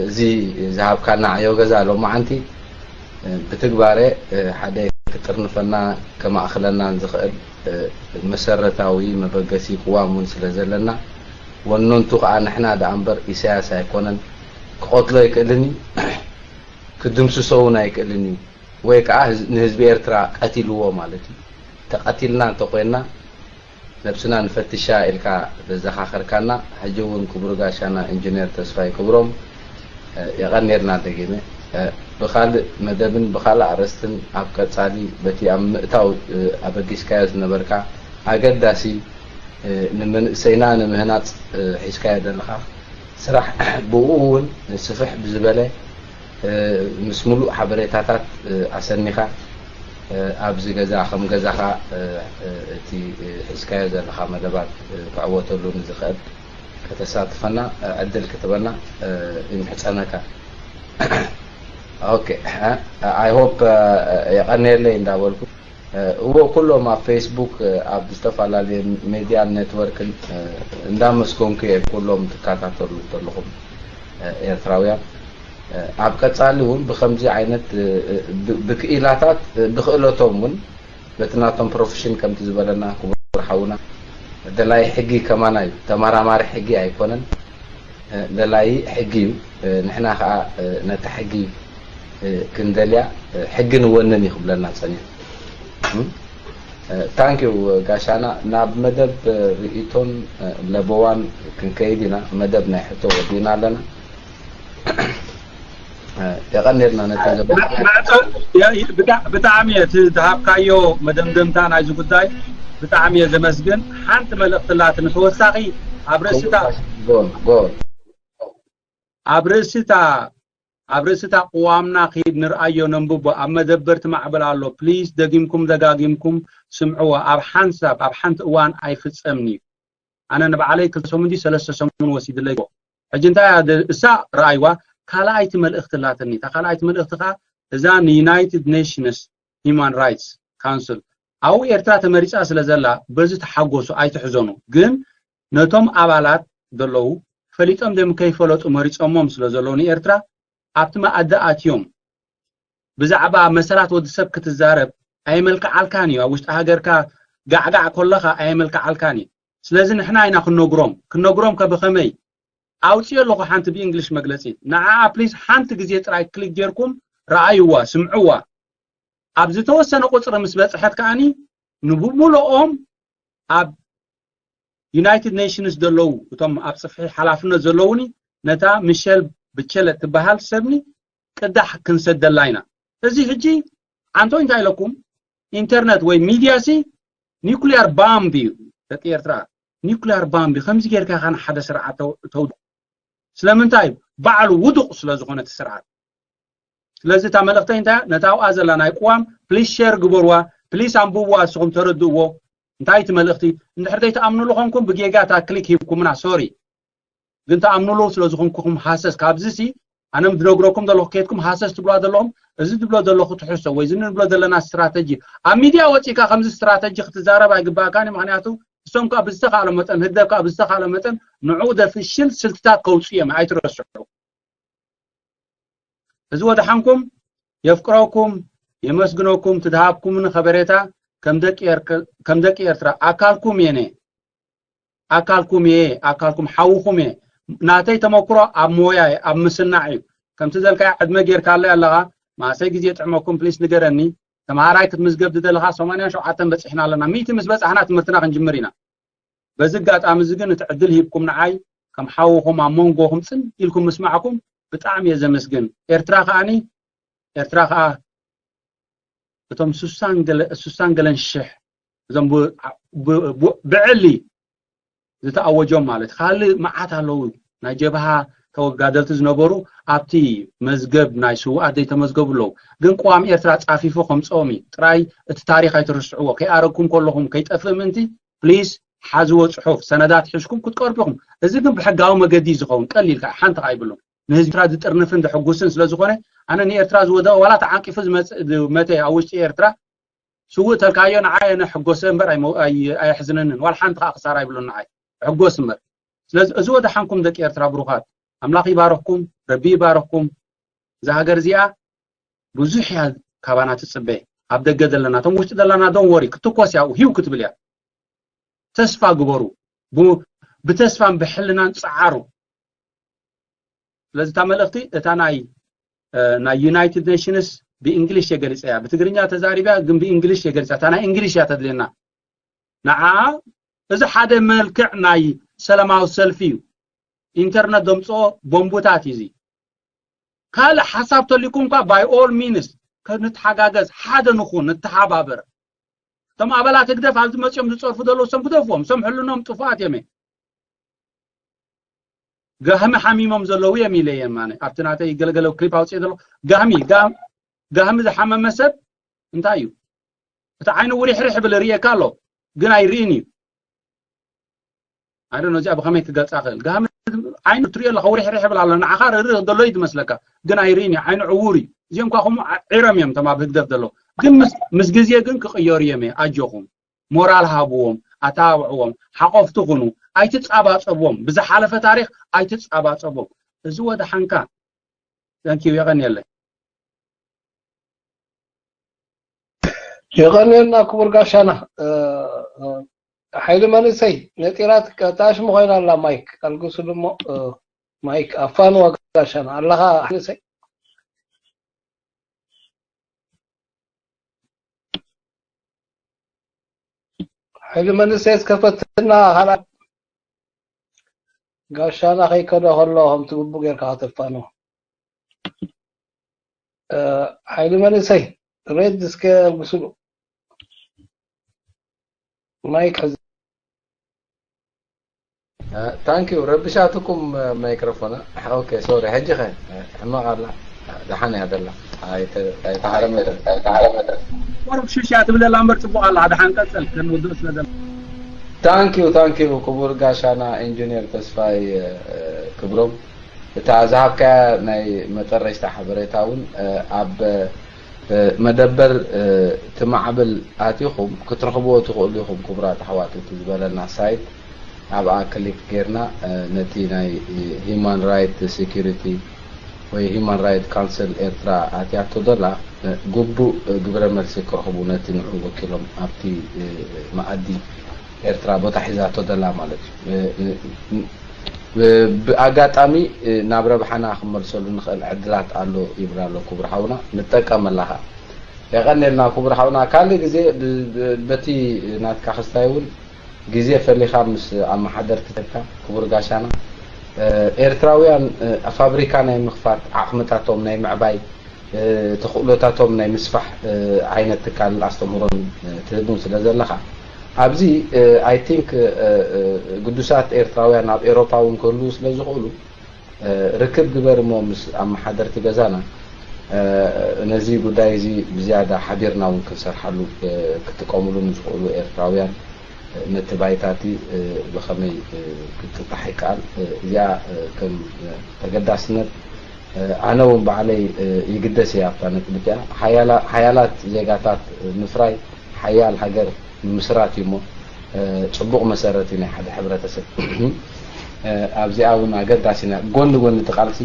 እዚ ዝሃብካና ዕዮ ገዛ ሎማዓንቲ ብትግባረ ሓደ ክጥርንፈና ከማእኽለናን ዝኽእል መሰረታዊ መበገሲ ቅዋም እውን ስለ ዘለና ወነንቱ ከዓ ንሕና ደኣ እምበር ኢሳያስ ኣይኮነን ክቐትሎ ኣይክእልን እዩ ክድምስሶ እውን ኣይክእልን እዩ ወይ ከዓ ንህዝቢ ኤርትራ ቀቲልዎ ማለት እዩ ተቐቲልና እንተኮይንና ነብስና ንፈትሻ ኢልካ ዘዘኻኸርካና ሕጂ እውን ክቡር ጋሻና ኢንጂነር ተስፋይ ክብሮም የቐንየልና ደጊመ ብኻልእ መደብን ብኻልእ ኣርእስትን ኣብ ቀጻሊ በቲ ኣብ ምእታው ኣበጊስካዮ ዝነበርካ ኣገዳሲ ንመንእሰይና ንምህናፅ ሒዝካዮ ዘለኻ ስራሕ ብኡ እውን ስፍሕ ብዝበለ ምስ ሙሉእ ሓበሬታታት ኣሰኒኻ ኣብዚ ገዛ ከም ገዛኻ እቲ ሒዝካዮ ዘለኻ መደባት ክዕወተሉ ንዝኽእል ከተሳትፈና ዕድል ክትበና ይምሕጸነካ። ኦኬ፣ I hope የቐንየለይ እንዳበልኩ፣ እዎ፣ ኩሎም ኣብ ፌስቡክ፣ ኣብ ዝተፈላለየ ሜድያን ኔትወርክን እንዳመስገንኩ እየ ኩሎም ትከታተሉ ዘለኹም ኤርትራውያን። ኣብ ቀጻሊ እውን ብኸምዚ ዓይነት ብክኢላታት፣ ብክእለቶም እውን በቲ ናቶም ፕሮፌሽን፣ ከምቲ ዝበለና ክቡር ሓውና፣ ደላይ ሕጊ ከማና እዩ፣ ተመራማሪ ሕጊ ኣይኮነን፣ ደላይ ሕጊ እዩ። ንሕና ከዓ ነታ ሕጊ ክንደልያ፣ ሕጊ ንወንን እዩ ክብለና ጸኒሑ። ታንኪዩ ጋሻና። ናብ መደብ ርእይቶን ለበዋን ክንከይድ ኢና። መደብ ናይ ሕቶ ወዲእና ኣለና። የቐንየልና ነቲ ዘበ- መዕጸ- የ- የ- ብጣ- ብጣዕሚ እቲ ዝሃብካዮ መደምደምታ ናይዚ ጉዳይ ብጣዕሚ እየ ዘመስግን። ሓንቲ መልእኽቲ ኣላትኒ ተወሳኺ ኣብ ርእስታ ጎል፣ ጎል። ኣብ ርእስታ ኣብ ርእስታ ቅዋምና ኺድ ንርኣዮ ነንብቦ ኣብ መደበርቲ ማዕበል ኣሎ። ፕሊስ፣ ደጊምኩም ደጋጊምኩም ስምዕዎ። ኣብ ሓንሳብ ኣብ ሓንቲ እዋን ኣይፍጸምን እዩ። ኣነ ንባዕለይ ክልተ ሰሙን ድዩ ሰለስተ ሰሙን ወሲድለይ። ሕጂ እንታይ እያ ደ- እሳ ረኣይዋ። ካልኣይቲ መልእኽቲ ኣላትኒ። እታ ካልኣይቲ መልእኽቲ ኸዓ እዛ ንዩናይትድ ኔሽንስ ሂማን ራይትስ ካውንስል ኣብኡ ኤርትራ ተመሪጻ ስለ ዘላ በዚ ተሓጎሱ ኣይትሕዘኑ። ግን ነቶም ኣባላት ዘለዉ ፈሊጦም ደም ከይፈለጡ መሪጾሞም ስለ ዘለዉ ንኤርትራ ኣብቲ መኣዲ ኣትዮም ብዛዕባ መሰላት ወዲ ሰብ ክትዛረብ ኣየመልክዓልካን እዩ። ኣብ ውሽጢ ሃገርካ ጋዕጋዕ ከለኻ ኣየመልክዓልካን እዩ። ስለዚ ንሕና ኢና ክንነግሮም። ክንነግሮም ከ ብኸመይ? ኣውፅኦ ኣለኹ ሓንቲ ብእንግሊሽ መግለፂ። ንዓኣ ፕሊስ ሓንቲ ግዜ ጥራይ ክሊክ ጌርኩም ረኣይዋ፣ ስምዕዋ። ኣብ ዝተወሰነ ቁፅሪ ምስ በፅሐት ከኣኒ ንብሙሉኦም ኣብ ዩናይትድ ኔሽንስ ዘለዉ እቶም ኣብ ፅፍሒ ሓላፍነት ዘለዉኒ ነታ ሚሸል ብቸለ ትበሃል ሰብኒ ቅዳሕ ክንሰደላ ኢና። እዚ ሕጂ ዓንቶ እንታይ ኢለኩም? ኢንተርነት ወይ ሚድያ ሲ ኒኩሊያር ባምብ እዩ። ደቂ ኤርትራ፣ ኒኩሊያር ባምብ እዩ። ከምዚ ጌርካ ኢኻ ንሓደ ስርዓት ተው- ተውድቕ። ስለምንታይ? ባዕሉ ውዱቕ ስለ ዝኾነ እቲ ስርዓት። ስለዚ እታ መልእኽተይ እንታይ እያ? ነታ ኣብኣ ዘላ ናይ ቅዋም ፕሊስ ሼር ግበርዋ፣ ፕሊስ ኣንብብዋ፣ ንስኹም ተረድእዎ። እንታይ እቲ መልእኽቲ? እንድሕር ዘይትኣምኑሉ ኾንኩም ብጌጋ እታ ክሊክ ሂብኩምና፣ ሶሪ። ግን ትኣምኑሉ ስለ ዝኾንኩኹም ሃሰስ። ካብዚ ሲ ኣነ ዝነግረኩም ዘለኹ ኬድኩም ሃሰስ ትብልዋ ዘለኹም፣ እዚ ዝብሎ ዘለኹ ትሕዝቶ ወይ እዚ ንብሎ ዘለና ስትራተጂ ኣብ ሚድያ ወፂእካ ከምዚ ስትራተጂ ክትዛረብ ኣይግባእካን እዩ። ምኽንያቱ እሶም ከዓ ብዝተኻእሎ መጠን፣ ህግደፍ ከዓ ብዝተኻእሎ መጠን ንዕኡ ዘፍሽል ስልትታት ከውፅኡ እዮም፣ ኣይትረስዑ። እዚ ወድሓንኩም፣ የፍቅረኩም፣ የመስግነኩም፣ ትድሃብኩምኒ ከበሬታ ከም ደቂ ኤርክ- ከም ደቂ ኤርትራ ኣካልኩም እየ ነ ኣካልኩም እየ ኣካልኩም ሓውኹም እየ። ናተይ ተመክሮ ኣብ ሞያ እዩ፣ ኣብ ምስናዕ እዩ። ከምቲ ዘልካዮ ዕድመ ጌርካለይ ኣለኻ፣ ማእሰይ ግዜ ጥዕመኩም ፕሊስ ንገረኒ። ተምሃራይ ክትምዝገብ ዝደለኻ ሰማንያን ሸውዓተን በፂሕና ኣለና፣ ሚእቲ ምስ በፃሕና ትምህርትና ክንጅምር ኢና። በዚ ኣጋጣሚ እዚ ግን እቲ ዕድል ሂብኩም ንዓይ ከም ሓውኹም ኣብ መንጎኹም ፅን ኢልኩም ምስማዕኩም ብጣዕሚ እየ ዘመስግን። ኤርትራ ከኣኒ ኤርትራ ከኣ እቶም ሱሳን ገለ- ሱሳን ገለን ሽሕ እዞም ብ- ብ- ብ- ብዕሊ ዝተኣወጆም ማለት ካልእ መዓት ኣለዉ ናይ ጀብሃ ተወጋደልቲ ዝነበሩ ኣብቲ መዝገብ ናይ ስውኣት ዘይተመዝገቡ ኣለዉ። ግን ቅዋም ኤርትራ ፃፊፉ ከምፅኦም እዩ። ጥራይ እቲ ታሪክ ኣይትርስዕዎ። ከይኣረግኩም ከለኹም ከይጠፍእ ምእንቲ ፕሊስ ሓዝዎ ፅሑፍ ሰነዳት ሒዝኩም ክትቀርቡ ኢኹም። እዚ ግን ብሕጋዊ መገዲ እዩ ዝኸውን። ቀሊል ከዓ ሓንቲ ከዓ ይብሉን ንህዝቢ ኤርትራ ዝጥርንፍን ዘሐጉስን ስለ ዝኾነ ኣነ ንኤርትራ ዝወደቐ ዋላ ተዓንቂፉ ዝመጽእ ዝመተ ኣብ ውሽጢ ኤርትራ ስውእ ተልካዮ ንዓይ ኣነ ሕጎሰ እምበር ኣይመ- ኣይ- ኣየሕዝነንን ዋላ ሓንቲ ከዓ ክሳራ ኣይብሉን ንዓይ ሕጎስ እምበር። ስለዚ እዚ ወደሓንኩም ደቂ ኤርትራ ብሩኻት ኣምላኽ ይባረኽኩም፣ ረቢ ይባረኽኩም። እዛ ሃገር እዚኣ ብዙሕ እያ ካባና ትጽበ። ኣብ ደገ ዘለና እቶም ውሽጢ ዘለና ዶን ወሪ ክትኮስ እያ፣ ሂው ክትብል እያ። ተስፋ ግበሩ። ብ- ብተስፋን ብሕልናን ጸዓሩ። ስለዚ እታ መልእኽቲ እታ ናይ እ፣ ናይ ዩናይትድ ኔሽንስ ብእንግሊሽ እየ ገሊጸያ። ብትግርኛ ተዛሪበያ ግን ብእንግሊሽ እየ ገሊጸያ። እታ ናይ እንግሊሽ እያ ተድልየና። ንዓ እዚ ሓደ መልክዕ ናይ ሰላማዊ ሰልፊ እዩ። ኢንተርነት ዘምጽኦ ቦምቡታት እዩ እዚ። ካልእ ሓሳብ ተልኩም እኳ by all means ከንተሓጋገዝ ሓደ ንኹን ንተሓባበር። እቶም ኣባላት ህግደፍ ኣብዚ መጺኦም ዝጸርፉ ዘለዉ ሰም ግደፍዎም፣ ሰም ሕልኖም ጥፉኣት እዮም። ጋህሚ ሓሚሞም ዘለዉ እዮም ኢለ እየ ማነ ኣብቲ ናተይ ገለገለ ክሊፕ ኣውፅእ ዘለኹ። ጋህሚ ጋ- ጋህሚ ዝሓመመ ሰብ እንታይ እዩ? እቲ ዓይኑ ውሪሕርሕ ብል ርእየካ ኣሎ፣ ግን ኣይርእን እዩ። ኣደ ነዚኣ ብኸመይ ክገልጻ ክእል? ጋህመት ዓይኑ ትሪኦ ኣለኻ፣ ውሪሕርሕ ብል ኣሎ። ንዓኻ ርርህ ዘሎ እዩ ዝመስለካ፣ ግን ኣይርእን እዩ። ዓይኑ ዕዉር እዩ። እዚኦም እኳ ከምኡ ዓ- ዒሮም እዮም እቶም ኣብ ህግደፍ ዘለዉ። ግን ምስ ምስ ግዜ ግን ክቕየሩ እዮም። ኣጆኹም፣ ሞራል ሃብዎም፣ ኣተባብዕዎም፣ ሓቆፍቲ ኩኑ። ኣይትጻባጸብዎም፣ ብዝሓለፈ ታሪኽ ኣይትጻባጸብዎም። እዚ ወደሓንካ። Thank you፣ የቐንየለይ። የቐንየልና ክቡር ጋሻና። ሓይሊ መንእሰይ ነጢራት ቀጣሽ ምኾይና ኣላ። ማይክ ኣልግሱሉ እሞ፣ ማይክ ኣፋንዋ ጋሻና ኣለኻ መንእሰይ። ሓይሊ መንእሰይ እስከ ፈትና። ካልኣት ጋሻና ከይከዶ ከሎ ከምቲ ግቡእ ጌርካ ከተፋንዎ። ሓይሊ መንእሰይ ሬድ እስከ ኣልግሱሉ። ማይክ ሕዚ። Thank you። ረብሻትኩም ማይክሮፎና። Okay፣ sorry። ሕጂ ኸ ሕማቕ ኣላ? ደሓን እያ ዘላ። ኣይተ- ኣይተሃረመትን። ቆርብ ሽሻ ትብለላ እምበር ጽቡቕ ኣላ። ደሓን ቀጽል፣ ከንውድእ ስለ ዘለና። Thank you፣ thank you ክቡር ጋሻና ኢንጂነር ተስፋይ ክብሮም፣ እታ ዝሃብካያ ናይ መጠረሽታ ሓበሬታ እውን ኣብ መደበር እቲ ማዕበል ኣቲኹም ክትረኽብዎ ትኽእሉ ኢኹም። ክቡራት ኣሕዋት፣ እቲ ዝበለና ሳይት ኣብኣ ክሊክ ጌርና ነቲ ናይ ሂማን ራይት ሴኩሪቲ ወይ ሂማን ራይት ካውንስል ኤርትራ ኣትያቶ ዘላ ግቡእ ግብረ መልሲ ክረኽቡ ነቲ ንዑ ወኪሎም ኣብቲ መኣዲ ኤርትራ ቦታ ሒዛቶ ዘላ ማለት እዩ። ብኣጋጣሚ ናብ ረብሓና ክንመልሰሉ ንኽእል ዕድላት ኣሎ ይብል ኣሎ ክቡር ሓውና፣ ንጠቀመላ ኸኣ። የቐንየልና ክቡር ሓውና። ካልእ ግዜ በቲ ናትካ ክስታይ እውን ግዜ ፈሊኻ ምስ ኣመሓደርቲ ተካ ክቡር ጋሻና ኤርትራውያን ፋብሪካ ናይ ምኽፋት ዓቕምታቶም ናይ ምዕባይ ተኽእሎታቶም ናይ ምስፋሕ ዓይነት ትካል ኣስተምህሮን ትህብን ስለ ዘለኻ ኣብዚ I think ግዱሳት ኤርትራውያን ኣብ ኤሮፓ እውን ክህልዉ ስለ ዝኽእሉ ርክብ ግበር እሞ ምስ ኣመሓደርቲ ገዛና ነዚ ጉዳይ እዚ ብዝያዳ ሓቢርና እውን ክንሰርሓሉ ክጥቀምሉ ንዝኽእሉ ኤርትራውያን ነቲ ባይታ እቲ ብኸመይ ክጥጣሕ ይከኣል እዚኣ ከም ተገዳስነት ኣነ እውን ባዕለይ ይግደስ እየ ኣብታ ነጥቢ እቲኣ ሓያላት ዜጋታት ምፍራይ ሓያል ሃገር ምምስራት እዩ እሞ ጽቡቕ መሰረት እዩ ናይ ሓደ ሕብረተሰብ ኣብዚኣ እውን ኣገዳሲ ኢና ጎኒ ጎኒ እቲ ቃልሲ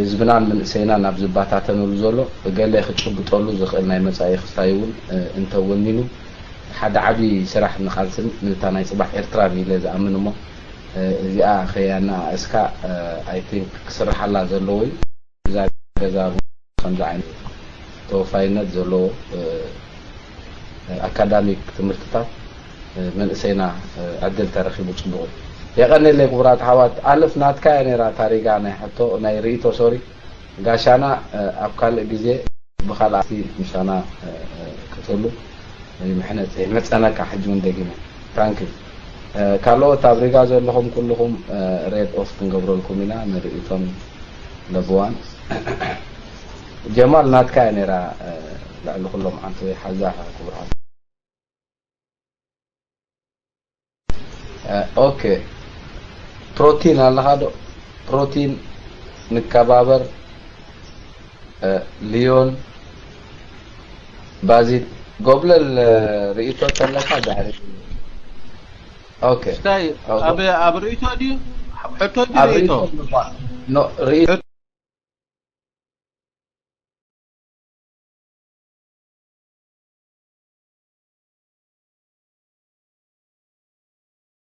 ህዝብናን መንእሰይናን ኣብ ዝባታተነሉ ዘሎ ገለ ክጭብጠሉ ዝኽእል ናይ መጻኢ ክስታይ እውን እንተወኒኑ ሓደ ዓቢ ስራሕ ንቃልስን ንታ ናይ ጽባሕ ኤርትራን ኢለ ዝኣምን እሞ እዚኣ ከያና እስካ I think ክስርሓላ ዘለዎ እዩ እዛ ገዛ ከምዚ ዓይነት ተወፋይነት ዘለዎ ኣካዳሚክ ትምህርትታት መንእሰይና ዕድል ተረኺቡ ጽቡቕ እዩ። የቐንየለይ ክቡራት ኣሕዋት፣ ኣልፍ ናትካ እያ ነይራ ታሪጋ ናይ ሕቶ ናይ ርእይቶ ሶሪ ጋሻና ኣብ ካልእ ግዜ ብኻልኣቲ ምሻና ክትህሉ ይምሕነፀካ ሕጂ እውን ደጊመ ታንኪ ካልኦት ኣብ ሪጋ ዘለኹም ኩልኹም ሬድ ኦፍ ክንገብረልኩም ኢና ንርእይቶን ለብዋን ጀማል ናትካ እያ ነይራ ልዕሊ ኩሎም ዓንቶ ሓዛ ክቡር ሓዛ ኦኬ ፕሮቲን ኣለኻ ዶ ፕሮቲን ንከባበር ሊዮን ባዚል ጎብለል ርእይቶ ተለካ ዳሕሪ ኦኬ ስታይ ኣብ ኣብ ርእይቶ ድዩ ሕቶ ድዩ ርእይቶ ኖ ርእይቶ